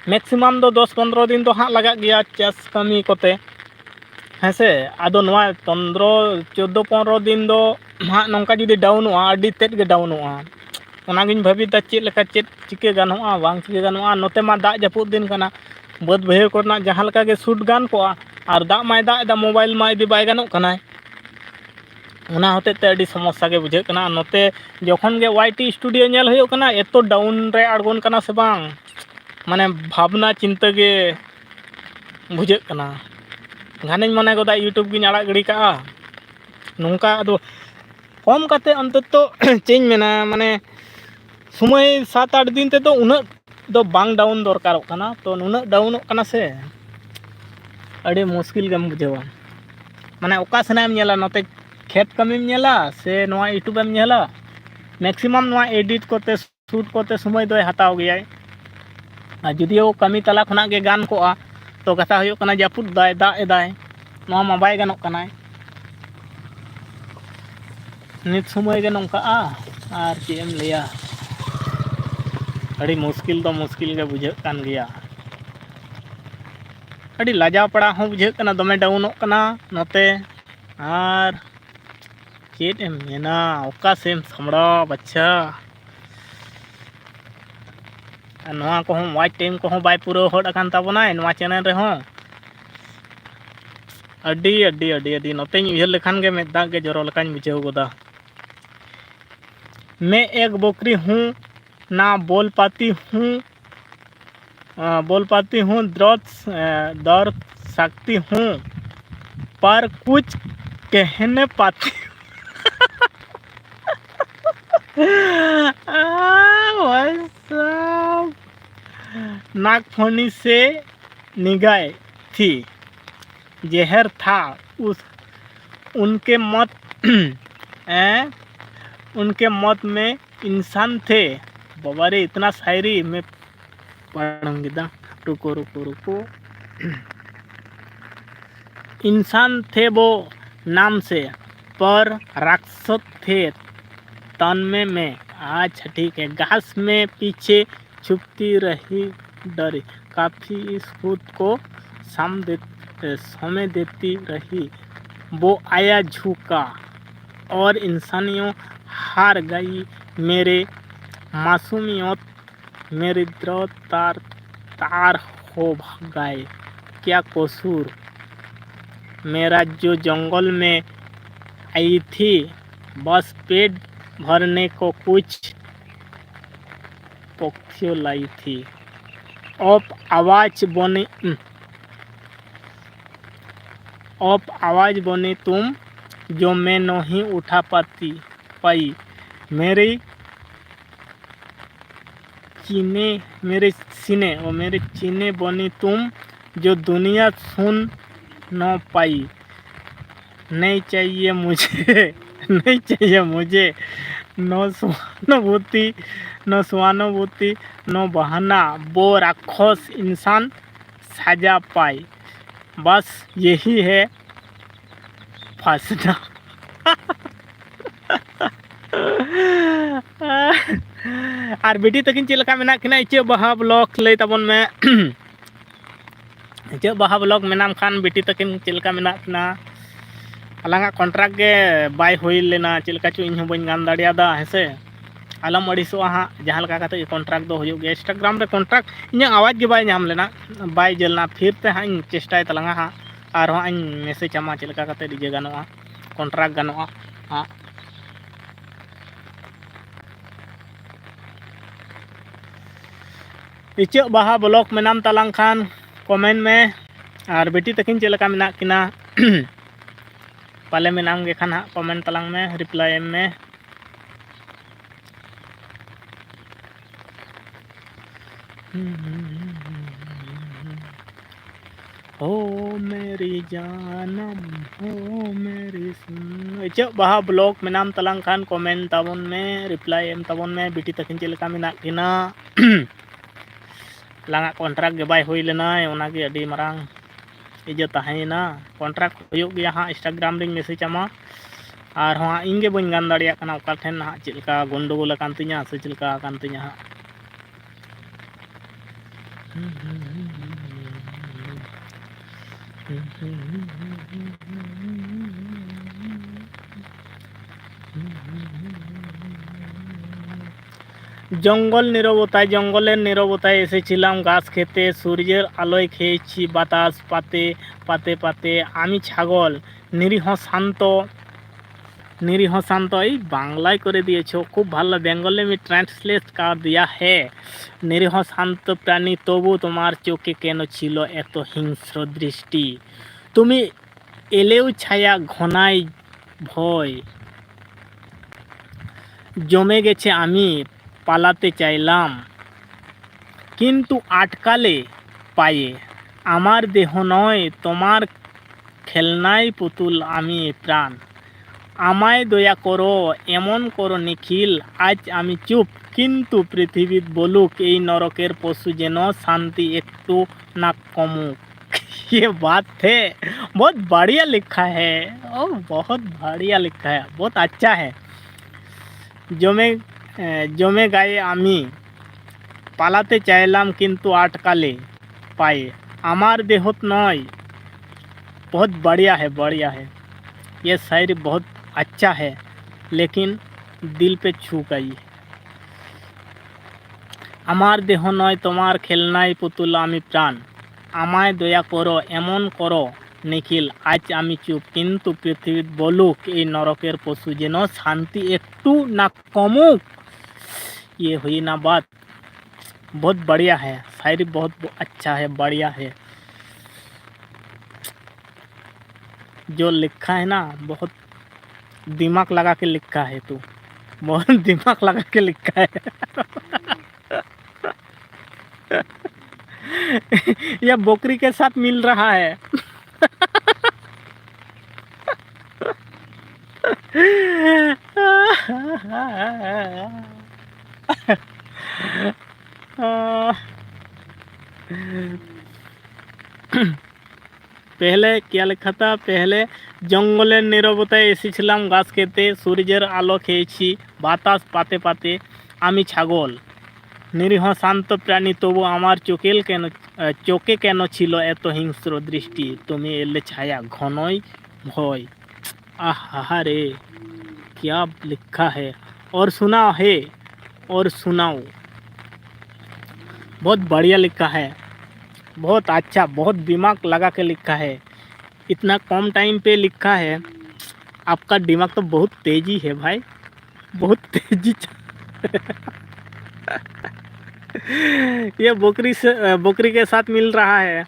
maximum ᱫᱚ ᱫᱚᱥ ᱯᱚᱱᱨᱚ ᱫᱤᱱ ᱫᱚ ᱦᱟᱸᱜ ᱞᱟᱜᱟᱜ ᱜᱮᱭᱟ ᱪᱟᱥ ᱠᱟᱹᱢᱤ ᱠᱚᱛᱮ, ᱦᱮᱸ ᱥᱮ᱾ ᱟᱫᱚ ᱱᱚᱣᱟ ᱯᱚᱱᱨᱚ, ᱪᱳᱫᱽᱫᱳ ᱯᱚᱱᱨᱚ ᱫᱤᱱ ᱫᱚ ᱦᱟᱸᱜ ᱱᱚᱝᱠᱟ ᱡᱩᱫᱤ ᱰᱟᱣᱩᱱᱚᱜᱼᱟ, ᱟᱹᱰᱤ ᱛᱮᱫ ᱜᱮ ᱰᱟᱣᱩᱱᱚᱜᱼᱟ᱾ ᱚᱱᱟᱜᱤᱧ ᱵᱷᱟᱹᱵᱤᱭᱮᱫᱟ, ᱪᱮᱫ ᱞᱮᱠᱟ, ᱪᱮᱫ ᱪᱤᱠᱟᱹ ᱜᱟᱱᱚᱜᱼᱟ, ᱵᱟᱝ ᱪᱤᱠᱟᱹ ᱜᱟᱱᱚᱜᱼᱟ᱾ ᱱᱚᱛᱮ ᱢᱟ ᱫᱟᱜ ᱡᱟᱹᱯᱩᱫ ᱫᱤᱱ ᱠᱟᱱᱟ, ᱵᱟᱹᱫᱽ ᱵᱟᱹᱭᱦᱟᱹᱲ ᱠᱚᱨᱮᱱᱟᱜ ᱡᱟᱦᱟᱸ ᱞᱮᱠᱟ ᱜᱮ shoot ᱜᱟᱱ ᱠᱚᱜᱼᱟ, ᱟᱨ ᱫᱟᱜ ᱢᱟᱭ ᱫᱟᱜ ᱮᱫᱟ, mobile ᱢᱟ ᱤᱫᱤ ᱵᱟᱭ ᱜᱟᱱᱚᱜ ᱠᱟᱱᱟᱭ᱾ ᱚᱱᱟ ᱦᱚᱛᱮᱡ ᱛᱮ ᱟᱹᱰᱤ ᱥᱚᱢᱚᱥᱥᱟ ᱜᱮ ᱵᱩᱡᱷᱟᱹᱜ ᱠᱟᱱᱟ᱾ ᱟᱨ ᱱᱚᱛᱮ ᱡᱚᱠᱷᱚᱱ ᱜᱮ YT studio ᱧᱮᱞ ᱦᱩᱭᱩᱜ ᱠᱟᱱᱟ, ᱮᱛᱚ down ᱨᱮ ᱟᱬᱜᱚᱱ ᱠᱟᱱᱟ ᱥᱮ ᱵᱟᱝ, ᱢᱟᱱᱮ ᱵᱷᱟᱵᱽᱱᱟ ᱪᱤᱱᱛᱟᱹ ᱜᱮ ᱵᱩᱡᱷᱟᱹᱜ ᱠᱟᱱᱟ᱾ ᱜᱷᱟᱱᱮᱧ ᱢᱚᱱᱮ ᱜᱚᱫᱟ YouTube ᱜᱤᱧ ᱟᱲᱟᱜ ᱜᱤᱰᱤ ᱠᱟᱜᱼᱟ᱾ ᱱᱚᱝᱠᱟ ᱟᱫᱚ ᱠᱚᱢ ᱠᱟᱛᱮ ᱚᱱᱛᱚᱛᱚ ᱪᱮᱫ ᱤᱧ ᱢᱮᱱᱟ, ᱢᱟᱱᱮ ᱥᱚᱢᱚᱭ ᱥᱟᱛ ᱟᱴ ᱫᱤᱱ ᱛᱮᱫᱚ ᱩᱱᱟᱹᱜ ᱫᱚ ᱵᱟᱝ down ᱫᱚᱨᱠᱟᱨᱚᱜ ᱠᱟᱱᱟ᱾ ᱛᱚ ᱱᱩᱱᱟᱹᱜ downᱚᱜ ᱠᱟᱱᱟ ᱥᱮ, ᱟᱹᱰᱤ ᱢᱩᱥᱠᱤᱞ ᱜᱮᱢ ᱵᱩᱡᱷᱟᱹᱣᱟ᱾ ᱢᱟᱱᱮ ᱚᱠᱟ ᱥᱮᱱᱟᱜ ᱮᱢ ᱧᱮᱞᱟ, ᱱᱚᱛᱮ ᱠᱷᱮᱛ ᱠᱟᱹᱢᱤᱢ ᱧᱮᱞᱟ ᱥᱮ ᱱᱚᱣᱟ YouTube ᱮᱢ ᱧᱮᱞᱟ? Maximum ᱱᱚᱣᱟ edit ᱠᱚᱛᱮ, shoot ᱠᱚᱛᱮ ᱥᱚᱢᱚᱭ ᱫᱚᱭ ᱦᱟᱛᱟᱣ ᱜᱮᱭᱟᱭ᱾ ᱟᱨ ᱡᱩᱫᱤᱭᱳ ᱠᱟᱹᱢᱤ ᱛᱟᱞᱟ ᱠᱷᱚᱱᱟᱜ ᱜᱮ ᱜᱟᱱ ᱠᱚᱜᱼᱟ, ᱛᱚ ᱠᱟᱛᱷᱟ ᱦᱩᱭᱩᱜ ᱠᱟᱱᱟ, ᱡᱟᱹᱯᱩᱫ ᱫᱟᱭ, ᱫᱟᱜ ᱮᱫᱟᱭ, ᱱᱚᱣᱟ ᱢᱟ ᱵᱟᱭ ᱜᱟᱱᱚᱜ ᱠᱟᱱᱟᱭ᱾ ᱱᱤᱛ ᱥᱚᱢᱚᱭ ᱜᱮ ᱱᱚᱝᱠᱟᱜᱼᱟ, ᱟᱨ ᱪᱮᱫ ᱮᱢ ᱞᱟᱹᱭᱟ, ᱟᱹᱰᱤ ᱢᱩᱥᱠᱤᱞ ᱫᱚ ᱢᱩᱥᱠᱤᱞ ᱜᱮ ᱵᱩᱡᱷᱟᱹᱜ ᱠᱟᱱ ᱜᱮᱭᱟ᱾ ᱟᱹᱰᱤ ᱞᱟᱡᱟᱣ ᱯᱟᱲᱟ ᱦᱚᱸ ᱵᱩᱡᱷᱟᱹᱜ ᱠᱟᱱᱟ, ᱫᱚᱢᱮ downᱚᱜ ᱠᱟᱱᱟ ᱱᱚᱛᱮ᱾ ᱟᱨ ᱪᱮᱫ ᱮᱢ ᱢᱮᱱᱟ, ᱚᱠᱟ ᱥᱮᱫ ᱮᱢ ᱥᱟᱢᱵᱲᱟᱣᱟ ᱵᱟᱪᱷᱟ? ᱟᱨ ᱱᱚᱣᱟ ᱠᱚᱦᱚᱸ watch time ᱠᱚᱦᱚᱸ ᱵᱟᱭ ᱯᱩᱨᱟᱹᱣ ᱦᱚᱫ ᱟᱠᱟᱱ ᱛᱟᱵᱚᱱᱟᱭ ᱱᱚᱣᱟ channel ᱨᱮᱦᱚᱸ᱾ ᱟᱹᱰᱤ, ᱟᱹᱰᱤ, ᱟᱹᱰᱤ, ᱟᱹᱰᱤ ᱱᱚᱛᱮᱧ ᱩᱭᱦᱟᱹᱨ ᱞᱮᱠᱷᱟᱱ ᱜᱮ ᱢᱮᱫ ᱫᱟᱜ ᱜᱮ ᱡᱚᱨᱚ ᱞᱮᱠᱟᱧ ᱵᱩᱡᱷᱟᱹᱣ ᱜᱚᱫᱟ᱾ मैं एक बकरी हूँ, ना बोल पाती हूँ, अ, बोल पाती हूँ, दौड़, अ, दौड़ सकती हूँ, पर कुछ कह नहीं पाती हूँ। आ, भाई साहब, नागफनी से निगाह थी, जहर था उस, उनके मौत, हैं? उनके मौत में इंसान थे। बाबा रे, इतना शायरी में पढ़ूंगी दा। रुको, रुको, रुको। इंसान थे वो नाम से, पर राक्षस थे तन में मैं। अच्छा, ठीक है। घास में पीछे छुपती रही डरी, काफी इस खुद को सम दे, समय देती रही। वो आया झुका और इंसानियों हार गई। मेरे मासूमियत, मेरी द्रव तार, तार हो गए। क्या कसूर मेरा जो जंगल में आई थी, बस पेट भरने को कुछ पक्षियों लाई थी। अब आवाज बनी, अब आवाज बनी तुम, जो मैं नहीं उठा पाती, पाई। मेरी चीने, मेरे सीने, ओ मेरे चीने बनी तुम, जो दुनिया सुन न पाई। नहीं चाहिए मुझे, नहीं चाहिए मुझे न सहानुभूति, न सहानुभूति, न बहाना, वो राक्षस इंसान सजा पाए। बस यही है फंसना। ᱟᱨ ᱵᱤᱴᱤ ᱛᱟᱹᱠᱤᱱ ᱪᱮᱫ ᱞᱮᱠᱟ ᱢᱮᱱᱟᱜ ᱠᱤᱱᱟ? ᱤᱪᱟᱹᱜ ᱵᱟᱦᱟ ᱵᱞᱚᱜᱽ ᱞᱟᱹᱭ ᱛᱟᱵᱚᱱ ᱢᱮ᱾ ᱤᱪᱟᱹᱜ ᱵᱟᱦᱟ ᱵᱞᱚᱜᱽ ᱢᱮᱱᱟᱢ ᱠᱷᱟᱱ ᱵᱤᱴᱤ ᱛᱟᱹᱠᱤᱱ ᱪᱮᱫ ᱞᱮᱠᱟ ᱢᱮᱱᱟᱜ ᱠᱤᱱᱟ? ᱟᱞᱟᱝᱟᱜ ᱠᱚᱱᱴᱨᱟᱠᱴ ᱜᱮ ᱵᱟᱭ ᱦᱩᱭ ᱞᱮᱱᱟ, ᱪᱮᱫ ᱞᱮᱠᱟ ᱪᱚ ᱤᱧ ᱦᱚᱸ ᱵᱟᱹᱧ ᱜᱟᱱ ᱫᱟᱲᱮᱭᱟᱫᱟ, ᱦᱮᱸ ᱥᱮ᱾ ᱟᱞᱚᱢ ᱟᱹᱲᱤᱥᱚᱜᱼᱟ ᱦᱟᱸᱜ, ᱡᱟᱦᱟᱸ ᱞᱮᱠᱟ ᱠᱟᱛᱮ ᱜᱮ ᱠᱚᱱᱴᱨᱟᱠᱴ ᱫᱚ ᱦᱩᱭᱩᱜ ᱜᱮᱭᱟ᱾ ᱤᱱᱥᱴᱟᱜᱨᱟᱢ ᱨᱮ ᱠᱚᱱᱴᱨᱟᱠᱴ ᱤᱧᱟᱹᱜ ᱟᱣᱟᱡᱽ ᱜᱮ ᱵᱟᱭ ᱧᱟᱢ ᱞᱮᱱᱟ, ᱵᱟᱭ ᱡᱮᱞ ᱞᱮᱱᱟ᱾ ᱯᱷᱤᱨ ᱛᱮ ᱦᱟᱸᱜ ᱤᱧ ᱪᱮᱥᱴᱟᱭ ᱛᱟᱞᱟᱝᱟ ᱦᱟᱸᱜ, ᱟᱨᱦᱚᱸ ᱦᱟᱸᱜ ᱤᱧ ᱢᱮᱥᱮᱡᱽ ᱟᱢᱟ ᱪᱮᱫ ᱞᱮᱠᱟ ᱠᱟᱛᱮ ᱤᱭᱟᱹ ᱜᱟᱱᱚᱜᱼᱟ, ᱠᱚᱱᱴᱨᱟᱠᱴ ᱜᱟᱱᱚᱜᱼᱟ ᱦᱟᱸᱜ᱾ ᱤᱪᱟᱹᱜ ᱵᱟᱦᱟ ᱵᱞᱚᱜᱽ ᱢᱮᱱᱟᱢ ᱛᱟᱞᱟᱝ ᱠᱷᱟᱱ ᱠᱚᱢᱮᱱᱴ ᱢᱮ, ᱟᱨ ᱵᱤᱴᱤ ᱛᱟᱹᱠᱤᱱ ᱪᱮᱫ ᱞᱮᱠᱟ ᱢᱮᱱᱟᱜ ᱠᱤᱱᱟ? ᱯᱟᱞᱮ ᱢᱮᱱᱟᱢ ᱜᱮ ᱠᱷᱟᱱ ᱦᱟᱸᱜ ᱠᱚᱢᱮᱱᱴ ᱛᱟᱞᱟᱝ ᱢᱮ, ᱨᱤᱯᱞᱟᱭ ᱮᱢ ᱢᱮ᱾ ᱦᱳ ᱢᱮᱨᱤ ᱡᱟᱱᱟᱢ, ᱦᱳ ᱢᱮᱨᱤ ᱥᱩᱱ-, ᱤᱪᱟᱹᱜ ᱵᱟᱦᱟ ᱵᱞᱚᱜᱽ ᱢᱮᱱᱟᱢ ᱛᱟᱞᱟᱝ ᱠᱷᱟᱱ ᱠᱚᱢᱮᱱᱴ ᱛᱟᱵᱚᱱ ᱢᱮ, ᱨᱤᱯᱞᱟᱭ ᱮᱢ ᱛᱟᱵᱚᱱ ᱢᱮ, ᱵᱤᱴᱤ ᱛᱟᱹᱠᱤᱱ ᱪᱮᱫ ᱞᱮᱠᱟ ᱢᱮᱱᱟᱜ ᱠᱤᱱᱟ? ᱟᱞᱟᱝᱟᱜ ᱠᱚᱱᱴᱨᱟᱠᱴ ᱜᱮ ᱵᱟᱭ ᱦᱩᱭ ᱞᱮᱱᱟ, ᱚᱱᱟᱜᱮ ᱟᱹᱰᱤ ᱢᱟᱨᱟᱝ ᱤᱭᱟᱹ ᱛᱟᱦᱮᱸᱭᱮᱱᱟ᱾ ᱠᱚᱱᱴᱨᱟᱠᱴ ᱦᱩᱭᱩᱜ ᱜᱮᱭᱟ ᱦᱟᱸᱜ, ᱤᱱᱥᱴᱟᱜᱨᱟᱢ ᱨᱤᱧ ᱢᱮᱥᱮᱡᱽ ᱟᱢᱟ᱾ ᱟᱨᱦᱚᱸ ᱦᱟᱸᱜ ᱤᱧ ᱜᱮ ᱵᱟᱹᱧ ᱜᱟᱱ ᱫᱟᱲᱮᱭᱟᱜ ᱠᱟᱱᱟ ᱚᱠᱟ ᱴᱷᱮᱱ ᱦᱟᱸᱜ ᱪᱮᱫ ᱞᱮᱠᱟ ᱜᱚᱱᱰᱳᱜᱳᱞ ᱟᱠᱟᱱ ᱛᱤᱧᱟᱹ ᱥᱮ ᱪᱮᱫ ᱞᱮᱠᱟ ᱟᱠᱟᱱ ᱛᱤᱧᱟᱹ ᱦᱟᱸᱜ᱾ জঙ্গল নীরবতায়, জঙ্গলের নীরবতায় এসেছিলাম ঘাস খেতে, সূর্যের আলোয় খেয়েছি বাতাস পাতে পাতে পাতে। আমি ছাগল, নিরীহ শান্ত, নিরীহ শান্ত। এই বাংলায় করে দিয়েছো, খুব ভালো। বেঙ্গলি মে ট্রান্সলেট কর দিয়া হে। নিরীহ শান্ত প্রাণী, তবু তোমার চোখে কেন ছিল এত হিংস্র দৃষ্টি? তুমি এলেও ছায়া ঘনায় ভয়। জমে গেছে, আমি পালাতে চাইলাম, কিন্তু আটকালে পায়ে। আমার দেহ নয় তোমার খেলনাই পুতুল আমি প্রাণ। আমায় দয়া করো, এমন করো নিখিল, আজ আমি চুপ, কিন্তু পৃথিবীত বলুক এই নরকের পশু যেন শান্তি একটু না কমুক। ये बात है, बहुत बढ़िया लिखा है। ओ, बहुत बढ़िया लिखा है, बहुत अच्छा है। জমে জমে গায়ে আমি পালাতে চাইলাম কিন্তু আটকালে পায়ে। আমার দেহত নয়। बहुत बढ़िया है, बढ़िया है। ये शायरी बहुत अच्छा है, लेकिन दिल पे छू गई। আমার দেহ নয় তোমার খেলনাই পুতুল আমি প্রাণ। আমায় দয়া করো, এমন করো নিখিল, আজ আমি চুপ, কিন্তু পৃথিবীত বলুক এই নরকের পশু যেন শান্তি একটু না কমুক। ये हुई ना बात। बहुत बढ़िया है, शायरी बहुत अच्छा है, बढ़िया है। जो लिखा है ना, बहुत दिमाग लगा के लिखा है तू। बहुत दिमाग लगा के लिखा है। यह बकरी के साथ मिल रहा है। পেহলে কিয়া লেখা থা? পেহলে জঙ্গলের নীরবতায় এসেছিলাম গাছ খেতে, সূর্যের আলো খেয়েছি, বাতাস পাতে পাতে। আমি ছাগল, নিরীহ শান্ত প্রাণী, তবু আমার চোখে কেন, আহ, চোখে কেন ছিল এত হিংস্র দৃষ্টি? তুমি এলে ছায়া ঘনই ভয়। आहा रे, क्या लिखा है। और सुना है, और सुनाओ। बहुत बढ़िया लिखा है, बहुत अच्छा, बहुत दिमाग लगा के लिखा है। इतना कम टाइम पे लिखा है। आपका दिमाग तो बहुत तेजी है भाई, बहुत तेजी च- ये बकरी से, बकरी के साथ मिल रहा है।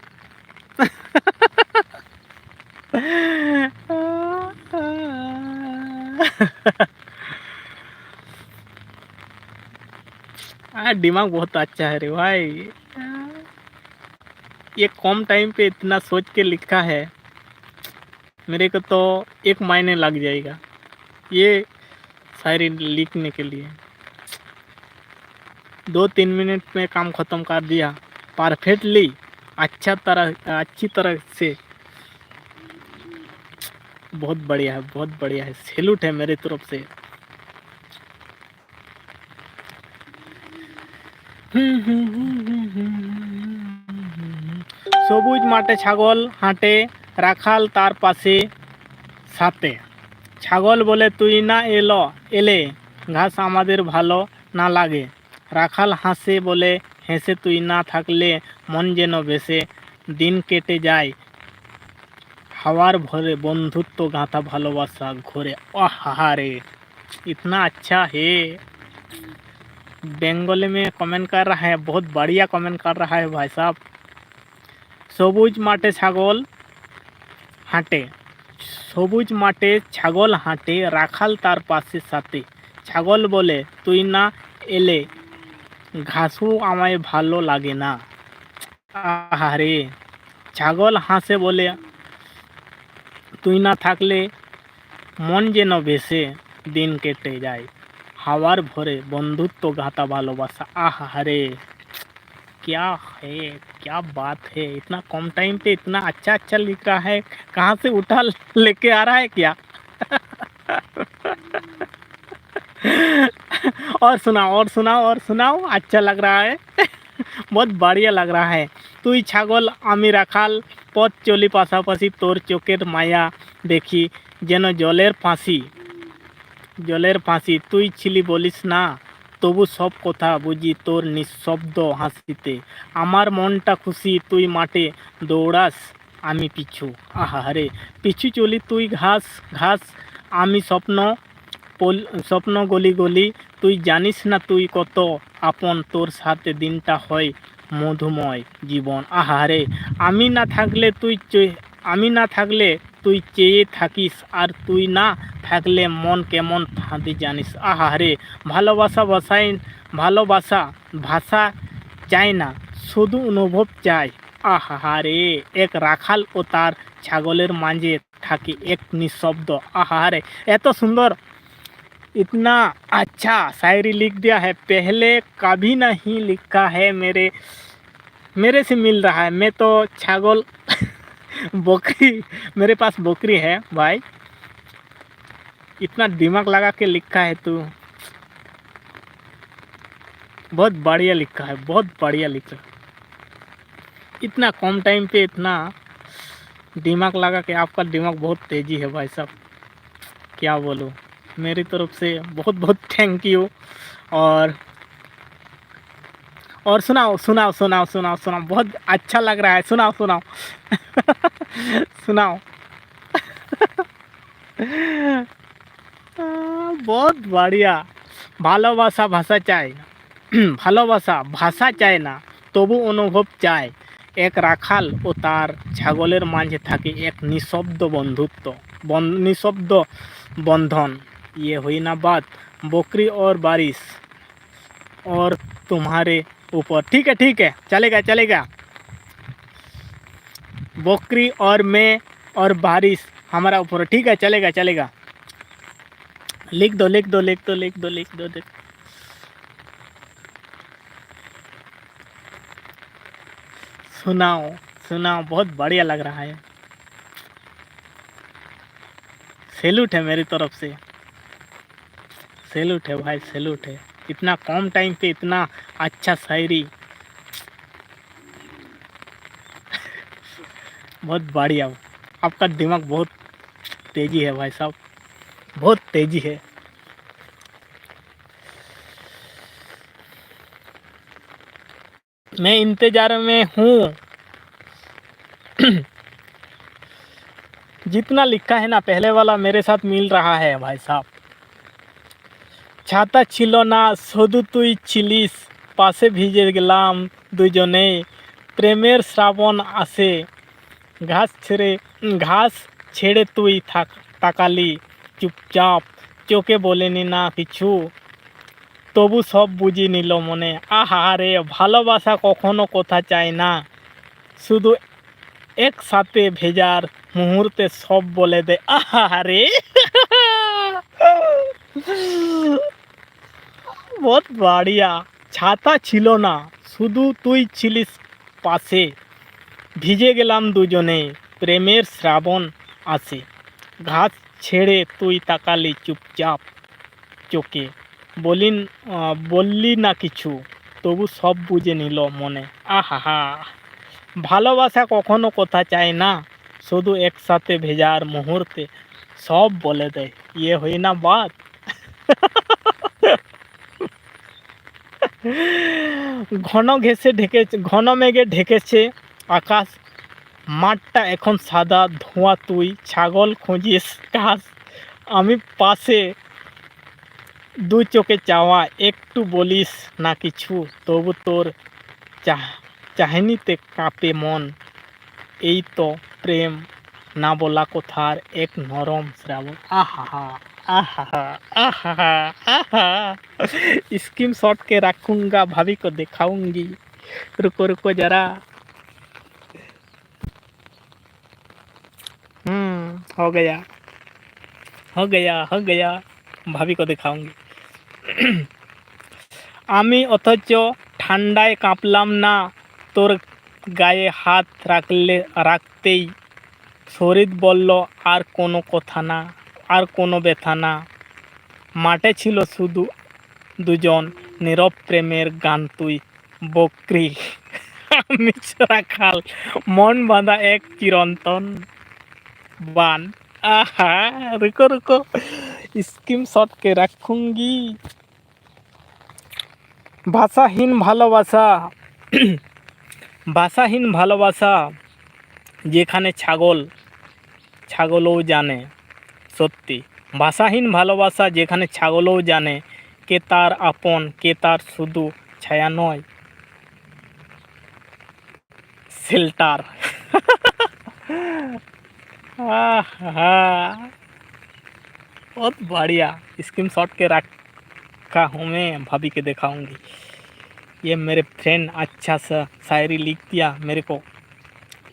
आ, दिमाग बहुत अच्छा है रे भाई। ये कम टाइम पे इतना सोच के लिखा है, मेरे को तो एक महीने लग जाएगा ये शायरी लिखने के लिए। दो तीन मिनट में काम ख़त्म कर दिया परफेक्टली, अच्छा तरह, अच्छी तरह से। बहुत बढ़िया है, बहुत बढ़िया है, सैल्यूट है मेरी तरफ से। সবুজ মাঠে ছাগল হাঁটে, রাখাল তার পাশে সাথে। ছাগল বলে, "তুই না এলো, এলে, ঘাস আমাদের ভালো না লাগে।" রাখাল হাসে বলে, "হেসে তুই না থাকলে মন যেন ভেসে, দিন কেটে যায় হাওয়ার ভরে, বন্ধুত্ব গাঁথা ভালোবাসা ঘরে।" आहा रे, इतना अच्छा है। बंगाली में कमेंट कर रहा है, बहुत बढ़िया कमेंट कर रहा है भाई साहब। সবুজ মাঠে ছাগল হাঁটে, সবুজ মাঠে ছাগল হাঁটে, রাখাল তার পাশে সাথে। ছাগল বলে, "তুই না এলে ঘাসও আমায় ভালো লাগে না।" আহারে, ছাগল হাসে বলে, "তুই না থাকলে মন যেন ভেসে, দিন কেটে যায় হাওয়ার ভরে, বন্ধুত্ব গাঁথা ভালোবাসা।" आहा रे, क्या है, क्या बात है, इतना कम टाइम पे इतना अच्छा अच्छा लिख रहा है। कहाँ से उठा लेके आ रहा है क्या? और सुनाओ, और सुनाओ, और सुनाओ, अच्छा लग रहा है। बहुत बढ़िया लग रहा है। তুই ছাগল, আমি রাখাল, পথ চলি পাশাপাশি, তোর চোখের মায়া দেখি যেন জলের ফাঁসি, জলের ফাঁসি। তুই ছিলি বলিস না, তবু সব কথা বুঝি তোর নিঃশব্দ হাসিতে। আমার মনটা খুশি, তুই মাঠে দৌড়াস, আমি পিছু। আহা রে, পিছু চলি তুই ঘাস ঘাস, আমি স্বপ্ন পল-, স্বপ্ন গলি গলি। তুই জানিস না তুই কত আপন, তোর সাথে দিনটা হয় মধুময় জীবন। আহারে, আমি না থাকলে তুই চে-, আমি না থাকলে তুই চেয়ে থাকিস, আর তুই না থাকলে মন কেমন ফাঁদে জানিস। আহারে, ভালোবাসা ভাষায়, ভালোবাসা ভাষা চায় না, শুধু অনুভব চায়। আহারে, এক রাখাল ও তার ছাগলের মাঝে থাকে এক নিঃশব্দ। আহারে, এত সুন্দর, इतना अच्छा शायरी लिख दिया है, पहले कभी नहीं लिखा है। मेरे मेरे से मिल रहा है। मैं तो छागल बकरी, मेरे पास बकरी है भाई। इतना दिमाग लगा के लिखा है तू, बहुत बढ़िया लिखा है, बहुत बढ़िया लिखा है। इतना कम टाइम पे इतना दिमाग लगा के, आपका दिमाग बहुत तेजी है भाई साहब, क्या बोलूँ। मेरी तरफ से बहुत बहुत थैंक यू। और और सुनाओ, सुनाओ, सुनाओ, सुनाओ, सुनाओ, बहुत अच्छा लग रहा है। सुनाओ, सुनाओ। सुनाओ। बहुत बढ़िया। ভালোবাসা ভাষা চায় না। ভালোবাসা ভাষা চায় না, তবু অনুভব চায়। এক রাখাল ও তার ছাগলের মাঝে থাকে এক নিঃশব্দ বন্ধুত্ব, বন-, নিঃশব্দ বন্ধন। ये हुई ना बात, बकरी और बारिश और तुम्हारे ऊपर। ठीक है, ठीक है, चलेगा, चलेगा। बकरी और मैं और बारिश हमारा ऊपर। ठीक है, चलेगा, चलेगा। लिख दो, लिख दो, लिख दो, लिख दो, लिख दो, लिख। सुनाओ, सुनाओ, बहुत बढ़िया लग रहा है। सैल्यूट है मेरी तरफ से, सैल्यूट है भाई, सैल्यूट है। इतना कम टाइम पे इतना अच्छा शायरी, बहुत बढ़िया। आपका दिमाग बहुत तेजी है भाई साहब, बहुत तेजी है। मैं इंतजार में हूँ। जितना लिखा है ना पहले वाला, मेरे साथ मिल रहा है भाई साहब। ছাতা ছিল না, শুধু তুই ছিলিস পাশে, ভিজে গেলাম দুজনে। প্রেমের শ্রাবণ আসে, ঘাস ছেড়ে, ঘাস ছেড়ে তুই থাক, তাকালি চুপচাপ, চোখে বলিনি না কিছু, তবু সব বুঝে নিল মনে। আহারে, ভালোবাসা কখনো কথা চায় না, শুধু একসাথে ভেজার মুহূর্তে সব বলে দেয়। আহারে। बहुत बढ़िया। ছাতা ছিল না, শুধু তুই ছিলিস পাশে, ভিজে গেলাম দুজনে। প্রেমের শ্রাবণ আসে, ঘাস ছেড়ে তুই তাকালি চুপচাপ চোখে, বলিন, আহ, বললি না কিছু, তবু সব বুঝে নিল মনে। আহাহা, ভালোবাসা কখনো কথা চায় না, শুধু একসাথে ভেজার মুহূর্তে সব বলে দেয়। ये हुई ना बात। ঘন ঘেঁষে ঢেকে, ঘন মেঘে ঢেকেছে আকাশ, মাঠটা এখন সাদা ধোঁয়া, তুই ছাগল খুঁজিস ঘাস, আমি পাশে দু চোখে চাওয়া, একটু বলিস না কিছু, তবু তোর চাহ-, চাহনিতে কাঁপে মন। এই তো প্রেম, না বলা কথার এক নরম শ্রাবণ। আহাহা, আহাহা, আহাহা, আহা। स्क्रीनशॉट के रखूंगा, भाभी को दिखाऊंगी। रुको, रुको जरा। हम्म, हो गया, हो गया, हो गया। भाभी को दिखाऊंगी। আমি অথচ ঠান্ডায় কাঁপলাম না, তোর গায়ে হাত রাখলে রাখতেই শরীর বলল আর কোনো কথা না, আর কোনো ব্যথা না। মাঠে ছিল শুধু দুজন নীরব প্রেমের গান, তুই বকরি। আমি রাখাল, মন বাঁধা এক চিরন্তন বান। আহা, রুকো রুকো, স্ক্রিনশট কে রাখুঙ্গি। ভাষাহীন ভালোবাসা। ভাষাহীন ভালোবাসা, যেখানে ছাগল, ছাগলও জানে। সত্যি, ভাষাহীন ভালোবাসা, যেখানে ছাগলও জানে কে তার আপন, কে তার শুধু ছায়া নয়, শেল্টার। आहा, बहुत बढ़िया। स्क्रीनशॉट के रखा हूँ मैं, भाभी के दिखाऊंगी। ये मेरे फ्रेंड अच्छा सा शायरी लिख दिया मेरे को,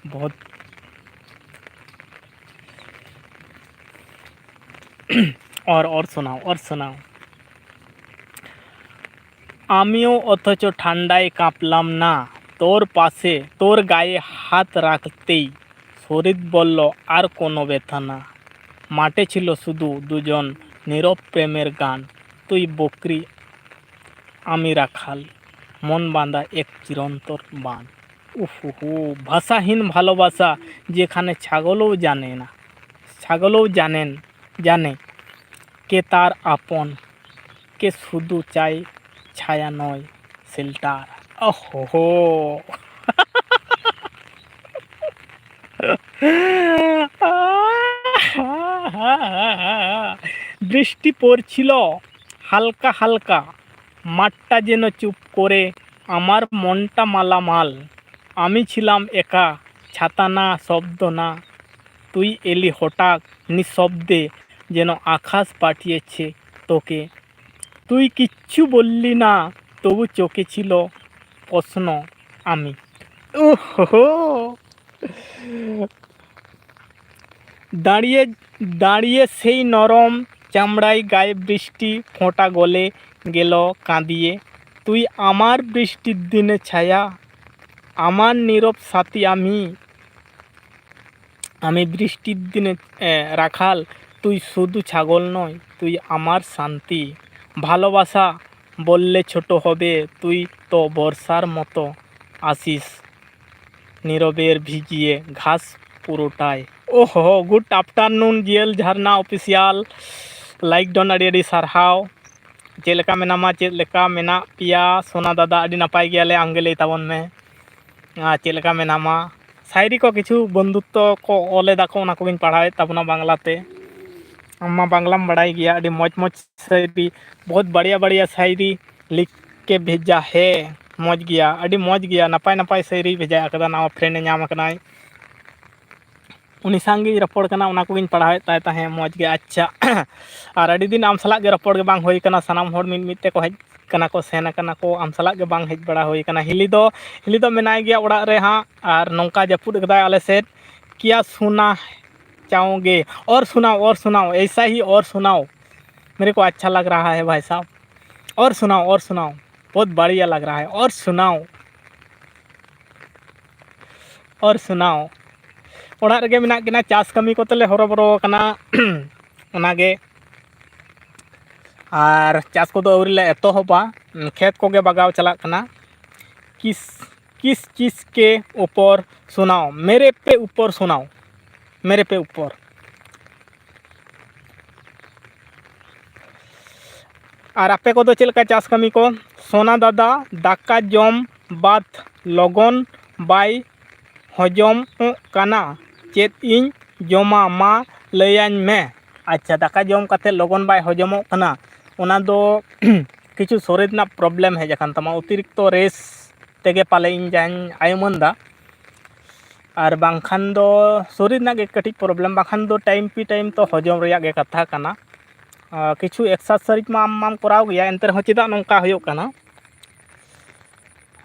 बहुत। और और सुनाओ, और सुनाओ। আমিও অথচ ঠান্ডায় কাঁপলাম না। তোর পাশে, তোর গায়ে হাত রাখতেই শরীর বলল আর কোনো ব্যথা না। মাঠে ছিল শুধু দুজন নীরব প্রেমের গান, তুই বকরি, আমি রাখাল, মন বাঁধা এক চিরন্তর বান। উফুহু, ভাষাহীন ভালোবাসা, যেখানে ছাগলও জানে না, ছাগলও জানেন, জানে কে তার আপন, কে শুধু চায় ছায়া নয়, শেল্টার। ওহো। বৃষ্টি পড়ছিল হালকা হালকা, মাঠটা যেন চুপ করে, আমার মনটা মালামাল। আমি ছিলাম একা, ছাতা না, শব্দ না। তুই এলি হঠাৎ, নিঃশব্দে, যেন আকাশ পাঠিয়েছে তোকে। তুই কিচ্ছু বললি না, তবু চোখে ছিল প্রশ্ন। আমি, ওহো, দাঁড়িয়ে, দাঁড়িয়ে সেই নরম চামড়ায় গায়ে বৃষ্টি ফোঁটা গলে গেল কাঁদিয়ে। তুই আমার বৃষ্টির দিনে ছায়া, আমার নীরব সাথী আমি, আমি বৃষ্টির দিনে, এ, রাখাল, তুই শুধু ছাগল নয়, তুই আমার শান্তি। ভালোবাসা বললে ছোট হবে, তুই তো বর্ষার মতো আসিস, নীরবের ভিজিয়ে ঘাস পুরোটাই। ও হো, গুড আফটারনুন ᱡᱤᱭᱟᱹᱞ ᱡᱷᱟᱨᱱᱟ ᱚᱯᱷᱤᱥᱤᱭᱟᱞ, ᱞᱟᱭᱤᱠ ᱰᱚᱱ ᱟᱹᱰᱤ ᱟᱹᱰᱤ ᱥᱟᱨᱦᱟᱣ᱾ ᱪᱮᱫ ᱞᱮᱠᱟ ᱢᱮᱱᱟᱢᱟ, ᱪᱮᱫ ᱞᱮᱠᱟ ᱢᱮᱱᱟᱜ ᱯᱮᱭᱟ ᱥᱳᱱᱟ ᱫᱟᱫᱟ? ᱟᱹᱰᱤ ᱱᱟᱯᱟᱭ ᱜᱮᱭᱟᱞᱮ, ᱟᱢᱜᱮ ᱞᱟᱹᱭ ᱛᱟᱵᱚᱱ ᱢᱮ᱾ ᱟᱨ ᱪᱮᱫ ᱞᱮᱠᱟ ᱢᱮᱱᱟᱢᱟ? ᱥᱟᱭᱨᱤ ᱠᱚ ᱠᱤᱪᱷᱩ ᱵᱚᱱᱫᱷᱩᱛᱛᱚ ᱠᱚ ᱚᱞ ᱮᱫᱟ ᱠᱚ, ᱚᱱᱟ ᱠᱚᱜᱮᱧ ᱯᱟᱲᱦᱟᱣᱮᱫ ᱛᱟᱵᱚᱱᱟ ᱵᱟᱝᱞᱟᱛᱮ᱾ ᱟᱢ ᱢᱟ ᱵᱟᱝᱞᱟᱢ ᱵᱟᱲᱟᱭ ᱜᱮᱭᱟ, ᱟᱹᱰᱤ ᱢᱚᱡᱽ ᱢᱚᱡᱽ ᱥᱟᱭᱨᱤ, ᱵᱚᱦᱩᱛ ᱵᱟᱲᱤᱭᱟ ᱵᱟᱲᱤᱭᱟ ᱥᱟᱭᱨᱤ ᱞᱤᱠᱷ ᱠᱮ ᱵᱷᱮᱡᱟ ᱦᱮ᱾ ᱢᱚᱡᱽ ᱜᱮᱭᱟ, ᱟᱹᱰᱤ ᱢᱚᱡᱽ ᱜᱮᱭᱟ, ᱱᱟᱯᱟᱭ ᱱᱟᱯᱟᱭ ᱥᱟᱭᱨᱤ ᱵᱷᱮᱡᱟ ᱟᱠᱟᱫᱟ, ᱱᱟᱣᱟ ᱯᱷᱨᱮᱱᱰ ᱮ ᱧᱟᱢ ᱟᱠᱟᱱᱟᱭ᱾ ᱩᱱᱤ ᱥᱟᱶ ᱜᱤᱧ ᱨᱚᱯᱚᱲ ᱠᱟᱱᱟ, ᱚᱱᱟ ᱠᱚᱜᱮᱧ ᱯᱟᱲᱦᱟᱣᱮᱫ ᱛᱟᱭ ᱛᱟᱦᱮᱸᱫ᱾ ᱢᱚᱡᱽ ᱜᱮ, ᱟᱪᱪᱷᱟ᱾ ᱟᱨ ᱟᱹᱰᱤ ᱫᱤᱱ ᱟᱢ ᱥᱟᱞᱟᱜ ᱜᱮ ᱨᱚᱯᱚᱲ ᱜᱮ ᱵᱟᱝ ᱦᱩᱭ ᱠᱟᱱᱟ, ᱥᱟᱱᱟᱢ ᱦᱚᱲ ᱢᱤᱫ ᱢᱤᱫ ᱛᱮᱠᱚ ᱦᱮᱡ ᱠᱟᱱᱟ ᱠᱚ, ᱥᱮᱱ ᱟᱠᱟᱱᱟ ᱠᱚ, ᱟᱢ ᱥᱟᱞᱟᱜ ᱜᱮ ᱵᱟᱝ ᱦᱮᱡ ᱵᱟᱲᱟ ᱦᱩᱭ ᱠᱟᱱᱟ᱾ ᱦᱤᱞᱤ ᱫᱚ, ᱦᱤᱞᱤ ᱫᱚ ᱢᱮᱱᱟᱭ ᱜᱮᱭᱟ ᱚᱲᱟᱜ ᱨᱮ ᱦᱟᱸᱜ, ᱟᱨ ᱱᱚᱝᱠᱟ ᱡᱟᱹᱯᱩᱫ ᱠᱟᱫᱟᱭ ᱟᱞᱮ ᱥᱮᱫ᱾ ᱠᱤᱭᱟ ᱥᱩᱱᱟ ᱪᱟᱣᱜᱮ, ᱚᱨ ᱥᱩᱱᱟᱣ, ᱚᱨ ᱥᱩᱱᱟᱣ, ᱮᱭᱥᱟ ᱦᱤ ᱚᱨ ᱥᱩᱱᱟᱣ, ᱢᱮᱨᱮ ᱠᱚ ᱟᱪᱪᱷᱟ ᱞᱟᱜᱽ ᱨᱟᱦᱟ ᱦᱮ ᱵᱷᱟᱭ ᱥᱟᱦᱵ, ᱚᱨ ᱥᱩᱱᱟᱣ, ᱚᱨ ᱥᱩᱱᱟᱣ, ᱵᱚᱦᱩᱛ ᱵᱟᱲᱤᱭᱟ ᱞᱟᱜᱽ ᱨᱟᱦᱟ ᱦᱮ, ᱚᱨ ᱥᱩᱱᱟᱣ᱾ ᱚᱨ ᱥᱩᱱᱟᱣ᱾ ᱚᱲᱟᱜ ᱨᱮᱜᱮ ᱢᱮᱱᱟᱜ ᱠᱤᱱᱟ, ᱪᱟᱥ ᱠᱟᱹᱢᱤ ᱠᱚᱛᱮ ᱞᱮ ᱦᱚᱨᱚᱵᱚᱨᱚ ᱟᱠᱟᱱᱟ᱾ ᱚᱱᱟᱜᱮ᱾ ᱟᱨ ᱪᱟᱥ ᱠᱚᱫᱚ ᱟᱹᱣᱨᱤ ᱞᱮ ᱮᱛᱚᱦᱚᱵᱟ, ᱠᱷᱮᱛ ᱠᱚᱜᱮ ᱵᱟᱜᱟᱣ ᱪᱟᱞᱟᱜ ᱠᱟᱱᱟ᱾ ᱠᱤᱥ ᱠᱤᱥ ᱠᱤᱥ ᱠᱮ ᱩᱯᱚᱨ ᱥᱩᱱᱟᱣ, ᱢᱮᱨᱮ ᱯᱮ ᱩᱯᱚᱨ ᱥᱩᱱᱟᱣ, ᱢᱮᱨᱮ ᱯᱮ ᱩᱯᱚᱨ᱾ ᱟᱨ ᱟᱯᱮ ᱠᱚᱫᱚ ᱪᱮᱫ ᱞᱮᱠᱟ ᱪᱟᱥ ᱠᱟᱹᱢᱤ ᱠᱚ? ᱥᱳᱱᱟ ᱫᱟᱫᱟ, ᱫᱟᱠᱟ ᱡᱚᱢ ᱵᱟᱫ ᱞᱚᱜᱚᱱ ᱵᱟᱭ ᱦᱚᱡᱚᱢᱚᱜ ᱠᱟᱱᱟ, ᱪᱮᱫ ᱤᱧ ᱡᱚᱢᱟ, ᱢᱟ ᱞᱟᱹᱭᱟᱹᱧ ᱢᱮ᱾ ᱟᱪᱪᱷᱟ, ᱫᱟᱠᱟ ᱡᱚᱢ ᱠᱟᱛᱮ ᱞᱚᱜᱚᱱ ᱵᱟᱭ ᱦᱚᱡᱚᱢᱚᱜ ᱠᱟᱱᱟ, ᱚᱱᱟ ᱫᱚ ᱠᱤᱪᱷᱩ ᱥᱚᱨᱤᱨ ᱨᱮᱱᱟᱜ ᱯᱨᱚᱵᱞᱮᱢ ᱦᱮᱡ ᱟᱠᱟᱱ ᱛᱟᱢᱟ, ᱚᱛᱤᱨᱤᱠᱛᱚ ᱨᱮᱥ ᱛᱮᱜᱮ ᱯᱟᱞᱮ ᱤᱧ ᱡᱟᱧ ᱟᱭᱩᱢᱟᱹᱱ ᱫᱟ᱾ ᱟᱨ ᱵᱟᱝᱠᱷᱟᱱ ᱫᱚ ᱥᱚᱨᱤᱨ ᱨᱮᱱᱟᱜ ᱜᱮ ᱠᱟᱹᱴᱤᱡ ᱯᱨᱚᱵᱞᱮᱢ, ᱵᱟᱝᱠᱷᱟᱱ ᱫᱚ ᱴᱟᱭᱤᱢ ᱠᱤ ᱴᱟᱭᱤᱢ ᱛᱚ ᱦᱚᱡᱚᱢ ᱨᱮᱭᱟᱜ ᱜᱮ ᱠᱟᱛᱷᱟ ᱠᱟᱱᱟ᱾ ᱟᱨ ᱠᱤᱪᱷᱩ ᱮᱠᱥᱟᱨᱥᱟᱭᱤᱡᱽ ᱢᱟ ᱟᱢ ᱢᱟᱢ ᱠᱚᱨᱟᱣ ᱜᱮᱭᱟ, ᱮᱱᱛᱮ ᱨᱮᱦᱚᱸ ᱪᱮᱫᱟᱜ ᱱᱚᱝᱠᱟ ᱦᱩᱭᱩᱜ ᱠᱟᱱᱟ?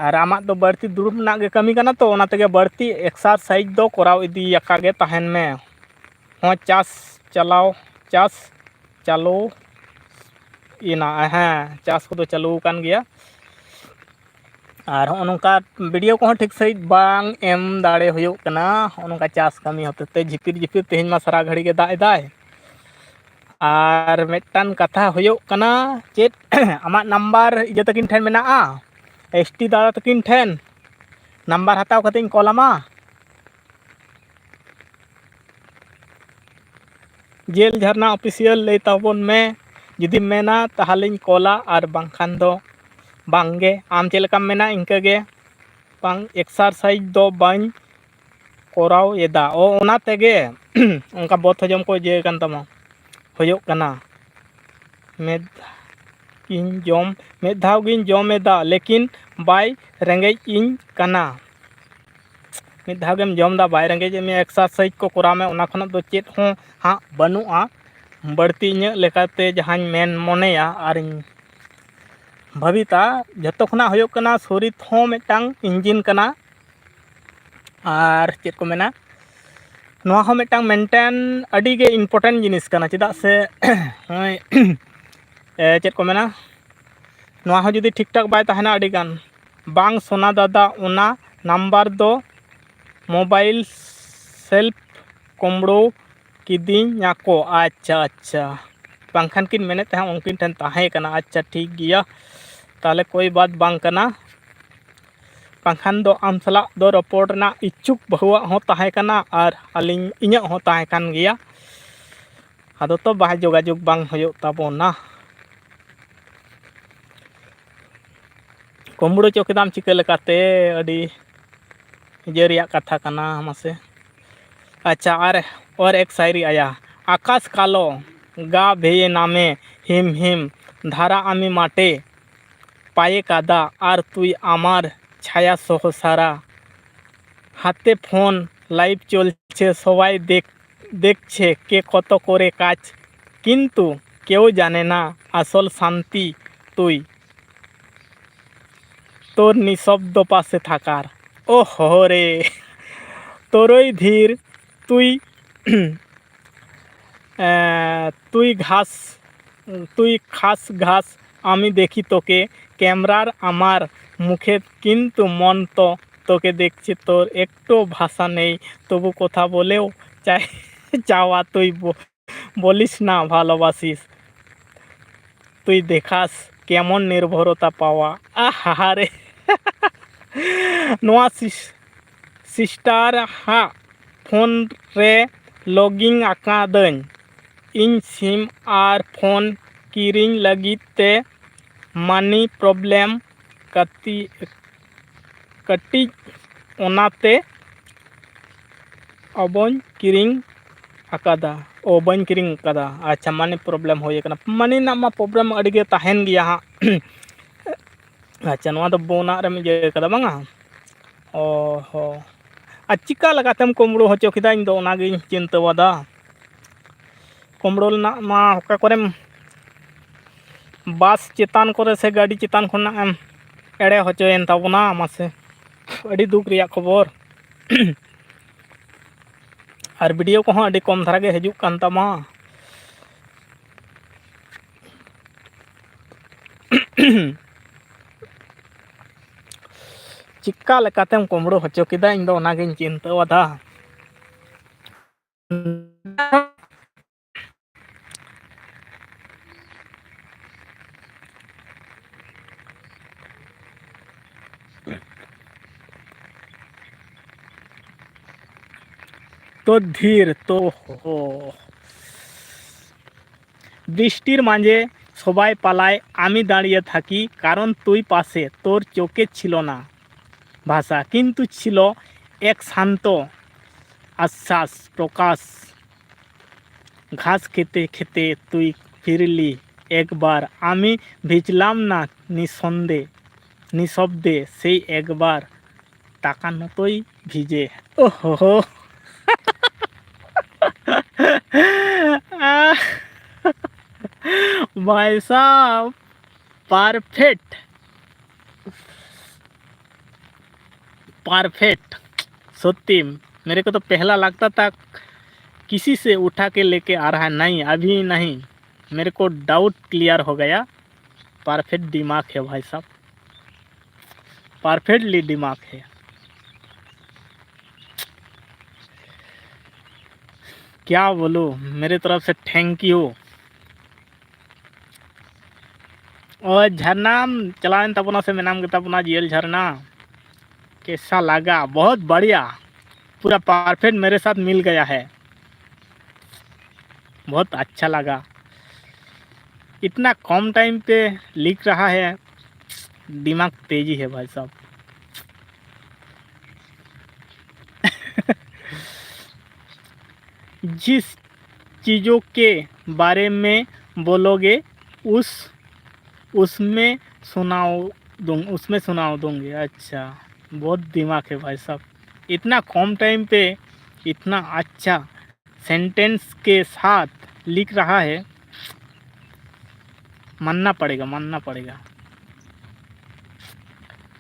ᱟᱨ ᱟᱢᱟᱜ ᱫᱚ ᱵᱟᱹᱲᱛᱤ ᱫᱩᱲᱩᱵ ᱨᱮᱱᱟᱜ ᱜᱮ ᱠᱟᱹᱢᱤ ᱠᱟᱱᱟ, ᱛᱚ ᱚᱱᱟ ᱛᱮᱜᱮ ᱵᱟᱹᱲᱛᱤ ᱮᱠᱥᱟᱨᱥᱟᱭᱤᱡᱽ ᱫᱚ ᱠᱚᱨᱟᱣ ᱤᱫᱤᱭᱟᱠᱟ ᱜᱮ ᱛᱟᱦᱮᱱ ᱢᱮ᱾ ᱦᱚᱸ, ᱪᱟᱥ ᱪᱟᱞᱟᱣ, ᱪᱟᱥ ᱪᱟᱹᱞᱩ ᱮᱱᱟ᱾ ᱦᱮᱸ, ᱪᱟᱥ ᱠᱚᱫᱚ ᱪᱟᱹᱞᱩ ᱟᱠᱟᱱ ᱜᱮᱭᱟ᱾ ᱟᱨ ᱦᱚᱸᱜᱼᱚ ᱱᱚᱝᱠᱟ ᱵᱷᱤᱰᱤᱭᱳ ᱠᱚᱦᱚᱸ ᱴᱷᱤᱠ ᱥᱟᱺᱦᱤᱡ ᱵᱟᱝ ᱮᱢ ᱫᱟᱲᱮ ᱦᱩᱭᱩᱜ ᱠᱟᱱᱟ, ᱦᱚᱸᱜᱼᱚ ᱱᱚᱝᱠᱟ ᱪᱟᱥ ᱠᱟᱹᱢᱤ ᱦᱚᱛᱮ ᱛᱮ᱾ ᱡᱷᱤᱯᱤᱨ ᱡᱷᱤᱯᱤᱨ ᱛᱮᱦᱮᱧ ᱢᱟ ᱥᱟᱨᱟ ᱜᱷᱟᱹᱲᱤ ᱜᱮ ᱫᱟᱜ ᱮᱫᱟᱭ᱾ ᱟᱨ ᱢᱤᱫᱴᱟᱝ ᱠᱟᱛᱷᱟ ᱦᱩᱭᱩᱜ ᱠᱟᱱᱟ, ᱪᱮᱫ ᱟᱢᱟᱜ ᱱᱟᱢᱵᱟᱨ ᱤᱭᱟᱹ ᱛᱟᱹᱠᱤᱱ ᱴᱷᱮᱱ ᱢᱮᱱᱟᱜᱼᱟ, ᱮᱥ ᱴᱤ ᱫᱟᱫᱟ ᱛᱟᱹᱠᱤᱱ ᱴᱷᱮᱱ? ᱱᱟᱢᱵᱟᱨ ᱦᱟᱛᱟᱣ ᱠᱟᱛᱮᱧ ᱠᱚᱞ ᱟᱢᱟ᱾ ᱡᱮᱞ ᱡᱷᱟᱨᱱᱟ ᱚᱯᱷᱤᱥᱤᱭᱟᱞ ᱞᱟᱹᱭ ᱛᱟᱵᱚᱱ ᱢᱮ, ᱡᱩᱫᱤᱢ ᱢᱮᱱᱟ ᱛᱟᱦᱚᱞᱮᱧ ᱠᱚᱞᱟ, ᱟᱨ ᱵᱟᱝᱠᱷᱟᱱ ᱫᱚ ᱵᱟᱝᱜᱮ᱾ ᱟᱢ ᱪᱮᱫ ᱞᱮᱠᱟᱢ ᱢᱮᱱᱟ ᱤᱱᱠᱟᱹᱜᱮ᱾ ᱵᱟᱝ, ᱮᱠᱥᱟᱨᱥᱟᱭᱤᱡᱽ ᱫᱚ ᱵᱟᱹᱧ ᱠᱚᱨᱟᱣ ᱮᱫᱟ᱾ ᱚ, ᱚᱱᱟ ᱛᱮᱜᱮ ᱚᱱᱠᱟ ᱵᱚᱛ ᱦᱚᱡᱚᱢ ᱠᱚ ᱤᱭᱟᱹ ᱠᱟᱱ ᱛᱟᱢᱟ, ᱦᱩᱭᱩᱜ ᱠᱟᱱᱟ᱾ ᱢᱮᱫ ᱤᱧ ᱡᱚᱢ, ᱢᱤᱫ ᱫᱷᱟᱣ ᱜᱤᱧ ᱡᱚᱢ ᱮᱫᱟ, ᱞᱮᱠᱤᱱ ᱵᱟᱭ ᱨᱮᱸᱜᱮᱡ ᱤᱧ ᱠᱟᱱᱟ᱾ ᱢᱤᱫ ᱫᱷᱟᱣ ᱜᱮᱢ ᱡᱚᱢ ᱮᱫᱟ, ᱵᱟᱭ ᱨᱮᱸᱜᱮᱡ ᱮᱫ ᱢᱮᱭᱟ, ᱮᱠᱥᱟᱨᱥᱟᱭᱤᱡᱽ ᱠᱚ ᱠᱚᱨᱟᱣ ᱢᱮ, ᱚᱱᱟ ᱠᱷᱚᱱᱟᱜ ᱫᱚ ᱪᱮᱫ ᱦᱚᱸ ᱦᱟᱸᱜ ᱵᱟᱹᱱᱩᱜᱼᱟ᱾ ᱵᱟᱹᱲᱛᱤ ᱤᱧᱟᱹᱜ ᱞᱮᱠᱟᱛᱮ ᱡᱟᱦᱟᱸᱧ ᱢᱮᱱ ᱢᱚᱱᱮᱭᱟ ᱟᱨᱤᱧ ᱵᱷᱟᱹᱵᱤᱛᱟ, ᱡᱷᱚᱛᱚ ᱠᱷᱚᱱᱟᱜ ᱦᱩᱭᱩᱜ ᱠᱟᱱᱟ ᱥᱚᱨᱤᱨ ᱦᱚᱸ ᱢᱤᱫᱴᱟᱝ ᱤᱧᱡᱤᱱ ᱠᱟᱱᱟ᱾ ᱟᱨ ᱪᱮᱫ ᱠᱚ ᱢᱮᱱᱟ, ᱱᱚᱣᱟ ᱦᱚᱸ ᱢᱤᱫᱴᱟᱝ ᱢᱮᱱᱴᱮᱱ ᱟᱹᱰᱤ ᱜᱮ ᱤᱢᱯᱚᱨᱴᱮᱱᱴ ᱡᱤᱱᱤᱥ ᱠᱟᱱᱟ᱾ ᱪᱮᱫᱟᱜ ᱥᱮ ᱱᱚᱜᱼᱚᱭ ᱮ, ᱪᱮᱫ ᱠᱚ ᱢᱮᱱᱟ, ᱱᱚᱣᱟ ᱦᱚᱸ ᱡᱩᱫᱤ ᱴᱷᱤᱠ ᱴᱷᱟᱠ ᱵᱟᱭ ᱛᱟᱦᱮᱱᱟ ᱟᱹᱰᱤ ᱜᱟᱱ᱾ ᱵᱟᱝ ᱥᱳᱱᱟ ᱫᱟᱫᱟ, ᱚᱱᱟ ᱱᱟᱢᱵᱟᱨ ᱫᱚ ᱢᱳᱵᱟᱭᱤᱞ ᱥᱮᱞᱯ ᱠᱩᱢᱵᱽᱲᱩ ᱠᱤᱫᱤᱧᱟᱠᱚ᱾ ᱟᱪᱪᱷᱟ, ᱟᱪᱪᱷᱟ, ᱵᱟᱝᱠᱷᱟᱱ ᱠᱤᱱ ᱢᱮᱱᱮᱫ ᱛᱟᱦᱮᱸᱫ ᱩᱱᱠᱤᱱ ᱴᱷᱮᱱ ᱛᱟᱦᱮᱸ ᱠᱟᱱᱟ᱾ ᱟᱪᱪᱷᱟ, ᱴᱷᱤᱠ ᱜᱮᱭᱟ, ᱛᱟᱦᱚᱞᱮ ᱠᱳᱭ ᱵᱟᱛ ᱵᱟᱝ ᱠᱟᱱᱟ᱾ ᱵᱟᱝᱠᱷᱟᱱ ᱫᱚ ᱟᱢ ᱥᱟᱞᱟᱜ ᱫᱚ ᱨᱚᱯᱚᱲ ᱨᱮᱱᱟᱜ ᱤᱪᱪᱷᱩᱠ ᱵᱟᱹᱦᱩᱣᱟᱜ ᱦᱚᱸ ᱛᱟᱦᱮᱸ ᱠᱟᱱᱟ ᱟᱨ ᱟᱹᱞᱤᱧ, ᱤᱧᱟᱹᱜ ᱦᱚᱸ ᱛᱟᱦᱮᱸ ᱠᱟᱱ ᱜᱮᱭᱟ᱾ ᱟᱫᱚ ᱛᱚ ᱵᱟᱭ ᱡᱳᱜᱟᱡᱳᱜᱽ ᱵᱟᱝ ᱦᱩᱭᱩᱜ ᱛᱟᱵᱚᱱᱟ᱾ ᱠᱩᱢᱵᱽᱲᱩ ᱪᱚ ᱠᱮᱫᱟᱢ ᱪᱤᱠᱟᱹ ᱞᱮᱠᱟᱛᱮ? ᱟᱹᱰᱤ ᱤᱭᱟᱹ ᱨᱮᱭᱟᱜ ᱠᱟᱛᱷᱟ ᱠᱟᱱᱟ ᱢᱟᱥᱮ᱾ ᱟᱪᱪᱷᱟ, ᱟᱨ ᱚᱨ ᱮᱠ ᱥᱟᱭᱨᱤ ᱟᱭᱟ᱾ ᱟᱠᱟᱥ ᱠᱟᱞᱚ ᱜᱟ ᱵᱷᱮᱭᱮ ᱱᱟᱢᱮ ᱦᱤᱢ ᱦᱤᱢ ᱫᱷᱟᱨᱟ ᱟᱢᱤ ᱢᱟᱴᱮ ᱯᱟᱭᱮ ᱠᱟᱫᱟ ᱟᱨ ᱛᱩᱭ ᱟᱢᱟᱨ ᱪᱷᱟᱭᱟ ᱥᱚᱦᱚ ᱥᱟᱨᱟ ᱦᱟᱛᱮ ᱯᱷᱳᱱ ᱞᱟᱭᱤᱵᱷ ᱪᱚᱞᱪᱷᱮ ᱥᱚᱵᱟᱭ ᱫᱮᱠ ᱫᱮᱠᱪᱷᱮ ᱠᱮ ᱠᱚᱛᱚ ᱠᱚᱨᱮ ᱠᱟᱡᱽ ᱠᱤᱱᱛᱩ ᱠᱮᱣ ᱡᱟᱱᱮ ᱱᱟ ᱟᱥᱚᱞ ᱥᱟᱱᱛᱤ ᱛᱩᱭ ᱛᱳᱨ ᱱᱤᱥᱚᱵᱫᱚ ᱯᱟᱥᱮ ᱛᱷᱟᱠᱟᱨ᱾ ᱳᱦᱳ ᱨᱮ, ᱛᱳᱨᱳᱭ ᱫᱷᱤᱨ ᱛᱩᱭ ᱮ, তুই ঘাস তুই খাস ঘাস আমি দেখি তোকে कैमरार आमार मुखेत, किंतु मन तो तोके देखछे, तोर एकटो भाषा नेई, तबु कथा बोलेओ चाय चावा तुई बो-, बोलिस ना भालोबासिस, तुई देखास केमन निर्भरता पावा। आहारे। नोआ सिस-, सिस्टार हा फोन रे लॉगिंग आकादन। ᱤᱧ ᱥᱤᱢ ᱟᱨ ᱯᱷᱳᱱ ᱠᱤᱨᱤᱧ ᱞᱟᱹᱜᱤᱫ ᱛᱮ ᱢᱟᱹᱱᱤ ᱯᱨᱚᱵᱞᱮᱢ ᱠᱟᱹᱴᱤ-, ᱠᱟᱹᱴᱤᱡ, ᱚᱱᱟᱛᱮ ᱚᱵᱚᱧ ᱠᱤᱨᱤᱧ ᱟᱠᱟᱫᱟ᱾ ᱚ, ᱵᱟᱹᱧ ᱠᱤᱨᱤᱧ ᱟᱠᱟᱫᱟ᱾ ᱟᱪᱪᱷᱟ, ᱢᱟᱹᱱᱤ ᱯᱨᱚᱵᱞᱮᱢ ᱦᱩᱭ ᱟᱠᱟᱱᱟ᱾ ᱢᱟᱹᱱᱤ ᱨᱮᱱᱟᱜ ᱢᱟ ᱯᱨᱚᱵᱞᱮᱢ ᱟᱹᱰᱤ ᱜᱮ ᱛᱟᱦᱮᱱ ᱜᱮᱭᱟ ᱦᱟᱸᱜ᱾ ᱟᱪᱪᱷᱟ, ᱱᱚᱣᱟ ᱫᱚ ᱵᱚᱱᱟᱜ ᱨᱮᱢ ᱤᱭᱟᱹ ᱠᱟᱫᱟ ᱵᱟᱝᱟ? ᱚ ᱦᱚ᱾ ᱟᱨ ᱪᱤᱠᱟ ᱞᱮᱠᱟᱛᱮᱢ ᱠᱩᱢᱵᱽᱲᱩ ᱦᱚᱪᱚ ᱠᱮᱫᱟ? ᱤᱧ ᱫᱚ ᱚᱱᱟᱜᱤᱧ ᱪᱤᱱᱛᱟᱹᱣᱟᱫᱟ᱾ ᱠᱩᱢᱵᱽᱲᱩ ᱨᱮᱱᱟᱜ ᱢᱟ ᱚᱠᱟ ᱠᱚᱨᱮᱢ ᱵᱟᱥ ᱪᱮᱛᱟᱱ ᱠᱚᱨᱮ ᱥᱮ ᱜᱟᱹᱰᱤ ᱪᱮᱛᱟᱱ ᱠᱷᱚᱱᱟᱜ ᱮᱢ ᱮᱲᱮ ᱦᱚᱪᱚᱭᱮᱱ ᱛᱟᱵᱚᱱᱟ, ᱢᱟᱥᱮ᱾ ᱟᱹᱰᱤ ᱫᱩᱠ ᱨᱮᱭᱟᱜ ᱠᱷᱚᱵᱚᱨ᱾ ᱟᱨ ᱵᱷᱤᱰᱤᱭᱳ ᱠᱚᱦᱚᱸ ᱟᱹᱰᱤ ᱠᱚᱢ ᱫᱷᱟᱨᱟ ᱜᱮ ᱦᱤᱡᱩᱜ ᱠᱟᱱ ᱛᱟᱢᱟ᱾ ᱪᱤᱠᱟ ᱞᱮᱠᱟᱛᱮᱢ ᱠᱩᱢᱵᱽᱲᱩ ᱦᱚᱪᱚ ᱠᱮᱫᱟ, ᱤᱧ ᱫᱚ ᱚᱱᱟᱜᱤᱧ ᱪᱤᱱᱛᱟᱹᱣᱟᱫᱟ᱾ ᱛᱚ ᱫᱷᱤᱨ ᱛᱚ ᱦᱚ᱾ বৃষ্টির মাঝে সবাই পালায়, আমি দাঁড়িয়ে থাকি, কারণ তুই পাশে, তোর চোখে ছিল না ভাষা, কিন্তু ছিল এক শান্ত আশ্বাস প্রকাশ। ঘাস খেতে খেতে তুই ফিরলি একবার, আমি ভিজলাম না নিঃসন্দেহে, নিঃশব্দে সেই একবার তাকানোতেই ভিজে। ওহো। আহ, ভাই সাব, পারফেক্ট। परफेक्ट। सत्यम, मेरे को तो पहला लगता था किसी से उठा के लेके आ रहा है। नहीं, अभी नहीं, मेरे को डाउट क्लियर हो गया। परफेक्ट दिमाग है भाई साहब, परफेक्टली दिमाग है। क्या बोलूँ, मेरे तरफ से थैंक यू। ᱚ ᱡᱷᱟᱨᱱᱟᱢ ᱪᱟᱞᱟᱣᱮᱱ ᱛᱟᱵᱚᱱᱟ ᱥᱮ ᱢᱮᱱᱟᱢ ᱜᱮᱛᱟ ᱵᱚᱱᱟ ᱡᱤᱭᱟᱹᱞ ᱡᱷᱟᱨᱱᱟ? कैसा लगा? बहुत बढ़िया, पूरा परफेक्ट मेरे साथ मिल गया है, बहुत अच्छा लगा। इतना कम टाइम पे लिख रहा है, दिमाग तेजी है भाई साहब। जिस चीज़ों के बारे में बोलोगे उस उसमें सुनाओ दूँ, उसमें सुनाओ दूँगी। अच्छा, बहुत दिमाग है भाई साहब, इतना कम टाइम पे इतना अच्छा सेंटेंस के साथ लिख रहा है, मानना पड़ेगा, मानना पड़ेगा,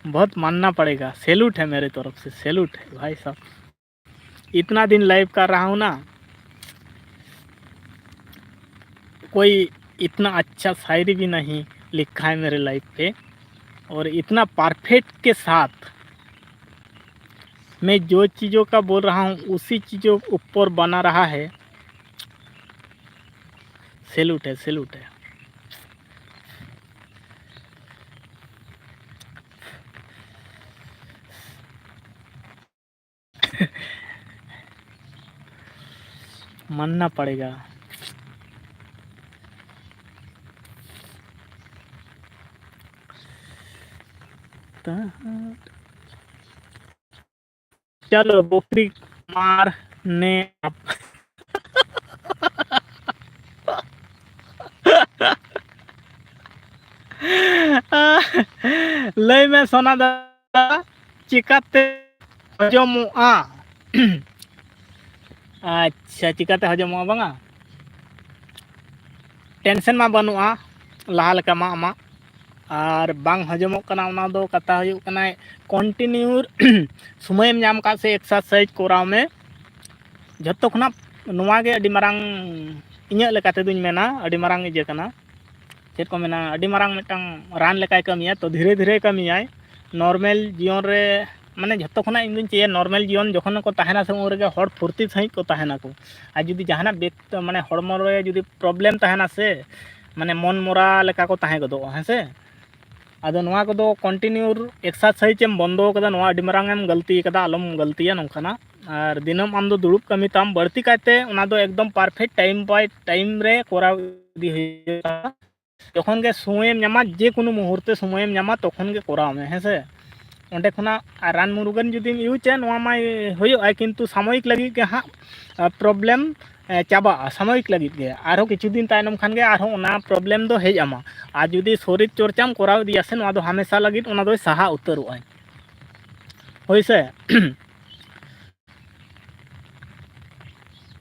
बहुत मानना पड़ेगा। सैल्यूट है मेरे तरफ से, सैल्यूट है भाई साहब। इतना दिन लाइव कर रहा हूँ ना, कोई इतना अच्छा शायरी भी नहीं लिखा है मेरे लाइफ पे, और इतना परफेक्ट के साथ मैं जो चीज़ों का बोल रहा हूँ उसी चीज़ों ऊपर बना रहा है। सैल्यूट है, सैल्यूट है। मानना पड़ेगा। चलो बकरी मारने आप। ᱞᱟᱹᱭ ᱢᱮ ᱥᱚᱱᱟ ᱫᱟ, ᱪᱤᱠᱟᱛᱮ ᱦᱚᱡᱚᱢᱚᱜᱼᱟ? ᱟᱪᱪᱷᱟ, ᱪᱤᱠᱟᱛᱮ ᱦᱚᱡᱚᱢᱚᱜᱼᱟ ᱵᱟᱝᱟ? ᱴᱮᱱᱥᱮᱱ ᱢᱟ ᱵᱟᱹᱱᱩᱜᱼᱟ ᱞᱟᱦᱟ ᱞᱮᱠᱟ ᱢᱟ ᱟᱢᱟᱜ, ᱟᱨ ᱵᱟᱝ ᱦᱚᱡᱚᱢᱚᱜ ᱠᱟᱱᱟ, ᱚᱱᱟ ᱫᱚ ᱠᱟᱛᱷᱟ ᱦᱩᱭᱩᱜ ᱠᱟᱱᱟ ᱠᱚᱱᱴᱤᱱᱤᱭᱩ ᱥᱚᱢᱚᱭᱮᱢ ᱧᱟᱢ ᱠᱟᱜ ᱥᱮ ᱮᱠᱥᱟᱨᱥᱟᱭᱤᱡᱽ ᱠᱚᱨᱟᱣ ᱢᱮ᱾ ᱡᱷᱚᱛᱚ ᱠᱷᱚᱱᱟᱜ ᱱᱚᱣᱟ ᱜᱮ ᱟᱹᱰᱤ ᱢᱟᱨᱟᱝ, ᱤᱧᱟᱹᱜ ᱞᱮᱠᱟ ᱛᱮᱫᱚᱧ ᱢᱮᱱᱟ, ᱟᱹᱰᱤ ᱢᱟᱨᱟᱝ ᱤᱭᱟᱹ ᱠᱟᱱᱟ᱾ ᱪᱮᱫ ᱠᱚ ᱢᱮᱱᱟ, ᱟᱹᱰᱤ ᱢᱟᱨᱟᱝ ᱢᱤᱫᱴᱟᱝ ᱨᱟᱱ ᱞᱮᱠᱟᱭ ᱠᱟᱹᱢᱤᱭᱟ᱾ ᱛᱚ ᱫᱷᱤᱨᱮ ᱫᱷᱤᱨᱮ ᱠᱟᱹᱢᱤᱭᱟᱭ᱾ ᱱᱚᱨᱢᱮᱞ ᱡᱤᱭᱚᱱ ᱨᱮ, ᱢᱟᱱᱮ, ᱡᱷᱚᱛᱚ ᱠᱷᱚᱱᱟᱜ ᱤᱧ ᱫᱩᱧ ᱪᱟᱹᱭᱟ, ᱱᱚᱨᱢᱮᱞ ᱡᱤᱭᱚᱱ ᱡᱚᱠᱷᱚᱱ ᱠᱚ ᱛᱟᱦᱮᱱᱟ ᱥᱮ, ᱩᱱ ᱨᱮᱜᱮ ᱦᱚᱲ ᱯᱷᱩᱨᱛᱤ ᱥᱟᱺᱦᱤᱡ ᱠᱚ ᱛᱟᱦᱮᱱᱟᱠᱚ᱾ ᱟᱨ ᱡᱩᱫᱤ ᱡᱟᱦᱟᱱᱟᱜ ᱵᱮᱠ-, ᱢᱟᱱᱮ, ᱦᱚᱲᱢᱚ ᱨᱮ ᱡᱩᱫᱤ ᱯᱨᱚᱵᱞᱮᱢ ᱛᱟᱦᱮᱱᱟ ᱥᱮ, ᱢᱟᱱᱮ, ᱢᱚᱱ ᱢᱚᱨᱟ ᱞᱮᱠᱟ ᱠᱚ ᱛᱟᱦᱮᱸ ᱜᱚᱫᱚᱜᱼᱟ, ᱦᱮᱸ ᱥᱮ᱾ ᱟᱫᱚ ᱱᱚᱣᱟ ᱠᱚᱫᱚ ᱠᱚᱱᱴᱤᱱᱤᱭᱩ ᱮᱠᱥᱟᱨᱥᱟᱭᱤᱡᱽ ᱮᱢ ᱵᱚᱱᱫᱚ ᱠᱟᱫᱟ, ᱱᱚᱣᱟ ᱟᱹᱰᱤ ᱢᱟᱨᱟᱝ ᱮᱢ ᱜᱟᱹᱞᱛᱤ ᱠᱟᱫᱟ, ᱟᱞᱚᱢ ᱜᱟᱹᱞᱛᱤᱭᱟ ᱱᱚᱝᱠᱟᱱᱟᱜ᱾ ᱟᱨ ᱫᱤᱱᱟᱹᱢ ᱟᱢ ᱫᱚ ᱫᱩᱲᱩᱵ ᱠᱟᱹᱢᱤ ᱛᱟᱢ, ᱵᱟᱹᱲᱛᱤ ᱠᱟᱭᱛᱮ ᱚᱱᱟ ᱫᱚ ᱮᱠᱫᱚᱢ ᱯᱟᱨᱯᱷᱮᱠᱴ ᱴᱟᱭᱤᱢ ᱵᱟᱭ ᱴᱟᱭᱤᱢ ᱨᱮ ᱠᱚᱨᱟᱣ ᱤᱫᱤ ᱦᱩᱭᱩᱜᱼᱟ᱾ ᱡᱚᱠᱷᱚᱱ ᱜᱮ ᱥᱚᱢᱚᱭᱮᱢ ᱧᱟᱢᱟ, ᱡᱮ ᱠᱳᱱᱳ ᱢᱩᱦᱩᱨᱛᱮ ᱥᱚᱢᱚᱭᱮᱢ ᱧᱟᱢᱟ, ᱛᱚᱠᱷᱚᱱ ᱜᱮ ᱠᱚᱨᱟᱣ ᱢᱮ, ᱦᱮᱸ ᱥᱮ᱾ ᱚᱸᱰᱮ ᱠᱷᱚᱱᱟᱜ ᱟᱨ ᱨᱟᱱ ᱢᱩᱨᱜᱟᱹᱱ ᱡᱩᱫᱤᱢ ᱤᱭᱩᱡᱟ, ᱱᱚᱣᱟ ᱢᱟᱭ ᱦᱩᱭᱩᱜᱼᱟ, ᱠᱤᱱᱛᱩ ᱥᱟᱢᱚᱭᱤᱠ ᱞᱟᱹᱜᱤᱫ ᱜᱮ ᱦᱟᱸᱜ ᱯᱨᱚᱵᱞᱮᱢ ᱪᱟᱵᱟᱜᱼᱟ, ᱥᱟᱢᱚᱭᱤᱠ ᱞᱟᱹᱜᱤᱫ ᱜᱮ᱾ ᱟᱨᱦᱚᱸ ᱠᱤᱪᱷᱩ ᱫᱤᱱ ᱛᱟᱭᱱᱚᱢ ᱠᱷᱟᱱ ᱜᱮ ᱟᱨᱦᱚᱸ ᱚᱱᱟ ᱯᱨᱚᱵᱞᱮᱢ ᱫᱚ ᱦᱮᱡ ᱟᱢᱟ᱾ ᱟᱨ ᱡᱩᱫᱤ ᱥᱚᱨᱤᱨ ᱪᱚᱨᱪᱟᱢ ᱠᱚᱨᱟᱣ ᱤᱫᱤᱭᱟ ᱥᱮ, ᱱᱚᱣᱟ ᱫᱚ ᱦᱟᱢᱮᱥᱟ ᱞᱟᱹᱜᱤᱫ ᱚᱱᱟ ᱫᱚᱭ ᱥᱟᱦᱟ ᱩᱛᱟᱹᱨᱚᱜᱼᱟᱭ᱾ ᱦᱳᱭ ᱥᱮ᱾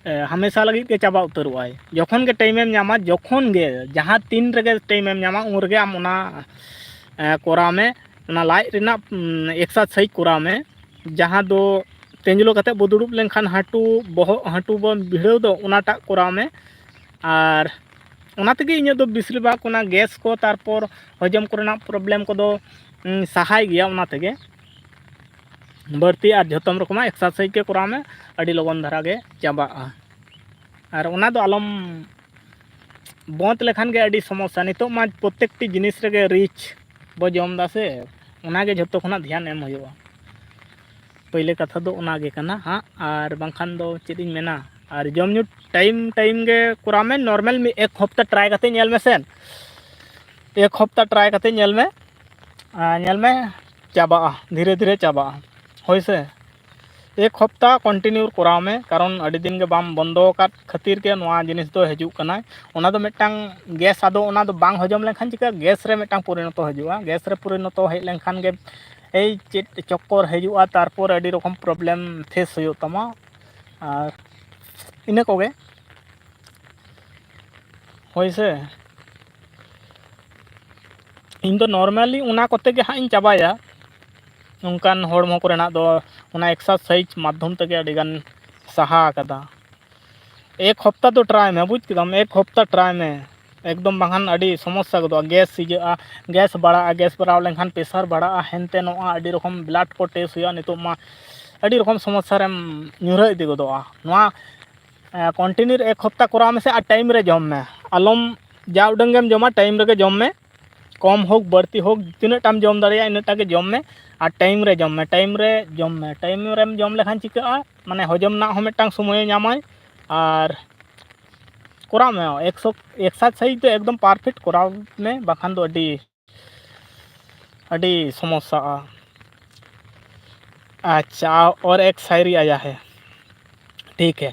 ᱮ, ᱦᱟᱢᱮᱥᱟ ᱞᱟᱹᱜᱤᱫ ᱜᱮ ᱪᱟᱵᱟ ᱩᱛᱟᱹᱨᱚᱜᱼᱟᱭ᱾ ᱡᱚᱠᱷᱚᱱ ᱜᱮ ᱴᱟᱭᱤᱢᱮᱢ ᱧᱟᱢᱟ, ᱡᱚᱠᱷᱚᱱ ᱜᱮ, ᱡᱟᱦᱟᱸ ᱛᱤᱱ ᱨᱮᱜᱮ ᱴᱟᱭᱤᱢᱮᱢ ᱧᱟᱢᱟ, ᱩᱱ ᱨᱮᱜᱮ ᱟᱢ ᱚᱱᱟ, ᱮ, ᱠᱚᱨᱟᱣ ᱢᱮ᱾ ᱚᱱᱟ ᱞᱟᱡ ᱨᱮᱱᱟᱜ, ᱩᱢ, ᱮᱠᱥᱟᱨᱥᱟᱭᱤᱡᱽ ᱠᱚᱨᱟᱣ ᱢᱮ, ᱡᱟᱦᱟᱸ ᱫᱚ ᱛᱮᱸᱡᱽᱞᱚ ᱠᱟᱛᱮ ᱵᱚ ᱫᱩᱲᱩᱵ ᱞᱮᱱᱠᱷᱟᱱ ᱦᱟᱹᱴᱩ, ᱵᱚᱦᱚᱜ ᱦᱟᱹᱴᱩ ᱵᱚᱱ ᱵᱷᱤᱲᱟᱹᱣ ᱫᱚ, ᱚᱱᱟᱴᱟᱜ ᱠᱚᱨᱟᱣ ᱢᱮ᱾ ᱟᱨ ᱚᱱᱟ ᱛᱮᱜᱮ ᱤᱧᱟᱹᱜ ᱫᱚ ᱵᱮᱥᱤᱨ ᱵᱷᱟᱜᱽ ᱚᱱᱟ ᱜᱮᱥ ᱠᱚ, ᱛᱟᱨᱯᱚᱨ ᱦᱚᱡᱚᱢ ᱠᱚᱨᱮᱱᱟᱜ ᱯᱨᱚᱵᱞᱮᱢ ᱠᱚᱫᱚ, ᱩᱢ, ᱥᱟᱦᱟᱭ ᱜᱮᱭᱟ᱾ ᱚᱱᱟ ᱛᱮᱜᱮ ᱵᱟᱹᱲᱛᱤ ᱟᱨ ᱡᱷᱚᱛᱚᱢ ᱨᱚᱠᱚᱢᱟᱜ ᱮᱠᱥᱟᱨᱥᱟᱭᱤᱡᱽ ᱜᱮ ᱠᱚᱨᱟᱣ ᱢᱮ, ᱟᱹᱰᱤ ᱞᱚᱜᱚᱱ ᱫᱷᱟᱨᱟ ᱜᱮ ᱪᱟᱵᱟᱜᱼᱟ᱾ ᱟᱨ ᱚᱱᱟ ᱫᱚ ᱟᱞᱚᱢ ᱵᱚᱸᱫᱽ ᱞᱮᱠᱷᱟᱱ ᱜᱮ ᱟᱹᱰᱤ ᱥᱚᱢᱚᱥᱥᱟ᱾ ᱱᱤᱛᱚᱜ ᱢᱟ ᱯᱨᱚᱛᱮᱠᱴᱤ ᱡᱤᱱᱤᱥ ᱨᱮᱜᱮ ᱨᱤᱪ ᱵᱚ ᱡᱚᱢ ᱮᱫᱟ ᱥᱮ, ᱚᱱᱟᱜᱮ ᱡᱷᱚᱛᱚ ᱠᱷᱚᱱᱟᱜ ᱫᱷᱮᱭᱟᱱ ᱮᱢ ᱦᱩᱭᱩᱜᱼᱟ᱾ ᱯᱳᱭᱞᱳ ᱠᱟᱛᱷᱟ ᱫᱚ ᱚᱱᱟ ᱜᱮ ᱠᱟᱱᱟ ᱦᱟᱸᱜ, ᱟᱨ ᱵᱟᱝᱠᱷᱟᱱ ᱫᱚ ᱪᱮᱫ ᱤᱧ ᱢᱮᱱᱟ, ᱟᱨ ᱡᱚᱢ ᱧᱩ ᱴᱟᱭᱤᱢ ᱴᱟᱭᱤᱢ ᱜᱮ ᱠᱚᱨᱟᱣ ᱢᱮ᱾ ᱱᱚᱨᱢᱟᱞ ᱢᱤᱫ ᱮᱠ ᱦᱚᱯᱛᱟ ᱴᱨᱟᱭ ᱠᱟᱛᱮ ᱧᱮᱞ ᱢᱮᱥᱮ, ᱮᱠ ᱦᱚᱯᱛᱟ ᱴᱨᱟᱭ ᱠᱟᱛᱮ ᱧᱮᱞ ᱢᱮ, ᱟᱨ ᱧᱮᱞ ᱢᱮ ᱪᱟᱵᱟᱜᱼᱟ, ᱫᱷᱤᱨᱮ ᱫᱷᱤᱨᱮ ᱪᱟᱵᱟᱜᱼᱟ᱾ ᱦᱳᱭ ᱥᱮ, ᱮᱠ ᱦᱚᱯᱛᱟ ᱠᱚᱱᱴᱤᱱᱤᱭᱩ ᱠᱚᱨᱟᱣ ᱢᱮ, ᱠᱟᱨᱚᱱ ᱟᱹᱰᱤ ᱫᱤᱱ ᱜᱮ ᱵᱟᱢ ᱵᱚᱱᱫᱚ ᱟᱠᱟᱫ ᱠᱷᱟᱹᱛᱤᱨ ᱜᱮ ᱱᱚᱣᱟ ᱡᱤᱱᱤᱥ ᱫᱚ ᱦᱤᱡᱩᱜ ᱠᱟᱱᱟ᱾ ᱚᱱᱟ ᱫᱚ ᱢᱤᱫᱴᱟᱝ ᱜᱮᱥ, ᱟᱫᱚ ᱚᱱᱟ ᱫᱚ ᱵᱟᱝ ᱦᱚᱡᱚᱢ ᱞᱮᱱᱠᱷᱟᱱ ᱪᱤᱠᱟᱹ, ᱜᱮᱥ ᱨᱮ ᱢᱤᱫᱴᱟᱝ ᱯᱚᱨᱤᱱᱚᱛᱚ ᱦᱤᱡᱩᱜᱼᱟ᱾ ᱜᱮᱥ ᱨᱮ ᱯᱚᱨᱤᱱᱚᱛᱚ ᱦᱮᱡ ᱞᱮᱱᱠᱷᱟᱱ ᱜᱮ ᱮᱭ ᱪᱮᱫ ᱪᱚᱠᱠᱚᱨ ᱦᱤᱡᱩᱜᱼᱟ, ᱛᱟᱨᱯᱚᱨ ᱟᱹᱰᱤ ᱨᱚᱠᱚᱢ ᱯᱨᱚᱵᱞᱮᱢ ᱯᱷᱮᱥ ᱦᱩᱭᱩᱜ ᱛᱟᱢᱟ᱾ ᱟᱨ ᱤᱱᱟᱹ ᱠᱚᱜᱮ᱾ ᱦᱳᱭ ᱥᱮ, ᱤᱧ ᱫᱚ ᱱᱚᱨᱢᱟᱞᱤ ᱚᱱᱟ ᱠᱚᱛᱮ ᱜᱮ ᱦᱟᱸᱜ ᱤᱧ ᱪᱟᱵᱟᱭᱟ᱾ ᱱᱚᱝᱠᱟᱱ ᱦᱚᱲᱢᱚ ᱠᱚᱨᱮᱱᱟᱜ ᱫᱚ ᱚᱱᱟ ᱮᱠᱥᱟᱨᱥᱟᱭᱤᱡᱽ ᱢᱟᱫᱽᱫᱷᱚᱢ ᱛᱮᱜᱮ ᱟᱹᱰᱤ ᱜᱟᱱ ᱥᱟᱦᱟ ᱟᱠᱟᱫᱟ᱾ ᱮᱠ ᱦᱚᱯᱛᱟ ᱫᱚ ᱴᱨᱟᱭ ᱢᱮ, ᱵᱩᱡᱽ ᱠᱮᱫᱟᱢ? ᱮᱠ ᱦᱚᱯᱛᱟ ᱴᱨᱟᱭ ᱢᱮ᱾ ᱮᱠᱫᱚᱢ ᱵᱟᱝᱠᱷᱟᱱ ᱟᱹᱰᱤ ᱥᱚᱢᱚᱥᱥᱟ ᱜᱚᱫᱚᱜᱼᱟ, ᱜᱮᱥ ᱥᱤᱡᱟᱹᱜᱼᱟ, ᱜᱮᱥ ᱵᱟᱲᱟᱜᱼᱟ, ᱜᱮᱥ ᱵᱟᱲᱟᱣ ᱞᱮᱱᱠᱷᱟᱱ ᱯᱨᱮᱥᱟᱨ ᱵᱟᱲᱟᱜᱼᱟ, ᱦᱮᱱᱛᱮ ᱱᱚᱣᱟ ᱟᱹᱰᱤ ᱨᱚᱠᱚᱢ ᱵᱞᱟᱰ ᱠᱚ ᱴᱮᱥᱴ ᱦᱩᱭᱩᱜᱼᱟ᱾ ᱱᱤᱛᱚᱜ ᱢᱟ ᱟᱹᱰᱤ ᱨᱚᱠᱚᱢ ᱥᱚᱢᱚᱥᱥᱟ ᱨᱮᱢ ᱧᱩᱨᱦᱟᱹ ᱤᱫᱤ ᱜᱚᱫᱚᱜᱼᱟ᱾ ᱱᱚᱣᱟ ᱠᱚᱱᱴᱤᱱᱤᱭᱩ ᱮᱠ ᱦᱚᱯᱛᱟ ᱠᱚᱨᱟᱣ ᱢᱮᱥᱮ ᱟᱨ ᱴᱟᱭᱤᱢ ᱨᱮ ᱡᱚᱢ ᱢᱮ᱾ ᱟᱞᱚᱢ, ᱡᱟ ᱩᱰᱟᱹᱝ ᱜᱮᱢ ᱡᱚᱢᱟ ᱴᱟᱭᱤᱢ ᱨᱮᱜᱮ ᱡᱚᱢ ᱢᱮ, ᱠᱚᱢ ᱦᱳᱠ ᱵᱟᱹᱲᱛᱤ ᱦᱳᱠ, ᱛᱤᱱᱟᱹᱜ ᱴᱟᱢ ᱡᱚᱢ ᱫᱟᱲᱮᱭᱟᱜᱼᱟ ᱤᱱᱟᱹᱜ ᱴᱟ ᱜᱮ ᱡᱚᱢ ᱢᱮ᱾ ᱟᱨ ᱴᱟᱭᱤᱢ ᱨᱮ ᱡᱚᱢ ᱢᱮ, ᱴᱟᱭᱤᱢ ᱨᱮ ᱡᱚᱢ ᱢᱮ᱾ ᱴᱟᱭᱤᱢ ᱨᱮᱢ ᱡᱚᱢ ᱞᱮᱠᱷᱟᱱ ᱪᱤᱠᱟᱹᱜᱼᱟ, ᱢᱟᱱᱮ ᱦᱚᱡᱚᱢ ᱨᱮᱱᱟᱜ ᱦᱚᱸ ᱢᱤᱫᱴᱟᱝ ᱥᱚᱢᱚᱭᱮ ᱧᱟᱢᱟᱭ᱾ ᱟᱨ ᱠᱚᱨᱟᱣ ᱢᱮ, ᱮᱠᱥᱚ ᱮᱠᱥᱟᱨᱥᱟᱭᱤᱡᱽ ᱫᱚ ᱮᱠᱫᱚᱢ ᱯᱟᱨᱯᱷᱮᱠᱴ ᱠᱚᱨᱟᱣ ᱢᱮ, ᱵᱟᱠᱷᱟᱱ ᱫᱚ ᱟᱹᱰᱤ ᱟᱹᱰᱤ ᱥᱚᱢᱚᱥᱥᱟᱜᱼᱟ᱾ ᱟᱪᱪᱷᱟ, ᱚᱨ ᱮᱠ ᱥᱟᱭᱨᱤ ᱟᱭᱟ ᱦᱮ, ᱴᱷᱤᱠ ᱦᱮ᱾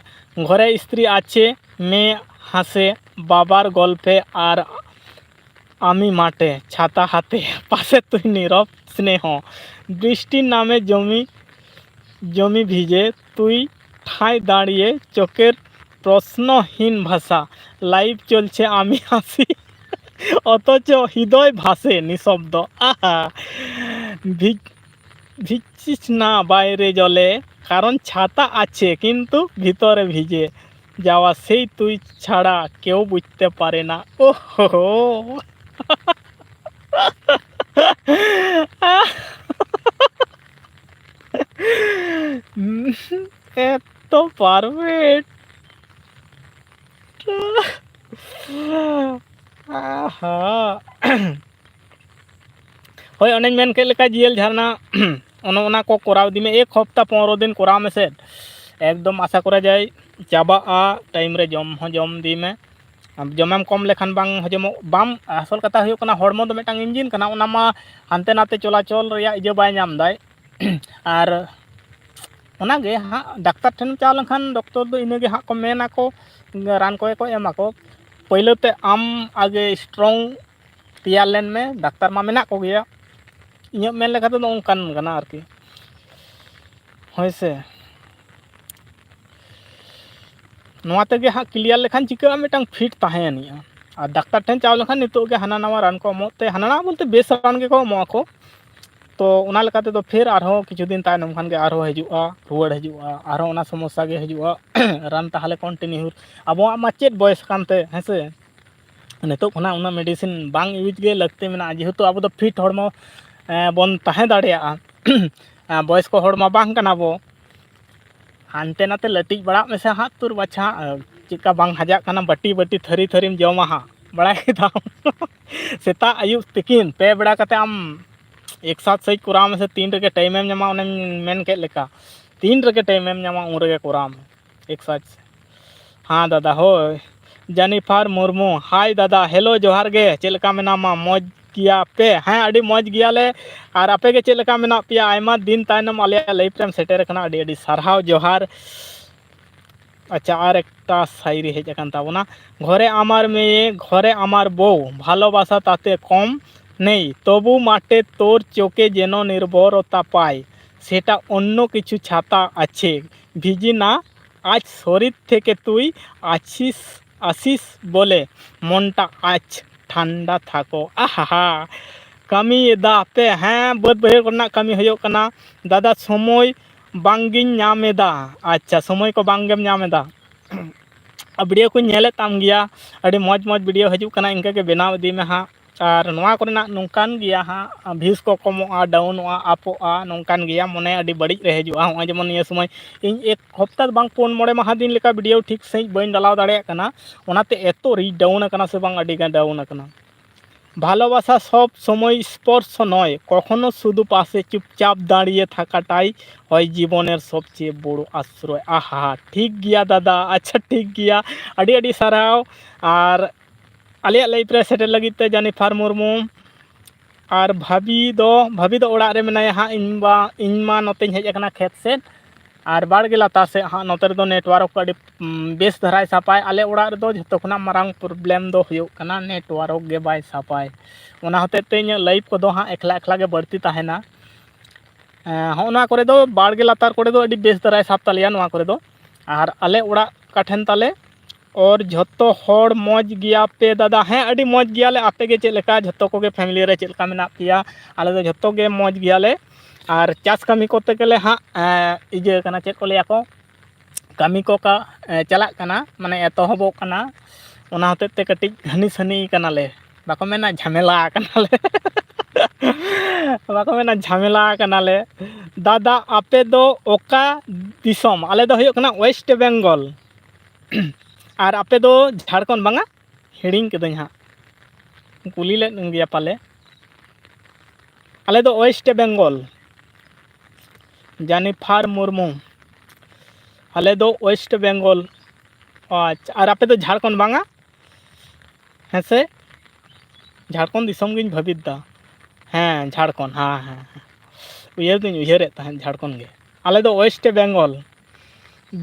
ᱜᱷᱚᱨᱮ ᱥᱛᱨᱤ ᱟᱪᱷᱮ ᱢᱮ ᱦᱟᱸᱥᱮ ᱵᱟᱵᱟᱨ ᱜᱚᱞᱯᱮ ᱟᱨ ᱟᱢᱤ ᱢᱟᱴᱮ ᱪᱷᱟᱛᱟ ᱦᱟᱛᱮ ᱯᱟᱥᱮ ᱛᱩᱭ ᱱᱤᱨᱚᱵ ᱥᱱᱮᱦᱚ ᱵᱨᱤᱥᱴᱤ ᱱᱟᱢᱮ ᱡᱚᱢᱤ ᱡᱚᱢᱤ ᱵᱷᱤᱡᱮ ᱛᱩᱭ ᱴᱷᱟᱸᱭ ᱫᱟᱲᱤᱭᱮ ᱪᱚᱠᱮᱨ ᱯᱨᱚᱥᱱᱚᱦᱤᱱ ᱵᱷᱟᱥᱟ ᱞᱟᱭᱤᱵᱷ ᱪᱚᱞᱪᱷᱮ ᱟᱢᱤ ᱦᱟᱥᱤ ᱚᱛᱷᱚᱪᱚ ᱦᱤᱫᱚᱭ ᱵᱷᱟᱥᱮ ᱱᱤᱥᱚᱵᱫᱚ ᱟᱦᱟ ᱵᱷᱤᱡ ᱵᱷᱤᱡᱪᱤᱪ ᱱᱟ ᱵᱟᱭᱨᱮ ᱡᱚᱞᱮ ᱠᱟᱨᱚᱱ ᱪᱷᱟᱛᱟ ᱟᱪᱷᱮ ᱠᱤᱱᱛᱩ ᱵᱷᱤᱛᱚᱨᱮ ᱵᱷᱤᱡᱮ ᱡᱟᱣᱟ ᱥᱮᱭ ᱛᱩᱭ ᱪᱷᱟᱲᱟ ᱠᱮᱣ ᱵᱩᱡᱽᱛᱮ ᱯᱟᱨᱮ ᱱᱟ ᱳᱦᱳ ᱮᱛᱚ ᱯᱟᱨᱯᱷᱮᱠᱴ ᱟᱦᱟ ᱦᱳᱭ, ᱚᱱᱮᱧ ᱢᱮᱱ ᱠᱮᱫ ᱞᱮᱠᱟ ᱡᱤᱭᱟᱹᱞ ᱡᱷᱟᱨᱱᱟ ᱚᱱᱮ ᱚᱱᱟ ᱠᱚ ᱠᱚᱨᱟᱣ ᱤᱫᱤ ᱢᱮ, ᱮᱠ ᱦᱚᱯᱛᱟ ᱯᱚᱱᱨᱚ ᱫᱤᱱ ᱠᱚᱨᱟᱣ ᱢᱮᱥᱮ᱾ ᱮᱠᱫᱚᱢ ᱟᱥᱟ ᱠᱚᱨᱟ ᱡᱟᱭ ᱪᱟᱵᱟᱜᱼᱟ, ᱴᱟᱭᱤᱢ ᱨᱮ ᱡᱚᱢ ᱦᱚᱸ ᱡᱚᱢ ᱤᱫᱤ ᱢᱮ᱾ ᱡᱚᱢᱮᱢ ᱠᱚᱢ ᱞᱮᱠᱷᱟᱱ ᱵᱟᱝ ᱦᱚᱡᱚᱢᱚᱜ, ᱵᱟᱢ, ᱟᱥᱚᱞ ᱠᱟᱛᱷᱟ ᱦᱩᱭᱩᱜ ᱠᱟᱱᱟ ᱦᱚᱲᱢᱚ ᱫᱚ ᱢᱤᱫᱴᱟᱝ ᱤᱧᱡᱤᱱ ᱠᱟᱱᱟ, ᱚᱱᱟ ᱢᱟ ᱦᱟᱱᱛᱮ ᱱᱟᱛᱮ ᱪᱚᱞᱟᱪᱚᱞ ᱨᱮᱭᱟᱜ ᱤᱭᱟᱹ ᱵᱟᱭ ᱧᱟᱢ ᱫᱟᱭ᱾ ᱟᱨ ᱚᱱᱟᱜᱮ ᱦᱟᱸᱜ ᱰᱟᱠᱛᱟᱨ ᱴᱷᱮᱱ ᱪᱟᱞᱟᱣ ᱞᱮᱱᱠᱷᱟᱱ ᱰᱚᱠᱴᱚᱨ ᱫᱚ ᱤᱱᱟᱹᱜᱮ ᱦᱟᱸᱜ ᱠᱚ ᱢᱮᱱᱟᱠᱚ, ᱨᱟᱱ ᱠᱚᱜᱮ ᱠᱚ ᱮᱢᱟᱠᱚ᱾ ᱯᱳᱭᱞᱳ ᱛᱮ ᱟᱢ ᱟᱜᱮ ᱥᱴᱨᱚᱝ ᱛᱮᱭᱟᱨ ᱞᱮᱱ ᱢᱮ, ᱰᱟᱠᱛᱟᱨ ᱢᱟ ᱢᱮᱱᱟᱜ ᱠᱚᱜᱮᱭᱟ᱾ ᱤᱧᱟᱹᱜ ᱢᱮᱱ ᱞᱮᱠᱟ ᱛᱮᱫᱚ ᱚᱱᱠᱟᱱ ᱠᱟᱱᱟ ᱟᱨᱠᱤ, ᱦᱳᱭ ᱥᱮ᱾ ᱱᱚᱣᱟ ᱛᱮᱜᱮ ᱦᱟᱸᱜ ᱠᱞᱤᱭᱟᱨ ᱞᱮᱠᱷᱟᱱ ᱪᱤᱠᱟᱹᱜᱼᱟ, ᱢᱤᱫᱴᱟᱝ ᱯᱷᱤᱴ ᱛᱟᱦᱮᱸ ᱟᱹᱱᱤᱡᱼᱟ᱾ ᱟᱨ ᱰᱟᱠᱛᱟᱨ ᱴᱷᱮᱱ ᱪᱟᱞᱟᱣ ᱞᱮᱱᱠᱷᱟᱱ ᱱᱤᱛᱚᱜ ᱜᱮ ᱦᱟᱱᱟ ᱱᱟᱣᱟ ᱨᱟᱱ ᱠᱚ ᱮᱢᱚᱜ ᱛᱮ, ᱦᱟᱱᱟ ᱱᱟᱣᱟ ᱵᱚᱞᱛᱮ ᱵᱮᱥ ᱨᱟᱱ ᱜᱮᱠᱚ ᱮᱢᱚᱜ ᱟᱠᱚ᱾ ᱛᱚ ᱚᱱᱟ ᱞᱮᱠᱟ ᱛᱮᱫᱚ ᱯᱷᱤᱨ ᱟᱨᱦᱚᱸ ᱠᱤᱪᱷᱩ ᱫᱤᱱ ᱛᱟᱭᱱᱚᱢ ᱠᱷᱟᱱ ᱜᱮ ᱟᱨᱦᱚᱸ ᱦᱤᱡᱩᱜᱼᱟ, ᱨᱩᱣᱟᱹᱲ ᱦᱤᱡᱩᱜᱼᱟ, ᱟᱨᱦᱚᱸ ᱚᱱᱟ ᱥᱚᱢᱚᱥᱥᱟ ᱜᱮ ᱦᱤᱡᱩᱜᱼᱟ᱾ ᱨᱟᱱ ᱛᱟᱦᱚᱞᱮ ᱠᱚᱱᱴᱤᱱᱤᱭᱩ ᱟᱵᱚᱣᱟᱜ ᱢᱟ ᱪᱮᱫ ᱵᱚᱭᱮᱥ ᱠᱟᱱᱛᱮ, ᱦᱮᱸ ᱥᱮ? ᱱᱤᱛᱚᱜ ᱠᱷᱚᱱᱟᱜ ᱩᱱᱟᱹᱜ medicine ᱵᱟᱝ use ᱜᱮ ᱞᱟᱹᱠᱛᱤ ᱢᱮᱱᱟᱜᱼᱟ, ᱡᱮᱦᱮᱛᱩ ᱟᱵᱚ ᱫᱚ fit ᱦᱚᱲᱢᱚ, ᱮᱸ, ᱵᱚᱱ ᱛᱟᱦᱮᱸ ᱫᱟᱲᱮᱭᱟᱜᱼᱟ᱾ ᱮᱸ, ᱵᱚᱭᱚᱥᱠᱚ ᱦᱚᱲ ᱢᱟ ᱵᱟᱝ ᱠᱟᱱᱟ ᱵᱚ, ᱦᱟᱱᱛᱮ ᱱᱟᱛᱮ ᱞᱟᱹᱴᱤᱡ ᱵᱟᱲᱟᱜ ᱢᱮᱥᱮ ᱦᱟᱸᱜ, ᱛᱩᱨ ᱵᱟᱪᱷᱟ, ᱪᱮᱫᱠᱟ ᱵᱟᱝ ᱦᱟᱡᱟᱜ ᱠᱟᱱᱟ, ᱵᱟᱹᱴᱤ ᱵᱟᱹᱴᱤ ᱛᱷᱟᱹᱨᱤ ᱛᱷᱟᱹᱨᱤᱢ ᱡᱚᱢᱟ ᱦᱟᱸᱜ, ᱵᱟᱲᱟᱭ ᱠᱮᱫᱟᱢ᱾ ᱥᱮᱛᱟᱜ ᱟᱹᱭᱩᱵ ᱛᱤᱠᱤᱱ ᱯᱮ ᱵᱮᱲᱟ ᱠᱟᱛᱮ ᱟᱢ exercise ᱠᱚᱨᱟᱣ ᱢᱮᱥᱮ, ᱛᱤᱱ ᱨᱮᱜᱮ time ᱮᱢ ᱧᱟᱢᱟ, ᱚᱱᱮᱢ ᱢᱮᱱ ᱠᱮᱫ ᱞᱮᱠᱟ, ᱛᱤᱱ ᱨᱮᱜᱮ time ᱮᱢ ᱧᱟᱢᱟ ᱩᱱ ᱨᱮᱜᱮ ᱠᱚᱨᱟᱣ ᱢᱮ exercise᱾ ᱦᱮᱸ ᱫᱟᱫᱟ, ᱦᱳᱭ᱾ ᱡᱮᱱᱤᱯᱷᱟᱨ ᱢᱩᱨᱢᱩ, hi ᱫᱟᱫᱟ, hello, ᱡᱚᱦᱟᱨ ᱜᱮ, ᱪᱮᱫ ᱞᱮᱠᱟ ᱢᱮᱱᱟᱢᱟ? ᱢᱚᱡᱽ ᱜᱮᱭᱟ ᱯᱮ? ᱦᱮᱸ, ᱟᱹᱰᱤ ᱢᱚᱡᱽ ᱜᱮᱭᱟᱞᱮ᱾ ᱟᱨ ᱟᱯᱮ ᱜᱮ ᱪᱮᱫ ᱞᱮᱠᱟ ᱢᱮᱱᱟᱜ ᱯᱮᱭᱟ? ᱟᱭᱢᱟ ᱫᱤᱱ ᱛᱟᱭᱱᱚᱢ ᱟᱞᱮᱭᱟᱜ live ᱨᱮᱢ ᱥᱮᱴᱮᱨ ᱟᱠᱟᱱᱟ, ᱟᱹᱰᱤ ᱟᱹᱰᱤ ᱥᱟᱨᱦᱟᱣ, ᱡᱚᱦᱟᱨ᱾ ᱟᱪᱪᱷᱟ, ᱟᱨ ᱮᱠᱴᱟ ᱥᱟᱭᱨᱤ ᱦᱮᱡ ᱟᱠᱟᱱ ᱛᱟᱵᱚᱱᱟ᱾ ঘরে আমার মেয়ে, ঘরে আমার বউ, ভালোবাসা তাতে কম নেই, তবু মাঠে তোর চোখে যেন নির্ভরতা পায়, সেটা অন্য কিছু ছাতা আছে, ভিজি না আজ শরীর থেকে তুই আছিস, আসিস বলে মনটা আজ ঠান্ডা থাকো। আহা, ᱠᱟᱹᱢᱤᱭᱮᱫᱟ ᱯᱮ? ᱦᱮᱸ, ᱵᱟᱹᱫᱽ ᱵᱟᱹᱭᱦᱟᱹᱲ ᱠᱚᱨᱮᱱᱟᱜ ᱠᱟᱹᱢᱤ ᱦᱩᱭᱩᱜ ᱠᱟᱱᱟ ᱫᱟᱫᱟ, ᱥᱚᱢᱚᱭ ᱵᱟᱝᱜᱤᱧ ᱧᱟᱢ ᱮᱫᱟ᱾ ᱟᱪᱪᱷᱟ, ᱥᱚᱢᱚᱭ ᱠᱚ ᱵᱟᱝ ᱜᱮᱢ ᱧᱟᱢ ᱮᱫᱟ᱾ ᱟᱨ video ᱠᱚᱧ ᱧᱮᱞᱮᱫ ᱛᱟᱢ ᱜᱮᱭᱟ, ᱟᱹᱰᱤ ᱢᱚᱡᱽ ᱢᱚᱡᱽ video ᱦᱤᱡᱩᱜ ᱠᱟᱱᱟ, ᱤᱱᱠᱟᱹ ᱜᱮ ᱵᱮᱱᱟᱣ ᱤᱫᱤ ᱢᱮ ᱦᱟᱸᱜ᱾ ᱟᱨ ᱱᱚᱣᱟ ᱠᱚᱨᱮᱱᱟᱜ ᱱᱚᱝᱠᱟᱱ ᱜᱮᱭᱟ ᱦᱟᱸᱜ, views ᱠᱚ ᱠᱚᱢᱚᱜᱼᱟ, downᱚᱜᱼᱟ, upᱚᱜᱼᱟ, ᱱᱚᱝᱠᱟᱱ ᱜᱮᱭᱟ, ᱢᱚᱱᱮ ᱟᱹᱰᱤ ᱵᱟᱹᱲᱤᱡ ᱨᱮ ᱦᱤᱡᱩᱜᱼᱟ᱾ ᱦᱚᱸᱜᱼᱚᱭ ᱡᱮᱢᱚᱱ ᱱᱤᱭᱟᱹ ᱥᱚᱢᱚᱭ ᱤᱧ ᱮᱠ ᱦᱚᱯᱛᱟ ᱫᱚ ᱵᱟᱝ, ᱯᱩᱱ ᱢᱚᱬᱮ ᱢᱟᱦᱟ ᱫᱤᱱ ᱞᱮᱠᱟ video ᱴᱷᱤᱠ ᱥᱟᱺᱦᱤᱡ ᱵᱟᱹᱧ ᱰᱟᱞᱟᱣ ᱫᱟᱲᱮᱭᱟᱜ ᱠᱟᱱᱟ, ᱚᱱᱟᱛᱮ ᱮᱛᱚ reach down ᱟᱠᱟᱱᱟ ᱥᱮ ᱵᱟᱝ, ᱟᱹᱰᱤ ᱜᱟᱱ down ᱟᱠᱟᱱᱟ᱾ ভালোবাসা সব সময় স্পর্শ নয়, কখনো শুধু পাশে চুপচাপ দাঁড়িয়ে থাকাটাই হয় জীবনের সবচেয়ে বড় আশ্রয়। ᱟᱦᱟ, ᱴᱷᱤᱠ ᱜᱮᱭᱟ ᱫᱟᱫᱟ, ᱟᱪᱪᱷᱟ ᱴᱷᱤᱠ ᱜᱮᱭᱟ, ᱟᱹᱰᱤ ᱟᱹᱰᱤ ᱥᱟᱨᱦᱟᱣ᱾ ᱟᱨ ᱟᱞᱮᱭᱟᱜ live ᱨᱮ ᱥᱮᱴᱮᱨ ᱞᱟᱹᱜᱤᱫ ᱛᱮ ᱡᱮᱱᱤᱯᱷᱟᱨ ᱢᱩᱨᱢᱩ᱾ ᱟᱨ ᱵᱷᱟᱵᱤ ᱫᱚ, ᱵᱷᱟᱵᱤ ᱫᱚ ᱚᱲᱟᱜ ᱨᱮ ᱢᱮᱱᱟᱭᱟ ᱦᱟᱸᱜ, ᱤᱧ ᱵᱟ, ᱤᱧ ᱢᱟ ᱱᱚᱛᱮᱧ ᱦᱮᱡ ᱟᱠᱟᱱᱟ ᱠᱷᱮᱛ ᱥᱮᱫ᱾ ᱟᱨ ᱵᱟᱲᱜᱮ ᱞᱟᱛᱟᱨ ᱥᱮᱫ ᱦᱟᱸᱜ, ᱱᱚᱛᱮ ᱨᱮᱫᱚ network ᱠᱚ ᱟᱹᱰᱤ, ᱩᱢ, ᱵᱮᱥ ᱫᱷᱟᱨᱟᱭ ᱥᱟᱯᱟᱭ᱾ ᱟᱞᱮ ᱚᱲᱟᱜ ᱨᱮᱫᱚ ᱡᱷᱚᱛᱚ ᱠᱷᱚᱱᱟᱜ ᱢᱟᱨᱟᱝ problem ᱫᱚ ᱦᱩᱭᱩᱜ ᱠᱟᱱᱟ, network ᱜᱮ ᱵᱟᱭ ᱥᱟᱯᱟᱭ᱾ ᱚᱱᱟ ᱦᱚᱛᱮᱡ ᱛᱮ ᱤᱧᱟᱹᱜ live ᱠᱚᱫᱚ ᱦᱟᱸᱜ ᱮᱠᱞᱟ ᱮᱠᱞᱟ ᱜᱮ ᱵᱟᱹᱲᱛᱤ ᱛᱟᱦᱮᱱᱟ᱾ ᱮᱸ, ᱦᱚᱸᱜᱼᱚ ᱱᱚᱣᱟ ᱠᱚᱨᱮ ᱫᱚ, ᱵᱟᱲᱜᱮ ᱞᱟᱛᱟᱨ ᱠᱚᱨᱮ ᱫᱚ ᱟᱹᱰᱤ ᱵᱮᱥ ᱫᱷᱟᱨᱟᱭ ᱥᱟᱵ ᱛᱟᱞᱮᱭᱟ ᱱᱚᱣᱟ ᱠᱚᱨᱮ ᱫᱚ᱾ ᱟᱨ ᱟᱞᱮ ᱚᱲᱟᱜ ᱚᱠᱟ ᱴᱷᱮᱱ ᱛᱟᱞᱮ, ᱚᱨ ᱡᱷᱚᱛᱚ ᱦᱚᱲ ᱢᱚᱡᱽ ᱜᱮᱭᱟ ᱯᱮ ᱫᱟᱫᱟ? ᱦᱮᱸ, ᱟᱹᱰᱤ ᱢᱚᱡᱽ ᱜᱮᱭᱟᱞᱮ᱾ ᱟᱯᱮ ᱜᱮ ᱪᱮᱫ ᱞᱮᱠᱟ? ᱡᱷᱚᱛᱚ ᱠᱚᱜᱮ family ᱨᱮ ᱪᱮᱫ ᱞᱮᱠᱟ ᱢᱮᱱᱟᱜ ᱯᱮᱭᱟ? ᱟᱞᱮ ᱫᱚ ᱡᱷᱚᱛᱚ ᱜᱮ ᱢᱚᱡᱽ ᱜᱮᱭᱟᱞᱮ᱾ ᱟᱨ ᱪᱟᱥ ᱠᱟᱹᱢᱤ ᱠᱚᱛᱮ ᱜᱮᱞᱮ ᱦᱟᱸᱜ, ᱮᱸ, ᱤᱭᱟᱹ ᱠᱟᱱᱟ, ᱪᱮᱫ ᱠᱚ ᱞᱟᱹᱭᱟ ᱠᱚ, ᱠᱟᱹᱢᱤ ᱠᱚ ᱠᱟ-, ᱮᱸ, ᱪᱟᱞᱟᱜ ᱠᱟᱱᱟ, ᱢᱟᱱᱮ ᱮᱛᱚᱦᱚᱵᱚᱜ ᱠᱟᱱᱟ᱾ ᱚᱱᱟ ᱦᱚᱛᱮᱡ ᱛᱮ ᱠᱟᱹᱴᱤᱡ ᱦᱟᱹᱱᱤ ᱥᱟᱹᱱᱤ ᱠᱟᱱᱟᱞᱮ, ᱵᱟᱠᱚ ᱢᱮᱱᱟ ᱡᱷᱟᱢᱮᱞᱟ ᱠᱟᱱᱟᱞᱮ᱾ ᱵᱟᱠᱚ ᱢᱮᱱᱟ ᱡᱷᱟᱢᱮᱞᱟ ᱠᱟᱱᱟᱞᱮ᱾ ᱫᱟᱫᱟ, ᱟᱯᱮ ᱫᱚ ᱚᱠᱟ ᱫᱤᱥᱚᱢ? ᱟᱞᱮ ᱫᱚ ᱦᱩᱭᱩᱜ ᱠᱟᱱᱟ ᱳᱭᱮᱥᱴ ᱵᱮᱝᱜᱚᱞ᱾ ᱟᱨ ᱟᱯᱮ ᱫᱚ ᱡᱷᱟᱲᱠᱷᱚᱸᱰ ᱵᱟᱝᱟ? ᱦᱤᱲᱤᱧ ᱠᱤᱫᱟᱹᱧ ᱦᱟᱸᱜ, ᱠᱩᱞᱤ ᱞᱮᱫ ᱜᱮᱭᱟ ᱯᱟᱞᱮ᱾ ᱟᱞᱮ ᱫᱚ ᱳᱭᱮᱥᱴ ᱵᱮᱝᱜᱚᱞ᱾ ᱡᱟᱱᱤᱯᱷᱟᱨ ᱢᱩᱨᱢᱩ, ᱟᱞᱮ ᱫᱚ ᱳᱭᱮᱥᱴ ᱵᱮᱝᱜᱚᱞ᱾ ᱟᱪᱪᱷᱟ, ᱟᱨ ᱟᱯᱮ ᱫᱚ ᱡᱷᱟᱲᱠᱷᱚᱸᱰ ᱵᱟᱝᱟ? ᱦᱮᱸ ᱥᱮ? ᱡᱷᱟᱲᱠᱷᱚᱸᱰ ᱫᱤᱥᱚᱢ ᱜᱤᱧ ᱵᱷᱟᱹᱵᱤᱛ ᱫᱟ᱾ ᱦᱮᱸ, ᱡᱷᱟᱲᱠᱷᱚᱸᱰ, ᱦᱮᱸ, ᱦᱮᱸ, ᱦᱮᱸ᱾ ᱩᱭᱦᱟᱹᱨ ᱫᱩᱧ ᱩᱭᱦᱟᱹᱨᱮᱫ ᱛᱟᱦᱮᱸᱫ ᱡᱷᱟᱲᱠᱷᱚᱸᱰ ᱜᱮ᱾ ᱟᱞᱮ ᱫᱚ ᱳᱭᱮᱥᱴ ᱵᱮᱝᱜᱚᱞ,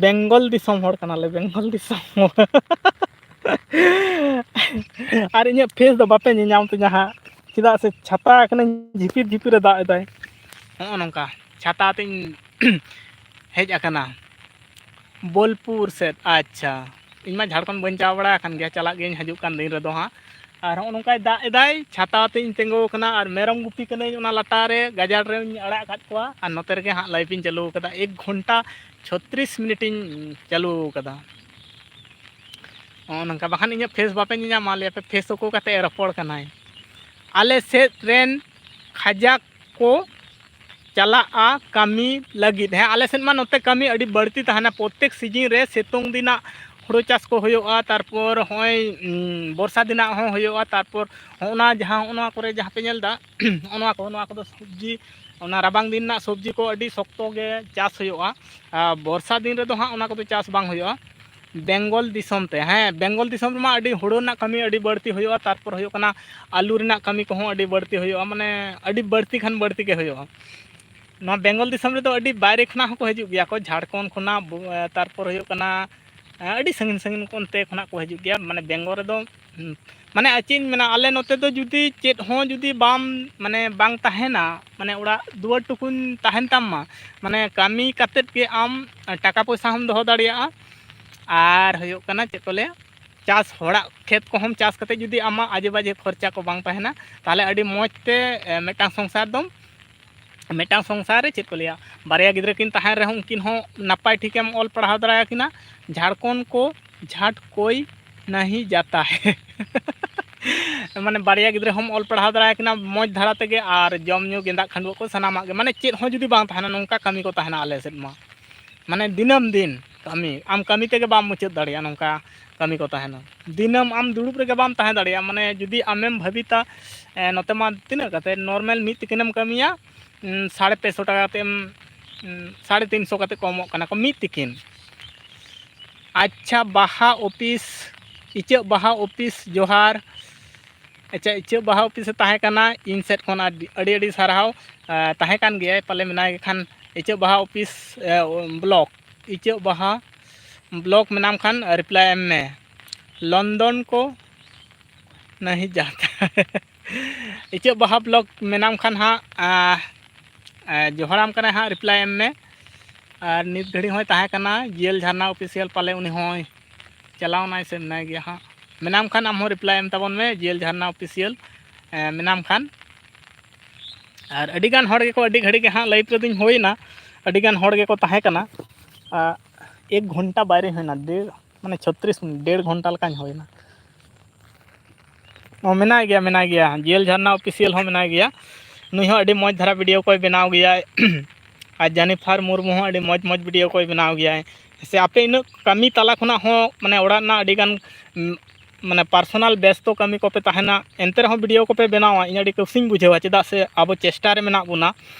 ᱵᱮᱝᱜᱚᱞ ᱫᱤᱥᱚᱢ ᱦᱚᱲ ᱠᱟᱱᱟᱞᱮ, ᱵᱮᱝᱜᱚᱞ ᱫᱤᱥᱚᱢ ᱦᱚᱲ᱾ ᱟᱨ ᱤᱧᱟᱹᱜ ᱯᱷᱮᱥ ᱫᱚ ᱵᱟᱯᱮ ᱧᱮᱧᱟᱢ ᱛᱤᱧᱟᱹ ᱦᱟᱸᱜ, ᱪᱮᱫᱟᱜ ᱥᱮ ᱪᱷᱟᱛᱟ ᱠᱟᱹᱱᱟᱹᱧ, ᱡᱷᱤᱯᱤᱨ ᱡᱷᱤᱯᱤᱨᱮ ᱫᱟᱜ ᱮᱫᱟᱭ᱾ ᱦᱚᱸᱜᱼᱚ ᱱᱚᱝᱠᱟ ᱪᱷᱟᱛᱟ ᱟᱛᱮᱧ ᱦᱮᱡ ᱟᱠᱟᱱᱟ ᱵᱳᱞᱯᱩᱨ ᱥᱮᱫ᱾ ᱟᱪᱪᱷᱟ, ᱤᱧ ᱢᱟ ᱡᱷᱟᱲᱠᱷᱚᱸᱰ ᱵᱟᱹᱧ ᱪᱟᱞᱟᱣ ᱵᱟᱲᱟ ᱟᱠᱟᱱ ᱜᱮᱭᱟ, ᱪᱟᱞᱟᱜ ᱜᱤᱭᱟᱹᱧ ᱦᱤᱡᱩᱜ ᱠᱟᱱ ᱫᱤᱱ ᱨᱮᱫᱚ ᱦᱟᱸᱜ᱾ ᱟᱨ ᱦᱚᱸᱜᱼᱚ ᱱᱚᱝᱠᱟᱭ ᱫᱟᱜ ᱮᱫᱟᱭ, ᱪᱷᱟᱛᱟ ᱟᱛᱮᱧ ᱛᱤᱸᱜᱩ ᱟᱠᱟᱱᱟ ᱟᱨ ᱢᱮᱨᱚᱢ ᱜᱩᱯᱤ ᱠᱟᱹᱱᱟᱹᱧ ᱚᱱᱟ ᱞᱟᱴᱟ ᱨᱮ, ᱜᱟᱡᱟᱲ ᱨᱮᱧ ᱟᱲᱟᱜ ᱟᱠᱟᱫ ᱠᱚᱣᱟ᱾ ᱟᱨ ᱱᱚᱛᱮ ᱨᱮᱜᱮ ᱦᱟᱸᱜ live ᱤᱧ ᱪᱟᱹᱞᱩ ᱟᱠᱟᱫᱟ, ᱮᱠ ᱜᱷᱚᱱᱴᱟ ᱪᱷᱚᱛᱨᱤᱥ ᱢᱤᱱᱤᱴ ᱤᱧ ᱪᱟᱹᱞᱩ ᱟᱠᱟᱫᱟ᱾ ᱱᱚᱜᱼᱚ ᱱᱚᱝᱠᱟ, ᱵᱟᱠᱷᱟᱱ ᱤᱧᱟᱹᱜ ᱯᱷᱮᱥ ᱵᱟᱯᱮ ᱧᱮᱧᱟᱢᱟ, ᱞᱟᱹᱭᱟᱯᱮ ᱯᱷᱮᱥ ᱩᱠᱩ ᱠᱟᱛᱮ ᱮ ᱨᱚᱯᱚᱲ ᱠᱟᱱᱟᱭ᱾ ᱟᱞᱮ ᱥᱮᱫ ᱨᱮᱱ ᱠᱷᱟᱡᱟ ᱠᱚ ᱪᱟᱞᱟᱜᱼᱟ ᱠᱟᱹᱢᱤ ᱞᱟᱹᱜᱤᱫ᱾ ᱦᱮᱸ, ᱟᱞᱮ ᱥᱮᱫ ᱢᱟ ᱱᱚᱛᱮ ᱠᱟᱹᱢᱤ ᱟᱹᱰᱤ ᱵᱟᱹᱲᱛᱤ ᱛᱟᱦᱮᱱᱟ᱾ ᱯᱨᱚᱛᱮᱠ ᱥᱤᱡᱤᱱ ᱨᱮ ᱥᱤᱛᱩᱝ ᱫᱤᱱᱟᱜ ᱦᱩᱲᱩ ᱪᱟᱥ ᱠᱚ ᱦᱩᱭᱩᱜᱼᱟ, ᱛᱟᱨᱯᱚᱨ ᱦᱚᱸᱜᱼᱚᱭ, ᱩᱸ, ᱵᱚᱨᱥᱟ ᱫᱤᱱᱟᱜ ᱦᱚᱸ ᱦᱩᱭᱩᱜᱼᱟ, ᱛᱟᱨᱯᱚᱨ ᱦᱚᱸᱜᱼᱚ ᱱᱟ ᱡᱟᱦᱟᱸ ᱦᱚᱸᱜᱼᱚ ᱱᱚᱣᱟ ᱠᱚᱨᱮ ᱡᱟᱦᱟᱸ ᱯᱮ ᱧᱮᱞ ᱮᱫᱟ, ᱦᱚᱸᱜᱼᱚ ᱱᱚᱣᱟ ᱠᱚ, ᱱᱚᱣᱟ ᱠᱚᱫᱚ ᱥᱚᱵᱽᱡᱤ, ᱚᱱᱟ ᱨᱟᱵᱟᱝ ᱫᱤᱱ ᱨᱮᱱᱟᱜ ᱥᱚᱵᱽᱡᱤ ᱠᱚ ᱟᱹᱰᱤ ᱥᱚᱠᱛᱚ ᱜᱮ ᱪᱟᱥ ᱦᱩᱭᱩᱜᱼᱟ᱾ ᱟᱨ ᱵᱚᱨᱥᱟ ᱫᱤᱱ ᱨᱮᱫᱚ ᱦᱟᱸᱜ ᱚᱱᱟ ᱠᱚᱫᱚ ᱪᱟᱥ ᱵᱟᱝ ᱦᱩᱭᱩᱜᱼᱟ᱾ ᱵᱮᱝᱜᱚᱞ ᱫᱤᱥᱚᱢ ᱛᱮ, ᱦᱮᱸ, ᱵᱮᱝᱜᱚᱞ ᱫᱤᱥᱚᱢ ᱨᱮᱢᱟ ᱟᱹᱰᱤ ᱦᱩᱲᱩ ᱨᱮᱱᱟᱜ ᱠᱟᱹᱢᱤ ᱟᱹᱰᱤ ᱵᱟᱹᱲᱛᱤ ᱦᱩᱭᱩᱜᱼᱟ, ᱛᱟᱨᱯᱚᱨ ᱦᱩᱭᱩᱜ ᱠᱟᱱᱟ ᱟᱹᱞᱩ ᱨᱮᱱᱟᱜ ᱠᱟᱹᱢᱤ ᱠᱚᱦᱚᱸ ᱟᱹᱰᱤ ᱵᱟᱹᱲᱛᱤ ᱦᱩᱭᱩᱜᱼᱟ, ᱢᱟᱱᱮ ᱟᱹᱰᱤ ᱵᱟᱹᱲᱛᱤ ᱠᱷᱟᱱ ᱵᱟᱹᱲᱛᱤ ᱜᱮ ᱦᱩᱭᱩᱜᱼᱟ᱾ ᱱᱚᱣᱟ ᱵᱮᱝᱜᱚᱞ ᱫᱤᱥᱚᱢ ᱨᱮᱫᱚ ᱟᱹᱰᱤ ᱵᱟᱭᱨᱮ ᱠᱷᱚᱱᱟᱜ ᱦᱚᱸᱠᱚ ᱦᱤᱡᱩᱜ ᱜᱮᱭᱟ ᱠᱚ, ᱡᱷᱟᱲᱠᱷᱚᱸᱰ ᱠᱷᱚᱱᱟᱜ, ᱵᱚ-, ᱛᱟᱨᱯᱚᱨ ᱦᱩᱭᱩᱜ ᱠᱟᱱᱟ, ᱟᱹᱰᱤ ᱥᱟᱺᱜᱤᱧ ᱥᱟᱺᱜᱤᱧ ᱚᱱᱛᱮ ᱠᱷᱚᱱᱟᱜ ᱠᱚ ᱦᱤᱡᱩᱜ ᱜᱮᱭᱟ, ᱢᱟᱱᱮ ᱵᱮᱝᱜᱚᱞ ᱨᱮᱫᱚ, ᱦᱩᱸ, ᱢᱟᱱᱮ ᱟᱨ ᱪᱮᱫ ᱤᱧ ᱢᱮᱱᱟ, ᱟᱞᱮ ᱱᱚᱛᱮ ᱫᱚ ᱡᱩᱫᱤ ᱪᱮᱫ ᱦᱚᱸ ᱡᱩᱫᱤ ᱵᱟᱢ, ᱢᱟᱱᱮ ᱵᱟᱝ ᱛᱟᱦᱮᱱᱟ, ᱢᱟᱱᱮ ᱚᱲᱟᱜ ᱫᱩᱣᱟᱹᱨ ᱴᱩᱠᱩᱱ ᱛᱟᱦᱮᱱ ᱛᱟᱢ ᱢᱟ, ᱢᱟᱱᱮ ᱠᱟᱹᱢᱤ ᱠᱟᱛᱮᱫ ᱜᱮ ᱟᱢ ᱴᱟᱠᱟ ᱯᱚᱭᱥᱟ ᱦᱚᱸᱢ ᱫᱚᱦᱚ ᱫᱟᱲᱮᱭᱟᱜᱼᱟ᱾ ᱟᱨ ᱦᱩᱭᱩᱜ ᱠᱟᱱᱟ ᱪᱮᱫ ᱠᱚ ᱞᱟᱹᱭᱟ, ᱪᱟᱥ, ᱦᱚᱲᱟᱜ ᱠᱷᱮᱛ ᱠᱚᱦᱚᱸᱢ ᱪᱟᱥ ᱠᱟᱛᱮᱫ ᱡᱩᱫᱤ ᱟᱢᱟᱜ ᱟᱡᱮ ᱵᱟᱡᱮ ᱠᱷᱚᱨᱪᱟ ᱠᱚ ᱵᱟᱝ ᱛᱟᱦᱮᱱᱟ, ᱛᱟᱦᱚᱞᱮ ᱟᱹᱰᱤ ᱢᱚᱡᱽ ᱛᱮ, ᱮ, ᱢᱤᱫᱴᱟᱝ ᱥᱚᱝᱥᱟᱨ ᱫᱚᱢ, ᱢᱤᱫᱴᱟᱝ ᱥᱚᱝᱥᱟᱨ ᱨᱮ ᱪᱮᱫ ᱠᱚ ᱞᱟᱹᱭᱟ, ᱵᱟᱨᱭᱟ ᱜᱤᱫᱽᱨᱟᱹ ᱠᱤᱱ ᱛᱟᱦᱮᱱ ᱨᱮᱦᱚᱸ ᱩᱱᱠᱤᱱ ᱦᱚᱸ ᱱᱟᱯᱟᱭ ᱴᱷᱤᱠᱮᱢ ᱚᱞ ᱯᱟᱲᱦᱟᱣ ᱫᱟᱲᱮᱭᱟᱠᱤᱱᱟ᱾ ᱡᱷᱟᱲᱠᱷᱚᱸᱰ ᱠᱚ, ᱡᱷᱟᱴ ᱠᱚᱭ ᱱᱟᱦᱤ ᱡᱟᱛᱟ ᱦᱮ ᱢᱟᱱᱮ ᱵᱟᱨᱭᱟ ᱜᱤᱫᱽᱨᱟᱹ ᱦᱚᱸᱢ ᱚᱞ ᱯᱟᱲᱦᱟᱣ ᱫᱟᱲᱮᱭᱟᱠᱤᱱᱟ ᱢᱚᱡᱽ ᱫᱷᱟᱨᱟ ᱛᱮᱜᱮ, ᱟᱨ ᱡᱚᱢ ᱧᱩ ᱜᱮᱸᱫᱟᱜ ᱠᱷᱟᱹᱰᱩᱣᱟᱹᱜ ᱠᱚ ᱥᱟᱱᱟᱢᱟᱜ ᱜᱮ, ᱢᱟᱱᱮ ᱪᱮᱫ ᱦᱚᱸ ᱡᱩᱫᱤ ᱵᱟᱝ ᱛᱟᱦᱮᱱᱟ, ᱱᱚᱝᱠᱟ ᱠᱟᱹᱢᱤ ᱠᱚ ᱛᱟᱦᱮᱱᱟ ᱟᱞᱮ ᱥᱮᱫ ᱢᱟ᱾ ᱢᱟᱱᱮ ᱫᱤᱱᱟᱹᱢ ᱫᱤᱱ ᱠᱟᱹᱢᱤ, ᱟᱢ ᱠᱟᱹᱢᱤ ᱛᱮᱜᱮ ᱵᱟᱢ ᱢᱩᱪᱟᱹᱫ ᱫᱟᱲᱮᱭᱟᱜᱼᱟ, ᱱᱚᱝᱠᱟ ᱠᱟᱹᱢᱤ ᱠᱚ ᱛᱟᱦᱮᱱᱟ᱾ ᱫᱤᱱᱟᱹᱢ ᱟᱢ ᱫᱩᱲᱩᱵ ᱨᱮᱜᱮ ᱵᱟᱢ ᱛᱟᱦᱮᱸ ᱫᱟᱲᱮᱭᱟᱜᱼᱟ᱾ ᱢᱟᱱᱮ ᱡᱩᱫᱤ ᱟᱢᱮᱢ ᱵᱷᱟᱹᱵᱤᱛᱟ, ᱮ, ᱱᱚᱛᱮ ᱢᱟ ᱛᱤᱱᱟᱹᱜ ᱠᱟᱛᱮ ᱱᱚᱨᱢᱟᱞ ᱢᱤᱫ ᱛᱤᱠᱤᱱᱮᱢ ᱠᱟᱹᱢᱤᱭᱟ, ᱩᱸ, ᱥᱟᱲᱮ ᱯᱮ ᱥᱚ ᱴᱟᱠᱟ ᱠᱟᱛᱮ ᱮᱢ, ᱩᱸ, ᱥᱟᱲᱮ ᱛᱤᱱ ᱥᱚ ᱠᱟᱛᱮ ᱠᱚ ᱮᱢᱚᱜ ᱠᱟᱱᱟ ᱠᱚ ᱢᱤᱫ ᱛᱤᱠᱤᱱ᱾ ᱟᱪᱪᱷᱟ, ᱵᱟᱦᱟ ᱚᱯᱷᱤᱥ, ᱤᱪᱟᱹᱜ ᱵᱟᱦᱟ ᱚᱯᱷᱤᱥ, ᱡᱚᱦᱟᱨ᱾ ᱟᱪᱪᱷᱟ, ᱤᱪᱟᱹᱜ ᱵᱟᱦᱟ ᱚᱯᱷᱤᱥ ᱮ ᱛᱟᱦᱮᱸ ᱠᱟᱱᱟ, ᱤᱧ ᱥᱮᱫ ᱠᱷᱚᱱ ᱟᱹᱰᱤ, ᱟᱹᱰᱤ, ᱟᱹᱰᱤ ᱥᱟᱨᱦᱟᱣ᱾ ᱮ, ᱛᱟᱦᱮᱸ ᱠᱟᱱ ᱜᱮᱭᱟᱭ ᱯᱟᱞᱮ, ᱢᱮᱱᱟᱭ ᱜᱮ ᱠᱷᱟᱱ ᱤᱪᱟᱹᱜ ᱵᱟᱦᱟ ᱚᱯᱷᱤᱥ, ᱮ, ᱵᱞᱚᱠ, ᱤᱪᱟᱹᱜ ᱵᱟᱦᱟ ᱵᱞᱚᱠ ᱢᱮᱱᱟᱢ ᱠᱷᱟᱱ ᱨᱤᱯᱞᱟᱭ ᱮᱢ ᱢᱮ᱾ ᱞᱚᱱᱰᱚᱱ ᱠᱚ ᱱᱟᱦᱤ ᱡᱟᱛᱟ ᱤᱪᱟᱹᱜ ᱵᱟᱦᱟ ᱵᱞᱚᱠ ᱢᱮᱱᱟᱢ ᱠᱷᱟᱱ ᱦᱟᱸᱜ, ᱟ, ᱟ, ᱡᱚᱦᱟᱨᱟᱢ ᱠᱟᱱᱟᱭ ᱦᱟᱸᱜ, ᱨᱤᱯᱞᱟᱭ ᱮᱢ ᱢᱮ᱾ ᱟᱨ ᱱᱤᱛ ᱜᱷᱟᱹᱲᱤᱡ ᱦᱚᱸᱭ ᱛᱟᱦᱮᱸ ᱠᱟᱱᱟ ᱡᱤᱭᱮᱞ ᱡᱷᱟᱨᱱᱟ ᱚᱯᱷᱤᱥᱤᱭᱟᱞ, ᱯᱟᱞᱮ ᱩᱱᱤ ᱦᱚᱸᱭ ᱪᱟᱞᱟᱣ ᱮᱱᱟᱭ ᱥᱮ ᱢᱮᱱᱟᱭ ᱜᱮᱭᱟ ᱦᱟᱸᱜ᱾ ᱢᱮᱱᱟᱢ ᱠᱷᱟᱱ ᱟᱢ ᱦᱚᱸ ᱨᱤᱯᱞᱟᱭ ᱮᱢ ᱛᱟᱵᱚᱱ ᱢᱮ, ᱡᱤᱭᱮᱞ ᱡᱷᱟᱨᱱᱟ ᱚᱯᱷᱤᱥᱤᱭᱟᱞ, ᱮ, ᱢᱮᱱᱟᱢ ᱠᱷᱟᱱ᱾ ᱟᱨ ᱟᱹᱰᱤᱜᱟᱱ ᱦᱚᱲ ᱜᱮᱠᱚ, ᱟᱹᱰᱤ ᱜᱷᱟᱹᱲᱤᱡ ᱜᱮ ᱦᱟᱸᱜ ᱞᱟᱭᱤᱵᱷ ᱨᱮᱫᱚᱧ ᱦᱩᱭᱱᱟ, ᱟᱹᱰᱤᱜᱟᱱ ᱦᱚᱲ ᱜᱮᱠᱚ ᱛᱟᱦᱮᱸ ᱠᱟᱱᱟ᱾ ᱟ, ᱮᱠ ᱜᱷᱚᱱᱴᱟ ᱵᱟᱭᱨᱮ ᱦᱩᱭᱱᱟ, ᱰᱮᱲ, ᱢᱟᱱᱮ ᱪᱷᱚᱛᱨᱤᱥ ᱢᱤᱱᱤᱴ, ᱰᱮᱲ ᱜᱷᱚᱱᱴᱟ ᱞᱮᱠᱟᱧ ᱦᱩᱭᱱᱟ᱾ ᱚ, ᱢᱮᱱᱟᱭ ᱜᱮᱭᱟ, ᱢᱮᱱᱟᱭ ᱜᱮᱭᱟ, ᱡᱤᱭᱮᱞ ᱡᱷᱟᱨᱱᱟ ᱚᱯᱷᱤᱥᱤᱭᱟᱞ ᱦᱚᱸ ᱢᱮᱱᱟᱭ ᱜᱮᱭᱟ᱾ ᱱᱩᱭ ᱦᱚᱸ ᱟᱹᱰᱤ ᱢᱚᱡᱽ ᱫᱷᱟᱨᱟ ᱵᱷᱤᱰᱤᱭᱳ ᱠᱚᱭ ᱵᱮᱱᱟᱣ ᱜᱮᱭᱟᱭ᱾ ᱟᱨ ᱡᱮᱱᱤᱯᱷᱟᱨ ᱢᱩᱨᱢᱩ ᱦᱚᱸ ᱟᱹᱰᱤ ᱢᱚᱡᱽ ᱢᱚᱡᱽ ᱵᱷᱤᱰᱤᱭᱳ ᱠᱚᱭ ᱵᱮᱱᱟᱣ ᱜᱮᱭᱟᱭ᱾ ᱥᱮ ᱟᱯᱮ ᱤᱱᱟᱹᱜ ᱠᱟᱹᱢᱤ ᱛᱟᱞᱟ ᱠᱷᱚᱱᱟᱜ ᱦᱚᱸ, ᱢᱟᱱᱮ, ᱚᱲᱟᱜ ᱨᱮᱱᱟᱜ ᱟᱹᱰᱤᱜᱟᱱ, ᱩᱢ, ᱢᱟᱱᱮ, ᱯᱟᱨᱥᱚᱱᱟᱞ ᱵᱮᱥᱛᱚ ᱠᱟᱹᱢᱤ ᱠᱚᱯᱮ ᱛᱟᱦᱮᱱᱟ, ᱮᱱᱛᱮ ᱨᱮᱦᱚᱸ ᱵᱷᱤᱰᱤᱭᱳ ᱠᱚᱯᱮ ᱵᱮᱱᱟᱣᱟ, ᱤᱧ ᱟᱹᱰᱤ ᱠᱩᱥᱤᱧ ᱵᱩᱡᱷᱟᱹᱣᱟ᱾ ᱪᱮᱫᱟᱜ ᱥᱮ ᱟᱵᱚ ᱪᱮᱥᱴᱟ ᱨᱮ ᱢᱮᱱᱟᱜ ᱵᱚᱱᱟ᱾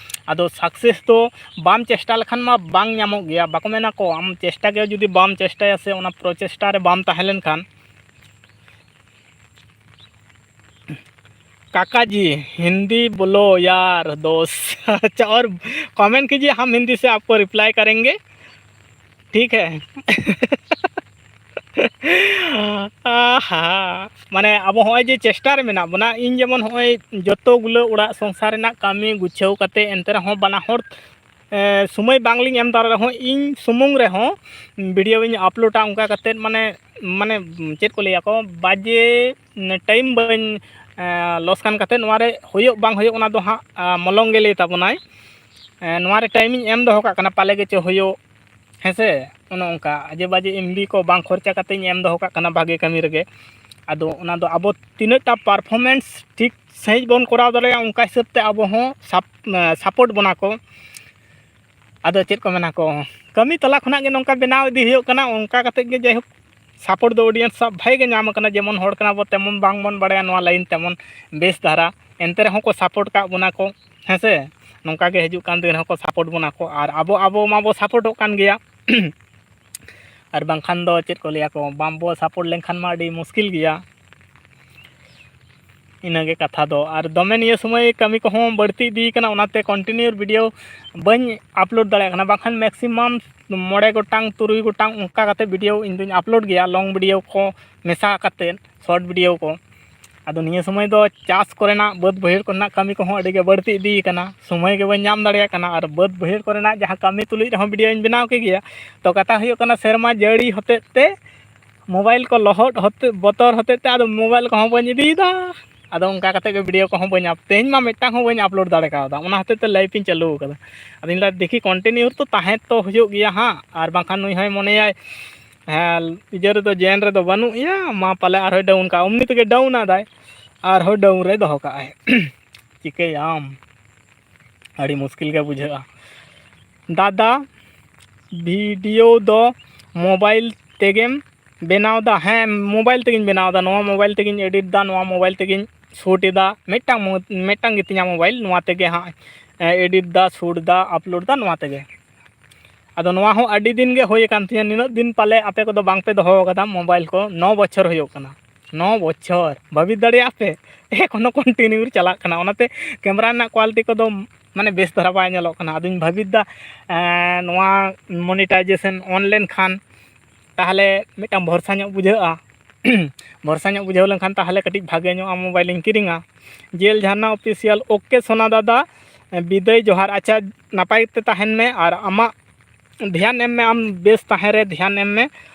ᱟᱫᱚ ᱥᱟᱠᱥᱮᱥ ᱫᱚ ᱵᱟᱢ ᱪᱮᱥᱴᱟ ᱞᱮᱠᱷᱟᱱ ᱢᱟ ᱵᱟᱝ ᱧᱟᱢᱚᱜ ᱜᱮᱭᱟ, ᱵᱟᱠᱚ ᱢᱮᱱᱟ ᱠᱚ, ᱟᱢ ᱪᱮᱥᱴᱟ ᱜᱮ ᱡᱩᱫᱤ ᱵᱟᱢ ᱪᱮᱥᱴᱟᱭᱟ ᱥᱮ ᱚᱱᱟ ᱯᱨᱚᱪᱮᱥᱴᱟ ᱨᱮ ᱵᱟᱢ ᱛᱟᱦᱮᱸ ᱞᱮᱱᱠᱷᱟᱱ, काका जी, हिंदी बोलो यार दोस्त। अच्छा, और कमेंट कीजिए, हम हिंदी से आपको रिप्लाई करेंगे, ठीक है? ᱟᱦᱟ, ᱢᱟᱱᱮ ᱟᱵᱚ ᱦᱚᱸᱜᱼᱚᱭ ᱡᱮ ᱪᱮᱥᱴᱟ ᱨᱮ ᱢᱮᱱᱟᱜ ᱵᱚᱱᱟ, ᱤᱧ ᱡᱮᱢᱚᱱ ᱦᱚᱸᱜᱼᱚᱭ ᱡᱚᱛᱚ ᱜᱩᱞᱟᱹ ᱚᱲᱟᱜ ᱥᱚᱝᱥᱟᱨ ᱨᱮᱱᱟᱜ ᱠᱟᱹᱢᱤ ᱜᱩᱪᱷᱟᱹᱣ ᱠᱟᱛᱮ, ᱮᱱᱛᱮ ᱨᱮᱦᱚᱸ ᱵᱟᱱᱟ ᱦᱚᱲ ᱮ, ᱥᱚᱢᱚᱭ ᱵᱟᱝᱞᱤᱧ ᱮᱢ ᱫᱟᱲᱮ ᱨᱮᱦᱚᱸ, ᱤᱧ ᱥᱩᱢᱩᱝ ᱨᱮᱦᱚᱸ ᱵᱷᱤᱰᱤᱭᱳᱧ ᱟᱯᱞᱳᱰᱟ᱾ ᱚᱱᱠᱟ ᱠᱟᱛᱮᱫ, ᱢᱟᱱᱮ, ᱢᱟᱱᱮ, ᱪᱮᱫ ᱠᱚ ᱞᱟᱹᱭᱟ ᱠᱚ, ᱵᱟᱡᱮ ᱴᱟᱭᱤᱢ ᱵᱟᱹᱧ, ᱮ, ᱞᱚᱥ ᱠᱟᱱ ᱠᱟᱛᱮᱫ ᱱᱚᱣᱟ ᱨᱮ ᱦᱩᱭᱩᱜ ᱵᱟᱝ ᱦᱩᱭᱩᱜ, ᱚᱱᱟ ᱫᱚ ᱦᱟᱸᱜ, ᱟ, ᱢᱚᱞᱚᱝ ᱜᱮ ᱞᱟᱹᱭ ᱛᱟᱵᱚᱱᱟᱭ᱾ ᱮ, ᱱᱚᱣᱟ ᱨᱮ ᱴᱟᱭᱤᱢᱤᱧ ᱮᱢ ᱫᱚᱦᱚ ᱠᱟᱜ ᱠᱟᱱᱟ, ᱯᱟᱞᱮ ᱜᱮ ᱪᱚ ᱦᱩᱭᱩᱜ, ᱦᱮᱸ ᱥᱮ? ᱚᱱᱮ ᱚᱱᱠᱟ ᱟᱡᱮ ᱵᱟᱡᱮ ᱮᱢ ᱵᱤ ᱠᱚ ᱵᱟᱝ ᱠᱷᱚᱨᱪᱟ ᱠᱟᱛᱮ ᱤᱧ ᱮᱢ ᱫᱚᱦᱚ ᱠᱟᱜ ᱠᱟᱱᱟ ᱵᱷᱟᱜᱮ ᱠᱟᱹᱢᱤ ᱨᱮᱜᱮ᱾ ᱟᱫᱚ ᱚᱱᱟ ᱫᱚ ᱟᱵᱚ ᱛᱤᱱᱟᱹᱜ ᱴᱟ ᱯᱟᱨᱯᱷᱚᱨᱢᱮᱱᱥ ᱴᱷᱤᱠ ᱥᱟᱺᱦᱤᱡ ᱵᱚᱱ ᱠᱚᱨᱟᱣ ᱫᱟᱲᱮᱭᱟᱜᱼᱟ, ᱚᱱᱠᱟ ᱦᱤᱥᱟᱹᱵ ᱛᱮ ᱟᱵᱚ ᱦᱚᱸ ᱥᱟᱯ-, ᱥᱟᱯᱳᱨᱴ ᱵᱚᱱᱟ ᱠᱚ᱾ ᱟᱫᱚ ᱪᱮᱫ ᱠᱚ ᱢᱮᱱᱟ ᱠᱚ, ᱠᱟᱹᱢᱤ ᱛᱟᱞᱟ ᱠᱷᱚᱱᱟᱜ ᱜᱮ ᱱᱚᱝᱠᱟ ᱵᱮᱱᱟᱣ ᱤᱫᱤ ᱦᱩᱭᱩᱜ ᱠᱟᱱᱟ᱾ ᱚᱱᱠᱟ ᱠᱟᱛᱮ ᱜᱮ ᱡᱟᱭᱦᱳᱠ ᱥᱟᱯᱳᱨᱴ ᱫᱚ ᱚᱰᱤᱭᱮᱱᱥ ᱥᱟᱵ ᱵᱷᱟᱜᱮ ᱜᱮ ᱧᱟᱢ ᱟᱠᱟᱱᱟ᱾ ᱡᱮᱢᱚᱱ ᱦᱚᱲ ᱠᱟᱱᱟ ᱵᱚ, ᱛᱮᱢᱚᱱ ᱵᱟᱝ ᱵᱚᱱ ᱵᱟᱲᱟᱭᱟ ᱱᱚᱣᱟ ᱞᱟᱭᱤᱱ ᱛᱮᱢᱚᱱ ᱵᱮᱥ ᱫᱷᱟᱨᱟ, ᱮᱱᱛᱮ ᱨᱮᱦᱚᱸ ᱠᱚ ᱥᱟᱯᱳᱨᱴ ᱠᱟᱜ ᱵᱚᱱᱟ ᱠᱚ, ᱦᱮᱸ ᱥᱮ᱾ ᱱᱚᱝᱠᱟ ᱜᱮ ᱦᱤᱡᱩᱜ ᱠᱟᱱ ᱫᱤᱱ ᱨᱮᱦᱚᱸ ᱠᱚ ᱥᱟᱯᱳᱨᱴ ᱵᱚᱱᱟ ᱠᱚ, ᱟᱨ ᱟᱵᱚ, ᱟᱵᱚ ᱢᱟᱵᱚ ᱥᱟᱯᱳᱨᱴᱚᱜ ᱠᱟᱱ ᱜᱮᱭᱟ᱾ ᱟᱨ ᱵᱟᱝᱠᱷᱟᱱ ᱫᱚ ᱪᱮᱫ ᱠᱚ ᱞᱟᱹᱭᱟ ᱠᱚ, ᱵᱟᱝ ᱵᱚ ᱥᱟᱯᱳᱨᱴ ᱞᱮᱱᱠᱷᱟᱱ ᱢᱟ ᱟᱹᱰᱤ ᱢᱩᱥᱠᱤᱞ ᱜᱮᱭᱟ᱾ ᱤᱱᱟᱹᱜᱮ ᱠᱟᱛᱷᱟ ᱫᱚ᱾ ᱟᱨ ᱫᱚᱢᱮ ᱱᱤᱭᱟᱹ ᱥᱚᱢᱚᱭ ᱠᱟᱹᱢᱤ ᱠᱚᱦᱚᱸ ᱵᱟᱹᱲᱛᱤ ᱤᱫᱤᱭ ᱠᱟᱱᱟ, ᱚᱱᱟᱛᱮ ᱠᱚᱱᱴᱤᱱᱤᱭᱩ ᱵᱷᱤᱰᱤᱭᱳ ᱵᱟᱹᱧ ᱟᱯᱞᱳᱰ ᱫᱟᱲᱮᱭᱟᱜ ᱠᱟᱱᱟ᱾ ᱵᱟᱝᱠᱷᱟᱱ ᱢᱮᱠᱥᱤᱢᱟᱢ ᱢᱚᱬᱮ ᱜᱚᱴᱟᱝ, ᱛᱩᱨᱩᱭ ᱜᱚᱴᱟᱝ ᱚᱱᱠᱟ ᱠᱟᱛᱮ ᱵᱷᱤᱰᱤᱭᱳ ᱤᱧ ᱫᱩᱧ ᱟᱯᱞᱳᱰ ᱜᱮᱭᱟ, ᱞᱚᱝ ᱵᱷᱤᱰᱤᱭᱳ ᱠᱚ ᱢᱮᱥᱟ ᱠᱟᱛᱮ, ᱥᱚᱨᱴ ᱵᱷᱤᱰᱤᱭᱳ ᱠᱚ᱾ ᱟᱫᱚ ᱱᱤᱭᱟᱹ ᱥᱚᱢᱚᱭ ᱫᱚ ᱪᱟᱥ ᱠᱚᱨᱮᱱᱟᱜ, ᱵᱟᱹᱫᱽ ᱵᱟᱹᱭᱦᱟᱹᱲ ᱠᱚᱨᱮᱱᱟᱜ ᱠᱟᱹᱢᱤ ᱠᱚᱦᱚᱸ ᱟᱹᱰᱤ ᱜᱮ ᱵᱟᱹᱲᱛᱤ ᱤᱫᱤᱭ ᱠᱟᱱᱟ, ᱥᱚᱢᱚᱭ ᱜᱮ ᱵᱟᱹᱧ ᱧᱟᱢ ᱫᱟᱲᱮᱭᱟᱜ ᱠᱟᱱᱟ᱾ ᱟᱨ ᱵᱟᱹᱫᱽ ᱵᱟᱹᱭᱦᱟᱹᱲ ᱠᱚᱨᱮᱱᱟᱜ ᱡᱟᱦᱟᱸ ᱠᱟᱹᱢᱤ ᱛᱩᱞᱩᱡ ᱨᱮᱦᱚᱸ ᱵᱷᱤᱰᱤᱭᱳᱧ ᱵᱮᱱᱟᱣ ᱠᱮᱜᱮᱭᱟ, ᱛᱚ ᱠᱟᱛᱷᱟ ᱦᱩᱭᱩᱜ ᱠᱟᱱᱟ ᱥᱮᱨᱢᱟ ᱡᱟᱹᱲᱤ ᱦᱚᱛᱮᱡ ᱛᱮ ᱢᱳᱵᱟᱭᱤᱞ ᱠᱚ ᱞᱚᱦᱚᱫ ᱦᱚᱛᱮ-, ᱵᱚᱛᱚᱨ ᱦᱚᱛᱮᱡ ᱛᱮ ᱟᱫᱚ ᱢᱳᱵᱟᱭᱤᱞ ᱠᱚᱦᱚᱸ ᱵᱟᱹᱧ ᱤᱫᱤᱭᱮᱫᱟ᱾ ᱟᱫᱚ ᱚᱱᱠᱟ ᱠᱟᱛᱮ ᱜᱮ ᱵᱷᱤᱰᱤᱭᱳ ᱠᱚᱦᱚᱸ ᱵᱟᱹᱧ ᱟᱯ-, ᱛᱮᱦᱮᱧ ᱢᱟ ᱢᱤᱫᱴᱟᱝ ᱦᱚᱸ ᱵᱟᱹᱧ ᱟᱯᱞᱳᱰ ᱫᱟᱲᱮ ᱠᱟᱣᱫᱟ, ᱚᱱᱟ ᱦᱚᱛᱮᱡ ᱛᱮ ᱞᱟᱭᱤᱵᱷ ᱤᱧ ᱪᱟᱹᱞᱩ ᱟᱠᱟᱫᱟ᱾ ᱟᱫᱚᱧ ᱞᱟᱹᱭᱫᱟ ᱫᱮᱠᱷᱤ ᱠᱚᱱᱴᱤᱱᱤᱭᱩ ᱛᱚ ᱛᱟᱦᱮᱸ ᱛᱚ ᱦᱩᱭᱩᱜ ᱜᱮᱭᱟ ᱦᱟᱸᱜ, ᱟᱨ ᱵᱟᱝᱠᱷᱟᱱ ᱱᱩᱭ ᱦᱚᱸᱭ ᱢᱚᱱᱮᱭᱟᱭ, ᱦᱮᱸ, ᱤᱭᱟᱹ ᱨᱮᱫᱚ ᱡᱮᱱ ᱨᱮᱫᱚ ᱵᱟᱹᱱᱩᱜ ᱮᱭᱟ, ᱢᱟ ᱯᱟᱞᱮ ᱟᱨᱦᱚᱸᱭ ᱰᱟᱣᱩᱱ ᱠᱟᱜᱼᱟ, ᱮᱢᱱᱤ ᱛᱮᱜᱮ ᱰᱟᱣᱩᱱ ᱟᱫᱟᱭ, ᱟᱨᱦᱚᱸ ᱰᱟᱣᱩᱱ ᱨᱮ ᱫᱚᱦᱚ ᱠᱟᱜᱼᱟᱭ᱾ ᱪᱤᱠᱟᱹᱭᱟᱢ, ᱟᱹᱰᱤ ᱢᱩᱥᱠᱤᱞ ᱜᱮ ᱵᱩᱡᱷᱟᱹᱜᱼᱟ᱾ ᱫᱟᱫᱟ, ᱵᱷᱤᱰᱤᱭᱳ ᱫᱚ ᱢᱳᱵᱟᱭᱤᱞ ᱛᱮᱜᱮᱢ ᱵᱮᱱᱟᱣ ᱮᱫᱟ? ᱦᱮᱸ, ᱢᱳᱵᱟᱭᱤᱞ ᱛᱮᱜᱮᱧ ᱵᱮᱱᱟᱣ ᱮᱫᱟ, ᱱᱚᱣᱟ ᱢᱳᱵᱟᱭᱤᱞ ᱛᱮᱜᱮᱧ ᱮᱰᱤᱴ ᱮᱫᱟ, ᱱᱚᱣᱟ ᱢᱳᱵᱟᱭᱤᱞ ᱛᱮᱜᱮᱧ ᱥᱩᱴ ᱮᱫᱟ᱾ ᱢᱤᱫᱴᱟᱝ ᱢᱳ-, ᱢᱤᱫᱴᱟᱝ ᱜᱮᱛᱤᱧᱟ ᱢᱳᱵᱟᱭᱤᱞ, ᱱᱚᱣᱟ ᱛᱮᱜᱮ ᱦᱟᱸᱜ ᱮᱰᱤᱴ ᱮᱫᱟ, ᱥᱩᱴ ᱮᱫᱟ, ᱟᱯᱞᱳᱰ ᱮᱫᱟ, ᱱᱚᱣᱟ ᱛᱮᱜᱮ᱾ ᱟᱫᱚ ᱱᱚᱣᱟ ᱦᱚᱸ ᱟᱹᱰᱤ ᱫᱤᱱ ᱜᱮ ᱦᱩᱭ ᱟᱠᱟᱱ ᱛᱤᱧᱟᱹ, ᱱᱤᱱᱟᱹᱜ ᱫᱤᱱ ᱯᱟᱞᱮ ᱟᱯᱮ ᱠᱚᱫᱚ ᱵᱟᱝ ᱯᱮ ᱫᱚᱦᱚ ᱟᱠᱟᱫᱟ ᱢᱳᱵᱟᱭᱤᱞ ᱠᱚ, ᱱᱚ ᱵᱚᱪᱷᱚᱨ ᱦᱩᱭᱩᱜ ᱠᱟᱱᱟ, ᱱᱚ ᱵᱚᱪᱷᱚᱨ, ᱵᱷᱟᱹᱵᱤᱛ ᱫᱟᱲᱮᱭᱟᱜᱼᱟ ᱯᱮ, ᱮᱠᱷᱚᱱᱳ ᱠᱚᱱᱴᱤᱱᱤᱭᱩ ᱪᱟᱞᱟᱜ ᱠᱟᱱᱟ᱾ ᱚᱱᱟᱛᱮ ᱠᱮᱢᱮᱨᱟ ᱨᱮᱱᱟᱜ ᱠᱳᱣᱟᱞᱤᱴᱤ ᱠᱚᱫᱚ ᱢᱟᱱᱮ ᱵᱮᱥ ᱫᱷᱟᱨᱟ ᱵᱟᱭ ᱧᱮᱞᱚᱜ ᱠᱟᱱᱟ᱾ ᱟᱫᱚᱧ ᱵᱷᱟᱹᱵᱤᱛ ᱫᱟ, ᱮᱸ, ᱱᱚᱣᱟ ᱢᱚᱱᱤᱴᱟᱭᱡᱮᱥᱚᱱ ᱚᱱ ᱞᱮᱱᱠᱷᱟᱱ ᱛᱟᱦᱚᱞᱮ ᱢᱤᱫᱴᱟᱝ ᱵᱷᱚᱨᱥᱟ ᱧᱚᱜ ᱵᱩᱡᱷᱟᱹᱜᱼᱟ᱾ ᱵᱷᱚᱨᱥᱟ ᱧᱚᱜ ᱵᱩᱡᱷᱟᱹᱣ ᱞᱮᱱᱠᱷᱟᱱ ᱛᱟᱦᱚᱞᱮ ᱠᱟᱹᱴᱤᱡ ᱵᱷᱟᱜᱮ ᱧᱚᱜ ᱟᱜ ᱢᱳᱵᱟᱭᱤᱞᱤᱧ ᱠᱤᱨᱤᱧᱟ᱾ ᱡᱮᱞ ᱡᱷᱟᱨᱱᱟ ᱚᱯᱷᱤᱥᱤᱭᱟᱞ, ᱳᱠᱮ ᱥᱳᱱᱟ ᱫᱟᱫᱟ, ᱵᱤᱫᱟᱹᱭ, ᱡᱚᱦᱟᱨ᱾ ᱟᱪᱪᱷᱟ, ᱱᱟᱯᱟᱭ ᱛᱮ ᱛᱟᱦᱮᱱ ᱢᱮ ᱟᱨ ᱟᱢᱟᱜ ᱫᱷᱮᱭᱟᱱ ᱮᱢ ᱢᱮ, ᱟᱢ ᱵᱮᱥ ᱛᱟᱦᱮᱸ ᱨᱮ ᱫᱷᱮᱭᱟᱱ ᱮᱢ ᱢᱮ᱾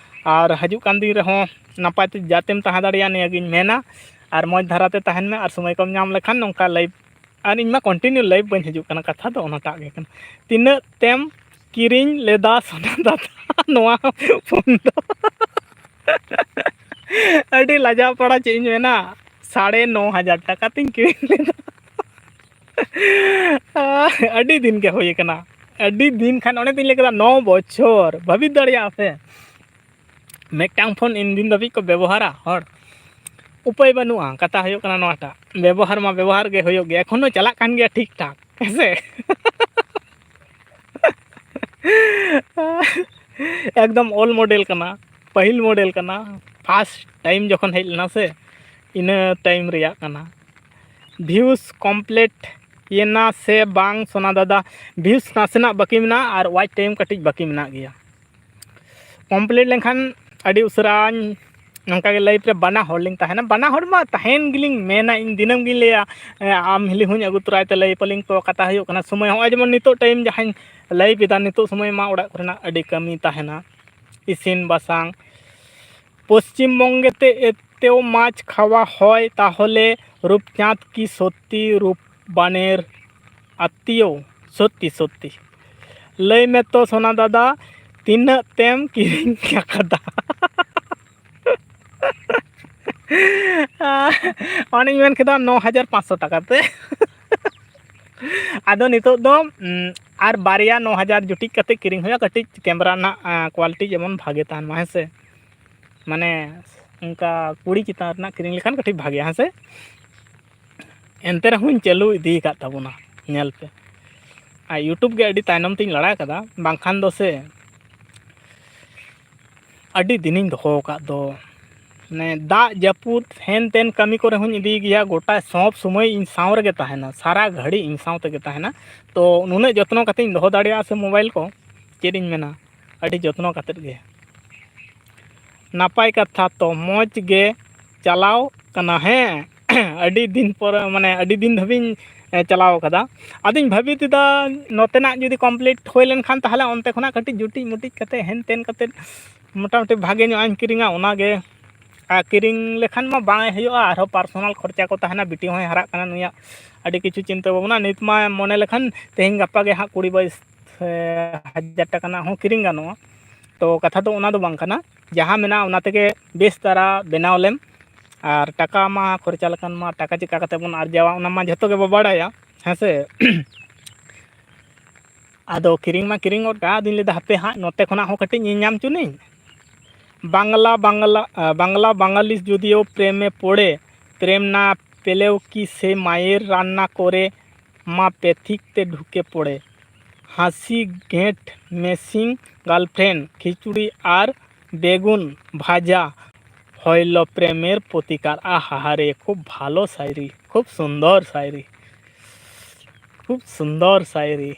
ᱟᱨ ᱦᱤᱡᱩᱜ ᱠᱟᱱ ᱫᱤᱱ ᱨᱮᱦᱚᱸ ᱱᱟᱯᱟᱭ ᱛᱮ ᱡᱟᱛᱮᱢ ᱛᱟᱦᱮᱸ ᱫᱟᱲᱮᱭᱟᱜ, ᱱᱤᱭᱟᱹᱜᱤᱧ ᱢᱮᱱᱟ᱾ ᱟᱨ ᱢᱚᱡᱽ ᱫᱷᱟᱨᱟ ᱛᱮ ᱛᱟᱦᱮᱱ ᱢᱮ, ᱟᱨ ᱥᱚᱢᱚᱭ ᱠᱚᱢ ᱧᱟᱢ ᱞᱮᱠᱷᱟᱱ ᱱᱚᱝᱠᱟ ᱞᱟᱭᱤᱵᱷ, ᱟᱨ ᱤᱧ ᱢᱟ ᱠᱚᱱᱴᱤᱱᱤᱭᱩ ᱞᱟᱭᱤᱵᱷ ᱵᱟᱹᱧ ᱦᱤᱡᱩᱜ ᱠᱟᱱᱟ, ᱠᱟᱛᱷᱟ ᱫᱚ ᱚᱱᱟᱴᱟᱜ ᱜᱮ ᱠᱟᱱᱟ᱾ ᱛᱤᱱᱟᱹᱜ ᱛᱮᱢ ᱠᱤᱨᱤᱧ ᱞᱮᱫᱟ ᱥᱳᱱᱟ ᱫᱟᱫᱟ? ᱱᱚᱣᱟ ᱯᱷᱳᱱ ᱫᱚ ᱟᱹᱰᱤ ᱞᱟᱡᱟᱣ ᱯᱟᱲᱟ, ᱪᱮᱫ ᱤᱧ ᱢᱮᱱᱟ, ᱥᱟᱲᱮ ᱱᱚ ᱦᱟᱡᱟᱨ ᱴᱟᱠᱟ ᱛᱤᱧ ᱠᱤᱨᱤᱧ ᱞᱮᱫᱟ᱾ ᱟᱹᱰᱤ ᱫᱤᱱ ᱜᱮ ᱦᱩᱭ ᱟᱠᱟᱱᱟ, ᱟᱹᱰᱤ ᱫᱤᱱ ᱠᱷᱟᱱ, ᱚᱱᱮ ᱛᱤᱧ ᱞᱟᱹᱭ ᱠᱮᱫᱟ, ᱱᱚ ᱵᱚᱪᱷᱚᱨ᱾ ᱵᱷᱟᱹᱵᱤᱛ ᱫᱟᱲᱮᱭᱟᱜᱼᱟ ᱯᱮ, ᱢᱤᱫᱴᱟᱝ ᱯᱷᱳᱱ ᱤᱱ ᱫᱤᱱ ᱫᱷᱟᱹᱵᱤᱡ ᱠᱚ ᱵᱮᱵᱚᱦᱟᱨᱟ ᱦᱚᱲ? ᱩᱯᱟᱹᱭ ᱵᱟᱹᱱᱩᱜᱼᱟ᱾ ᱠᱟᱛᱷᱟ ᱦᱩᱭᱩᱜ ᱠᱟᱱᱟ ᱱᱚᱣᱟᱴᱟᱜ, ᱵᱮᱵᱚᱦᱟᱨ ᱢᱟ ᱵᱮᱵᱚᱦᱟᱨ ᱜᱮ ᱦᱩᱭᱩᱜ ᱜᱮᱭᱟ, ᱮᱠᱷᱚᱱᱳ ᱪᱟᱞᱟᱜ ᱠᱟᱱ ᱜᱮᱭᱟ ᱴᱷᱤᱠ ᱴᱷᱟᱠ, ᱦᱮᱸ ᱥᱮ? ᱮᱠᱫᱚᱢ ᱳᱞᱰ ᱢᱚᱰᱮᱞ ᱠᱟᱱᱟ, ᱯᱟᱹᱦᱤᱞ ᱢᱚᱰᱮᱞ ᱠᱟᱱᱟ, ᱯᱷᱟᱥᱴ ᱴᱟᱭᱤᱢ ᱡᱚᱠᱷᱚᱱ ᱦᱮᱡ ᱞᱮᱱᱟ ᱥᱮ, ᱤᱱᱟᱹ ᱴᱟᱭᱤᱢ ᱨᱮᱭᱟᱜ ᱠᱟᱱᱟ᱾ ᱵᱷᱤᱭᱩᱥ ᱠᱚᱢᱯᱞᱤᱴ ᱮᱱᱟ ᱥᱮ ᱵᱟᱝ ᱥᱳᱱᱟ ᱫᱟᱫᱟ? ᱵᱷᱤᱭᱩᱥ ᱱᱟᱥᱮᱱᱟᱜ ᱵᱟᱹᱠᱤ ᱢᱮᱱᱟᱜᱼᱟ ᱟᱨ ᱣᱟᱪ ᱴᱟᱭᱤᱢ ᱠᱟᱹᱴᱤᱡ ᱵᱟᱹᱠᱤ ᱢᱮᱱᱟᱜ ᱜᱮᱭᱟ᱾ ᱠᱚᱢᱯᱞᱤᱴ ᱞᱮᱱᱠᱷᱟᱱ ᱟᱹᱰᱤ ᱩᱥᱟᱹᱨᱟᱧ, ᱱᱚᱝᱠᱟ ᱜᱮ ᱞᱟᱭᱤᱵᱷ ᱨᱮ ᱵᱟᱱᱟ ᱦᱚᱲ ᱞᱤᱧ ᱛᱟᱦᱮᱱᱟ, ᱵᱟᱱᱟ ᱦᱚᱲ ᱢᱟ ᱛᱟᱦᱮᱱ ᱜᱮᱞᱤᱧ ᱢᱮᱱᱟ, ᱤᱧ ᱫᱤᱱᱟᱹᱢ ᱜᱤᱧ ᱞᱟᱹᱭᱟ, ᱮ, ᱟᱢ ᱦᱤᱞᱤ ᱦᱚᱸᱧ ᱟᱹᱜᱩ ᱛᱚᱨᱟᱭ ᱛᱮ ᱞᱟᱹᱭ ᱯᱟᱞᱤᱝ ᱠᱚ᱾ ᱠᱟᱛᱷᱟ ᱦᱩᱭᱩᱜ ᱠᱟᱱᱟ, ᱥᱚᱢᱚᱭ ᱦᱚᱸᱜᱼᱚᱭ ᱡᱮᱢᱚᱱ ᱱᱤᱛᱚᱜ ᱴᱟᱭᱤᱢ ᱡᱟᱦᱟᱸᱧ ᱞᱟᱭᱤᱵᱷ ᱮᱫᱟ, ᱱᱤᱛᱚᱜ ᱥᱚᱢᱚᱭ ᱢᱟ ᱚᱲᱟᱜ ᱠᱚᱨᱮᱱᱟᱜ ᱟᱹᱰᱤ ᱠᱟᱹᱢᱤ ᱛᱟᱦᱮᱱᱟ, ᱤᱥᱤᱱ ᱵᱟᱥᱟᱝ᱾ ᱯᱚᱥᱪᱤᱢ ᱵᱚᱝᱜᱮ ᱛᱮ ᱮᱛᱮᱣ ᱢᱟᱪ ᱠᱷᱟᱣᱟ ᱦᱚᱭ, ᱛᱟᱦᱚᱞᱮ ᱨᱩᱯᱪᱟᱸᱫᱽ ᱠᱤ ᱥᱚᱛᱛᱤ ᱨᱩᱯ ᱵᱟᱱᱮᱨ ᱟᱛᱤᱭᱳ? ᱥᱚᱛᱛᱤ, ᱥᱚᱛᱛᱤ᱾ ᱞᱟᱹᱭ ᱢᱮ ᱛᱚ ᱥᱳᱱᱟ ᱫᱟᱫᱟ, ᱛᱤᱱᱟᱹᱜ ᱛᱮᱢ ᱠᱤᱨᱤᱧ ᱟᱠᱟᱫᱟ? ᱚᱱᱮᱧ ᱢᱮᱱ ᱠᱮᱫᱟ, ᱱᱚ ᱦᱟᱡᱟᱨ ᱯᱟᱸᱪᱥᱚ ᱴᱟᱠᱟ ᱛᱮ᱾ ᱟᱫᱚ ᱱᱤᱛᱚᱜ ᱫᱚ, ᱩᱢ, ᱟᱨ ᱵᱟᱨᱭᱟ ᱱᱚ ᱦᱟᱡᱟᱨ ᱡᱩᱴᱤᱡ ᱠᱟᱛᱮ ᱠᱤᱨᱤᱧ ᱦᱩᱭᱩᱜᱼᱟ, ᱠᱟᱹᱴᱤᱡ ᱠᱮᱢᱮᱨᱟ ᱨᱮᱱᱟᱜ, ᱟ, ᱠᱳᱣᱟᱞᱤᱴᱤ ᱡᱮᱢᱚᱱ ᱵᱷᱟᱜᱮ ᱛᱟᱦᱮᱱ ᱢᱟ, ᱦᱮᱸ ᱥᱮ? ᱢᱟᱱᱮ, ᱚᱱᱠᱟ ᱠᱩᱲᱤ ᱪᱮᱛᱟᱱ ᱨᱮᱱᱟᱜ ᱠᱤᱨᱤᱧ ᱞᱮᱠᱷᱟᱱ ᱠᱟᱹᱴᱤᱡ ᱵᱷᱟᱜᱮᱜᱼᱟ, ᱦᱮᱸ ᱥᱮ? ᱮᱱᱛᱮ ᱨᱮᱦᱚᱸᱧ ᱪᱟᱹᱞᱩ ᱤᱫᱤ ᱟᱠᱟᱫ ᱛᱟᱵᱚᱱᱟ, ᱧᱮᱞ ᱯᱮ᱾ ᱟᱨ YouTube ᱜᱮ ᱟᱹᱰᱤ ᱛᱟᱭᱱᱚᱢ ᱛᱤᱧ ᱞᱟᱲᱟ ᱠᱟᱫᱟ, ᱵᱟᱝᱠᱷᱟᱱ ᱫᱚ ᱥᱮ ᱟᱹᱰᱤ ᱫᱤᱱᱤᱧ ᱫᱚᱦᱚ ᱟᱠᱟᱫ ᱫᱚ᱾ ᱢᱟᱱᱮ, ᱫᱟᱜ ᱡᱟᱹᱯᱩᱫ ᱦᱮᱱ ᱛᱮᱱ ᱠᱟᱹᱢᱤ ᱠᱚᱨᱮ ᱦᱚᱸᱧ ᱤᱫᱤᱭ ᱜᱮᱭᱟ, ᱜᱚᱴᱟ ᱥᱚᱵ ᱥᱚᱢᱚᱭ ᱤᱧ ᱥᱟᱶ ᱨᱮᱜᱮ ᱛᱟᱦᱮᱱᱟ, ᱥᱟᱨᱟ ᱜᱷᱟᱹᱲᱤᱡ ᱤᱧ ᱥᱟᱶ ᱛᱮᱜᱮ ᱛᱟᱦᱮᱱᱟ᱾ ᱛᱚ, ᱱᱩᱱᱟᱹᱜ ᱡᱚᱛᱱᱚ ᱠᱟᱛᱮᱧ ᱫᱚᱦᱚ ᱫᱟᱲᱮᱭᱟᱜᱼᱟ ᱥᱮ ᱢᱳᱵᱟᱭᱤᱞ ᱠᱚ, ᱪᱮᱫ ᱤᱧ ᱢᱮᱱᱟ, ᱟᱹᱰᱤ ᱡᱚᱛᱱᱚ ᱠᱟᱛᱮᱫ ᱜᱮ᱾ ᱱᱟᱯᱟᱭ ᱠᱟᱛᱷᱟ ᱛᱚ, ᱢᱚᱡᱽ ᱜᱮ ᱪᱟᱞᱟᱣ ᱠᱟᱱᱟ᱾ ᱦᱮᱸ, ᱟᱹᱰᱤ ᱫᱤᱱ ᱯᱚᱨᱮ, ᱢᱟᱱᱮ, ᱟᱹᱰᱤ ᱫᱤᱱ ᱫᱷᱟᱹᱵᱤᱡ, ᱮ, ᱪᱟᱞᱟᱣ ᱠᱟᱫᱟ᱾ ᱟᱫᱚᱧ ᱵᱷᱟᱹᱵᱤᱛ ᱮᱫᱟ, ᱱᱚᱛᱮᱱᱟᱜ ᱡᱩᱫᱤ ᱠᱚᱢᱯᱞᱤᱴ ᱦᱩᱭ ᱞᱮᱱᱠᱷᱟᱱ, ᱛᱟᱦᱚᱞᱮ ᱚᱱᱛᱮ ᱠᱷᱚᱱᱟᱜ ᱠᱟᱹᱴᱤᱡ ᱡᱩᱴᱤᱡ ᱢᱩᱴᱤᱡ ᱠᱟᱛᱮ, ᱦᱮᱱ ᱛᱮᱱ ᱠᱟᱛᱮ, ᱢᱚᱴᱟᱢᱩᱴᱤ ᱵᱷᱟᱜᱮ ᱧᱚᱜ ᱤᱧ ᱠᱤᱨᱤᱧᱟ᱾ ᱚᱱᱟᱜᱮ, ᱟᱨ ᱠᱤᱨᱤᱧ ᱞᱮᱠᱷᱟᱱ ᱢᱟ ᱵᱟᱝ ᱦᱩᱭᱩᱜᱼᱟ, ᱟᱨᱦᱚᱸ ᱯᱟᱨᱥᱚᱱᱟᱞ ᱠᱷᱚᱨᱪᱟ ᱠᱚ ᱛᱟᱦᱮᱱᱟ, ᱵᱤᱴᱤ ᱦᱚᱸᱭ ᱦᱟᱨᱟᱜ ᱠᱟᱱᱟ, ᱱᱩᱭᱟᱜ ᱟᱹᱰᱤ ᱠᱤᱪᱷᱩ ᱪᱤᱱᱛᱟᱹ ᱵᱷᱟᱵᱽᱱᱟ᱾ ᱱᱤᱛ ᱢᱟ ᱢᱚᱱᱮ ᱞᱮᱠᱷᱟᱱ ᱛᱮᱦᱮᱧ ᱜᱟᱯᱟ ᱜᱮ ᱦᱟᱸᱜ ᱠᱩᱲᱤ ᱵᱟᱭᱤᱥ ᱦᱟᱡᱟᱨ ᱴᱟᱠᱟ ᱨᱮᱱᱟᱜ ᱦᱚᱸ ᱠᱤᱨᱤᱧ ᱜᱟᱱᱚᱜᱼᱟ᱾ ᱛᱚ ᱠᱟᱛᱷᱟ ᱫᱚ ᱚᱱᱟ ᱫᱚ ᱵᱟᱝ ᱠᱟᱱᱟ, ᱡᱟᱦᱟᱸ ᱢᱮᱱᱟᱜᱼᱟ ᱚᱱᱟ ᱛᱮᱜᱮ ᱵᱮᱥ ᱫᱷᱟᱨᱟ ᱵᱮᱱᱟᱣ ᱞᱮᱢ᱾ ᱟᱨ ᱴᱟᱠᱟ ᱢᱟ ᱠᱷᱚᱨᱪᱟ ᱞᱮᱠᱷᱟᱱ ᱢᱟ, ᱴᱟᱠᱟ ᱪᱮᱫ ᱞᱮᱠᱟ ᱠᱟᱛᱮ ᱵᱚᱱ ᱟᱨᱡᱟᱣᱟ ᱚᱱᱟ ᱢᱟ ᱡᱷᱚᱛᱚ ᱜᱮᱵᱚ ᱵᱟᱲᱟᱭᱟ, ᱦᱮᱸ ᱥᱮ? ᱟᱫᱚ ᱠᱤᱨᱤᱧ ᱢᱟ ᱠᱤᱨᱤᱧ ᱜᱚᱫ ᱠᱟᱜᱼᱟ, ᱟᱫᱚᱧ ᱞᱟᱹᱭᱫᱟ ᱦᱟᱯᱮ ᱦᱟᱸᱜ ᱱᱚᱛᱮ ᱠᱷᱚᱱᱟᱜ ᱦᱚᱸ ᱠᱟᱹᱴᱤᱡ ᱧᱮᱞ ᱧᱟᱢ ᱪᱚᱱᱤᱧ᱾ ᱵᱟᱝᱞᱟ ᱵᱟᱝᱞᱟ ᱟᱸ, ᱵᱟᱝᱞᱟ ᱵᱟᱝᱟᱞᱤᱥ ᱡᱩᱫᱤᱭᱳ ᱯᱨᱮᱢᱮ ᱯᱚᱲᱮ, ᱯᱨᱮᱢ ᱱᱟ ᱯᱮᱞᱮᱣ ᱠᱤ ᱥᱮ ᱢᱟᱭᱮᱨ ᱨᱟᱱᱱᱟ ᱠᱚᱨᱮ ᱢᱟ ᱯᱮᱛᱷᱤᱠ ᱛᱮ ᱰᱷᱩᱠᱮ ᱯᱚᱲᱮ᱾ ᱦᱟᱸᱥᱤ ᱜᱮᱸᱴ ᱢᱮᱥᱤᱝ ᱜᱟᱨᱞᱯᱷᱨᱮᱱᱰ ᱠᱷᱤᱪᱩᱲᱤ ᱟᱨ ᱵᱮᱜᱩᱱ ᱵᱷᱟᱡᱟ ᱦᱚᱭᱞᱚ ᱯᱨᱮᱢᱮᱨ ᱯᱨᱚᱛᱤᱠᱟᱨ᱾ ᱟᱦᱟᱦᱟᱨᱮ, খুব ভালো শায়রি, খুব সুন্দর শায়রি, খুব সুন্দর শায়রি।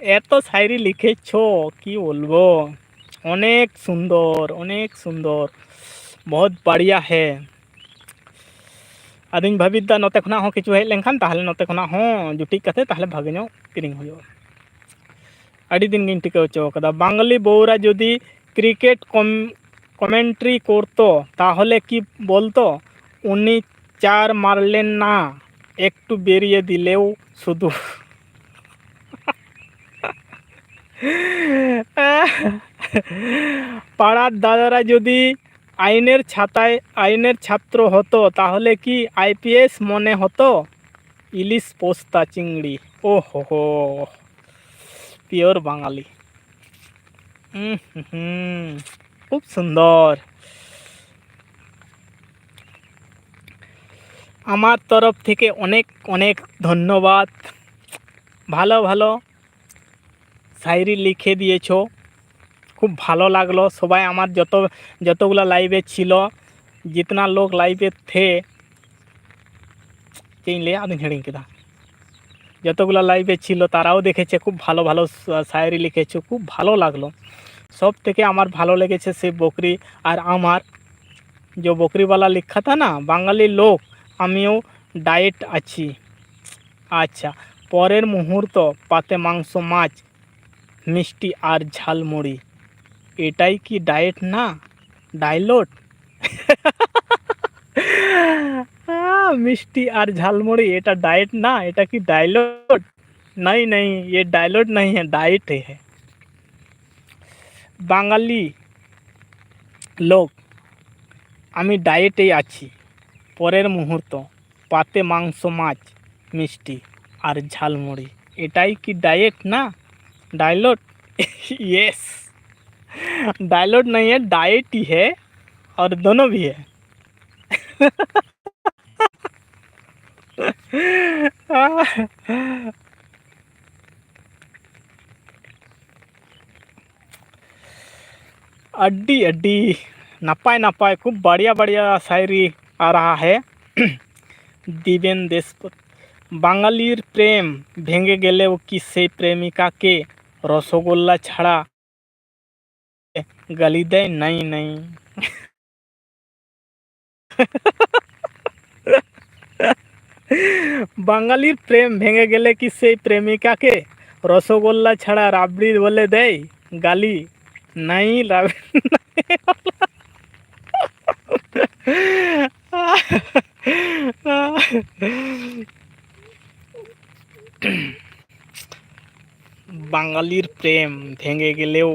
এত শায়রি লিখেছো, কি বলবো, অনেক সুন্দর, অনেক সুন্দর, বহুত বাড়িয়া হে। ᱟᱫᱚᱧ ᱵᱷᱟᱹᱵᱤᱛ ᱫᱟ ᱱᱚᱛᱮ ᱠᱷᱚᱱᱟᱜ ᱦᱚᱸ ᱠᱤᱪᱷᱩ ᱦᱮᱡ ᱞᱮᱱᱠᱷᱟᱱ ᱛᱟᱦᱚᱞᱮ ᱱᱚᱛᱮ ᱠᱷᱚᱱᱟᱜ ᱦᱚᱸ ᱡᱩᱴᱤᱡ ᱠᱟᱛᱮ ᱛᱟᱦᱚᱞᱮ ᱵᱷᱟᱜᱮ ᱧᱚᱜ ᱠᱤᱨᱤᱧ ᱦᱩᱭᱩᱜᱼᱟ᱾ ᱟᱹᱰᱤ ᱫᱤᱱ ᱜᱤᱧ ᱴᱤᱠᱟᱹᱣ ᱦᱚᱪᱚ ᱠᱟᱫᱟ, ᱵᱟᱝᱜᱟᱞᱤ ᱵᱚᱣᱨᱟ ᱡᱩᱫᱤ ᱠᱨᱤᱠᱮᱴ ᱠᱚᱢ ᱠᱚᱢᱮᱱᱴᱨᱤ ᱠᱚᱨᱛᱚ ᱛᱟᱦᱚᱞᱮ ᱠᱤ ᱵᱚᱞᱛᱚ ᱩᱱᱤ ᱪᱟᱨ ᱢᱟᱨᱞᱮᱱ ᱱᱟ ᱮᱠᱴᱩ ᱵᱮᱨᱤᱭᱮ ᱫᱤᱞᱮᱣ ᱥᱩᱫᱩ᱾ ᱯᱟᱲᱟᱨ ᱫᱟᱫᱟᱨᱟ ᱡᱩᱫᱤ আইনের ছাতায় আইনের ছাত্র হতো তাহলে কি আইপিএস মনে হতো? ইলিশ পোস্তা চিংড়ি। ও হো হো, পিওর বাঙালি। হুম হুম হুম, খুব সুন্দর। আমার তরফ থেকে অনেক অনেক ধন্যবাদ। ভালো ভালো শায়রি লিখে দিয়েছো, খুব ভালো লাগলো। সবাই আমার যত যতগুলা লাইভে ছিল, জিতনা লোক লাইভে থে, ᱪᱮᱫ ᱤᱧ ᱞᱟᱹᱭᱟ, ᱟᱫᱚᱧ ᱦᱤᱲᱤᱧ ᱠᱮᱫᱟ। যতগুলা লাইভে ছিল তারাও দেখেছে, খুব ভালো ভালো শা- শায়রি লিখেছো, খুব ভালো লাগলো। সব থেকে আমার ভালো লেগেছে সেই বকরি আর আমার, যে বকরিওয়ালা লিখা থা না, বাঙালি লোক, আমিও ডায়েট আছি। আচ্ছা, পরের মুহূর্ত পাতে মাংস, মাছ, মিষ্টি আর ঝালমুড়ি। এটাই কি ডায়েট না? ডায়লট? আহ, মিষ্টি আর ঝালমুড়ি, এটা ডায়েট না, এটা কি ডায়লট? नहीं नहीं, ये डायलट नहीं है, डाइट ही है। বাঙালি লোক, আমি ডায়েটে আছি। পরের মুহূর্ত পাতে মাংস, মাছ, মিষ্টি আর ঝালমুড়ি। এটাই কি ডায়েট না? ডায়লট? यस। डायलॉट नहीं है, डाइट ही है। और दोनों भी है। ᱟᱹᱰᱤ ᱟᱹᱰᱤ ᱱᱟᱯᱟᱭ ᱱᱟᱯᱟᱭ, ᱠᱷᱩᱵ ᱵᱟᱲᱤᱭᱟ ᱵᱟᱲᱤᱭᱟ ᱥᱟᱭᱨᱤ ᱟ ᱨᱟᱦᱟ ᱦᱮ᱾ ᱫᱤᱵᱮᱱ ᱫᱮᱥᱯᱚᱛ᱾ ᱵᱟঙᱟᱞᱤᱨ ᱯᱨᱮᱢ ᱵᱷᱮᱸᱜᱮ ᱜᱮᱞᱮᱣ ᱠᱤ ᱥᱮ ᱯᱨᱮᱢᱤᱠᱟ ᱠᱮ ᱨᱚᱥᱚᱜᱳᱞᱞᱟ ᱪᱷᱟᱲᱟ ᱜᱟᱞᱤ ᱫᱮᱭ ᱱᱟᱹᱭ ᱱᱟᱹᱭ᱾ বাঙালির প্রেম ভেঙে গেলে কি সেই প্রেমিকাকে রসগোল্লা ছাড়া রাবড়ি বলে দেয় গালি? নাই রাবড়ি। বাঙালির প্রেম ভেঙে গেলেও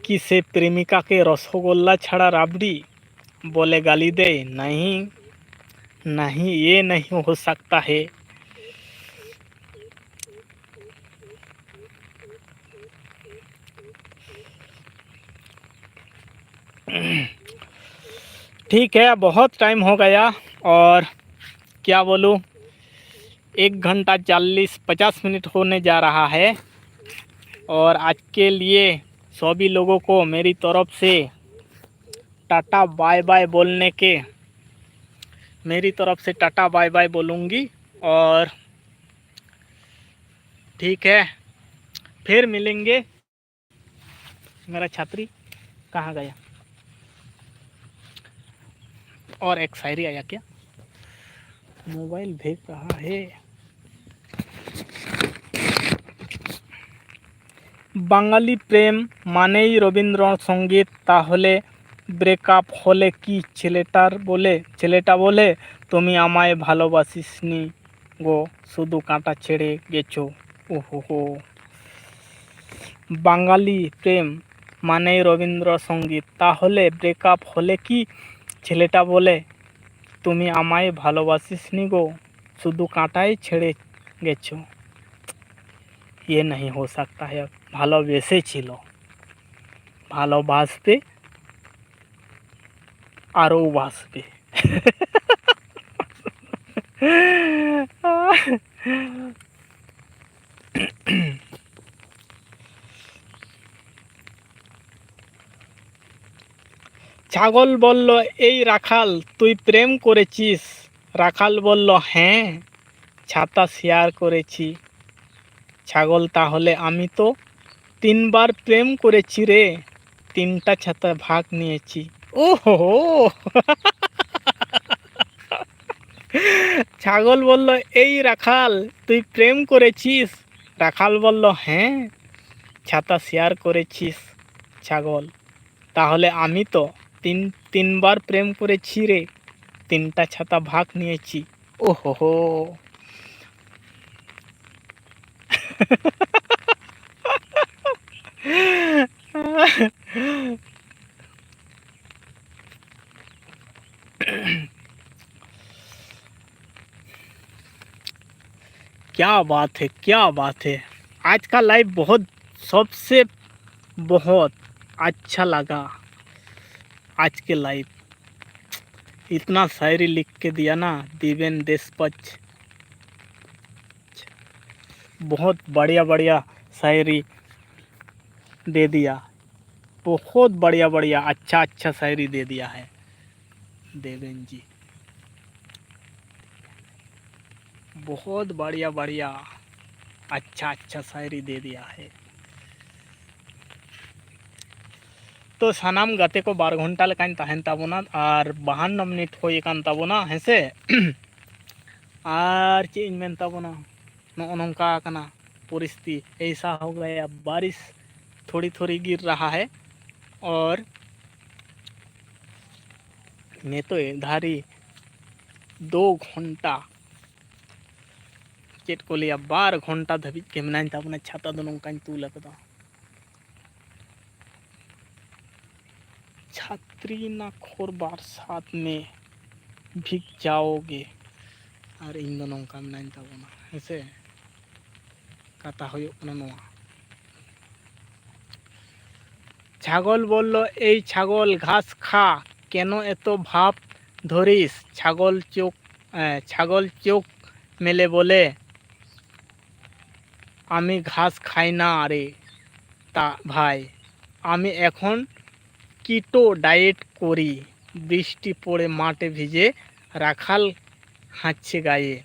কি সে প্রেমিকাকে রসগোল্লা ছাড়া রাবড়ি বলে গালি দেয়? नहीं, नहीं, ये नहीं हो सकता है। ठीक है, बहुत टाइम हो गया और क्या बोलूँ, एक घंटा चालीस पचास मिनट होने जा रहा है। और आज के लिए सभी लोगों को मेरी तरफ से टाटा बाय बाय बोलने के, मेरी तरफ से टाटा बाय बाय बोलूँगी। और ठीक है, फिर मिलेंगे। मेरा छात्री कहाँ गया? और एक शायरी आया क्या? मोबाइल भेज रहा है। বাঙালি প্রেম মানেই রবীন্দ্রসঙ্গীত। তাহলে ব্রেকআপ হলে কি ছেলেটার বলে, ছেলেটা বলে, তুমি আমায় ভালোবাসিসনি গো, শুধু কাঁটা ছেড়ে গেছো। ওহো হো। বাঙালি প্রেম মানেই রবীন্দ্রসঙ্গীত। তাহলে ব্রেকআপ হলে কি ছেলেটা বলে, "তুমি আমায় ভালোবাসিসনি গো, শুধু কাঁটাই ছেড়ে গেছো"? ये नहीं हो सकता है। ভালোবেসেছিল, ভালোবাসবে, আরও বাসবে। ছাগল বলল, "এই রাখাল, তুই প্রেম করেছিস?" রাখাল বলল, "হ্যাঁ, ছাতা শেয়ার করেছি।" ছাগল, তাহলে আমি তো তিনবার প্রেম করেছি রে, তিনটা ছাতা ভাগ নিয়েছি। ও হো হো। ছাগল বলল, "এই রাখাল, তুই প্রেম করেছিস?" রাখাল বলল, "হ্যাঁ, ছাতা শেয়ার করেছিস।" ছাগল, তাহলে আমি তো তিন তিনবার প্রেম করেছি রে, তিনটা ছাতা ভাগ নিয়েছি। ও হো হো। क्या बात है, क्या बात है। आज का लाइव बहुत, सबसे बहुत अच्छा लगा। आज के लाइव इतना शायरी लिख के दिया ना, देवेन देशपच। बहुत बढ़िया बढ़िया शायरी दे दिया, बहुत बढ़िया बढ़िया अच्छा अच्छा शायरी दे दिया है देवेन जी। बहुत बढ़िया बढ़िया अच्छा अच्छा शायरी दे दिया है। ᱛᱚ ᱥᱟᱱᱟᱢ ᱜᱟᱛᱮ ᱠᱚ ᱵᱟᱨ ᱜᱷᱚᱱᱴᱟ ᱞᱮᱠᱟᱧ ᱛᱟᱦᱮᱱ ᱛᱟᱵᱚᱱᱟ ᱟᱨ ᱵᱟᱦᱟᱱᱱᱚ ᱢᱤᱱᱤᱴ ᱦᱩᱭ ᱟᱠᱟᱱ ᱛᱟᱵᱚᱱᱟ, ᱦᱮᱸ ᱥᱮ᱾ ᱟᱨ ᱪᱮᱫ ᱤᱧ ᱢᱮᱱ ᱛᱟᱵᱚᱱᱟ, ᱱᱚᱜᱼᱚ ᱱᱚᱝᱠᱟ ᱠᱟᱱᱟ ᱯᱚᱨᱤᱥᱛᱷᱤᱛᱤ, ᱮᱭᱥᱟ ᱦᱳ ᱜᱟᱭᱟ ᱵᱟᱨᱤᱥ ᱛᱷᱚᱲᱤ ᱛᱷᱚᱲᱤ ᱜᱤᱨ ᱨᱟᱦᱟ ᱦᱮ ᱚᱨ ᱱᱤᱛᱚᱜ ᱫᱷᱟᱹᱨᱤ ᱫᱩ ᱜᱷᱚᱱᱴᱟ, ᱪᱮᱫ ᱠᱚ ᱞᱟᱹᱭᱟ, ᱵᱟᱨ ᱜᱷᱚᱱᱴᱟ ᱫᱷᱟᱹᱵᱤᱡ ᱜᱮ ᱢᱮᱱᱟᱧ ᱛᱟᱵᱚᱱᱟ, ᱪᱷᱟᱛᱟ ᱫᱚ ᱱᱚᱝᱠᱟᱧ ᱛᱩᱞ ᱟᱠᱟᱫᱟ᱾ छतरी ना खोर बरसात में भीग जाओगे। ᱟᱨ ᱤᱧ ᱫᱚ ᱱᱚᱝᱠᱟ ᱢᱮᱱᱟᱧ ᱛᱟᱵᱚᱱᱟ, ᱦᱮᱸ ᱥᱮ? ᱠᱟᱛᱷᱟ ᱦᱩᱭᱩᱜ ᱠᱟᱱᱟ ᱱᱚᱣᱟ᱾ ছাগল বলল, "এই ছাগল, ঘাস খা, কেন এত ভাব ধরিস? ছাগল চোখ, আহ, ছাগল চোখ মেলে বলে, আমি ঘাস খাই না রে তা ভাই, আমি এখন কিটো ডায়েট করি।" বৃষ্টি পড়ে মাঠে ভিজে, রাখাল হাঁচছে গায়ে।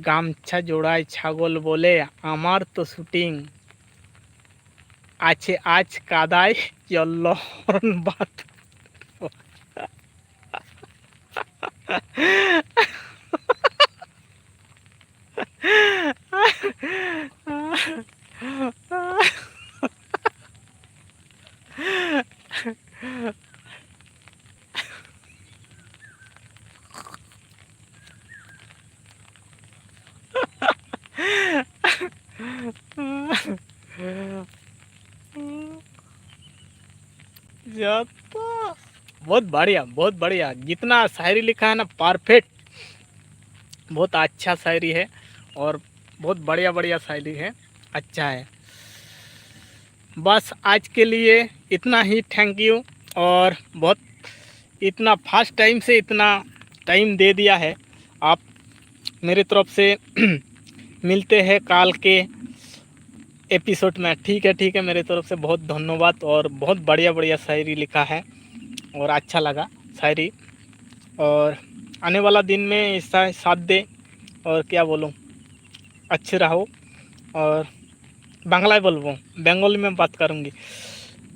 গামছা জড়ায় ছাগল বলে, "আমার তো শুটিং আছে আজ, কাদায় জল্লহরণ বাঁধ।" बहुत बढ़िया, बहुत बढ़िया। जितना शायरी लिखा है ना, परफेक्ट, बहुत अच्छा शायरी है और बहुत बढ़िया बढ़िया शायरी है, अच्छा है। बस आज के लिए इतना ही। Thank you. और बहुत, इतना फास्ट टाइम से इतना टाइम दे दिया है आप, मेरे तरफ से मिलते हैं काल के एपिसोड में। ठीक है, ठीक है, मेरे तरफ से बहुत धन्यवाद। और बहुत बढ़िया बढ़िया शायरी लिखा है और अच्छा लगा शायरी। और आने वाला दिन में ऐसा साथ दे। और क्या बोलूँ, अच्छे रहो। और বাংলায় বলবো, বেঙ্গলি মে বাত করুঙ্গি।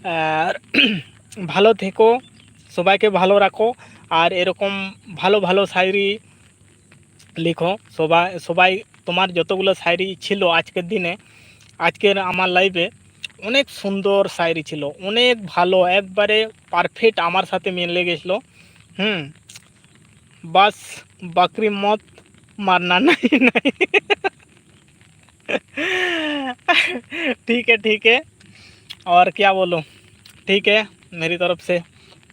আর ভালো থেকো, সবাইকে ভালো রাখো। আর এরকম ভালো ভালো শায়রি লিখো সবাই। সবাই, তোমার যতগুলো শায়রি ছিল আজকের দিনে, আজকের আমার লাইভে অনেক সুন্দর শায়রি ছিল, অনেক ভালো, একবারে পারফেক্ট আমার সাথে মিলে গেছিলো। হুম, বাস, বাকরি মত মারনা। नहीं, नहीं। ठीक है, ठीक है, और क्या बोलूँ। ठीक है, मेरी तरफ से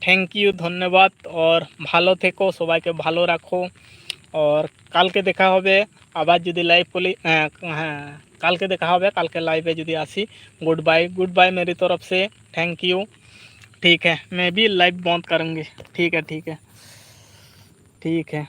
थैंक यू, धन्यवाद। और ভালো থেকো, সবাইকে ভালো রাখো। और কালকে দেখা হবে আবার যদি লাইভ করি। হ্যাঁ, হ্যাঁ, কালকে দেখা হবে, কালকে লাইভে যদি আসি। गुड बाय, गुड बाय मेरी तरफ से। Thank you. ठीक है, मैं भी लाइव बंद करूँगी। ठीक है, ठीक है, ठीक है।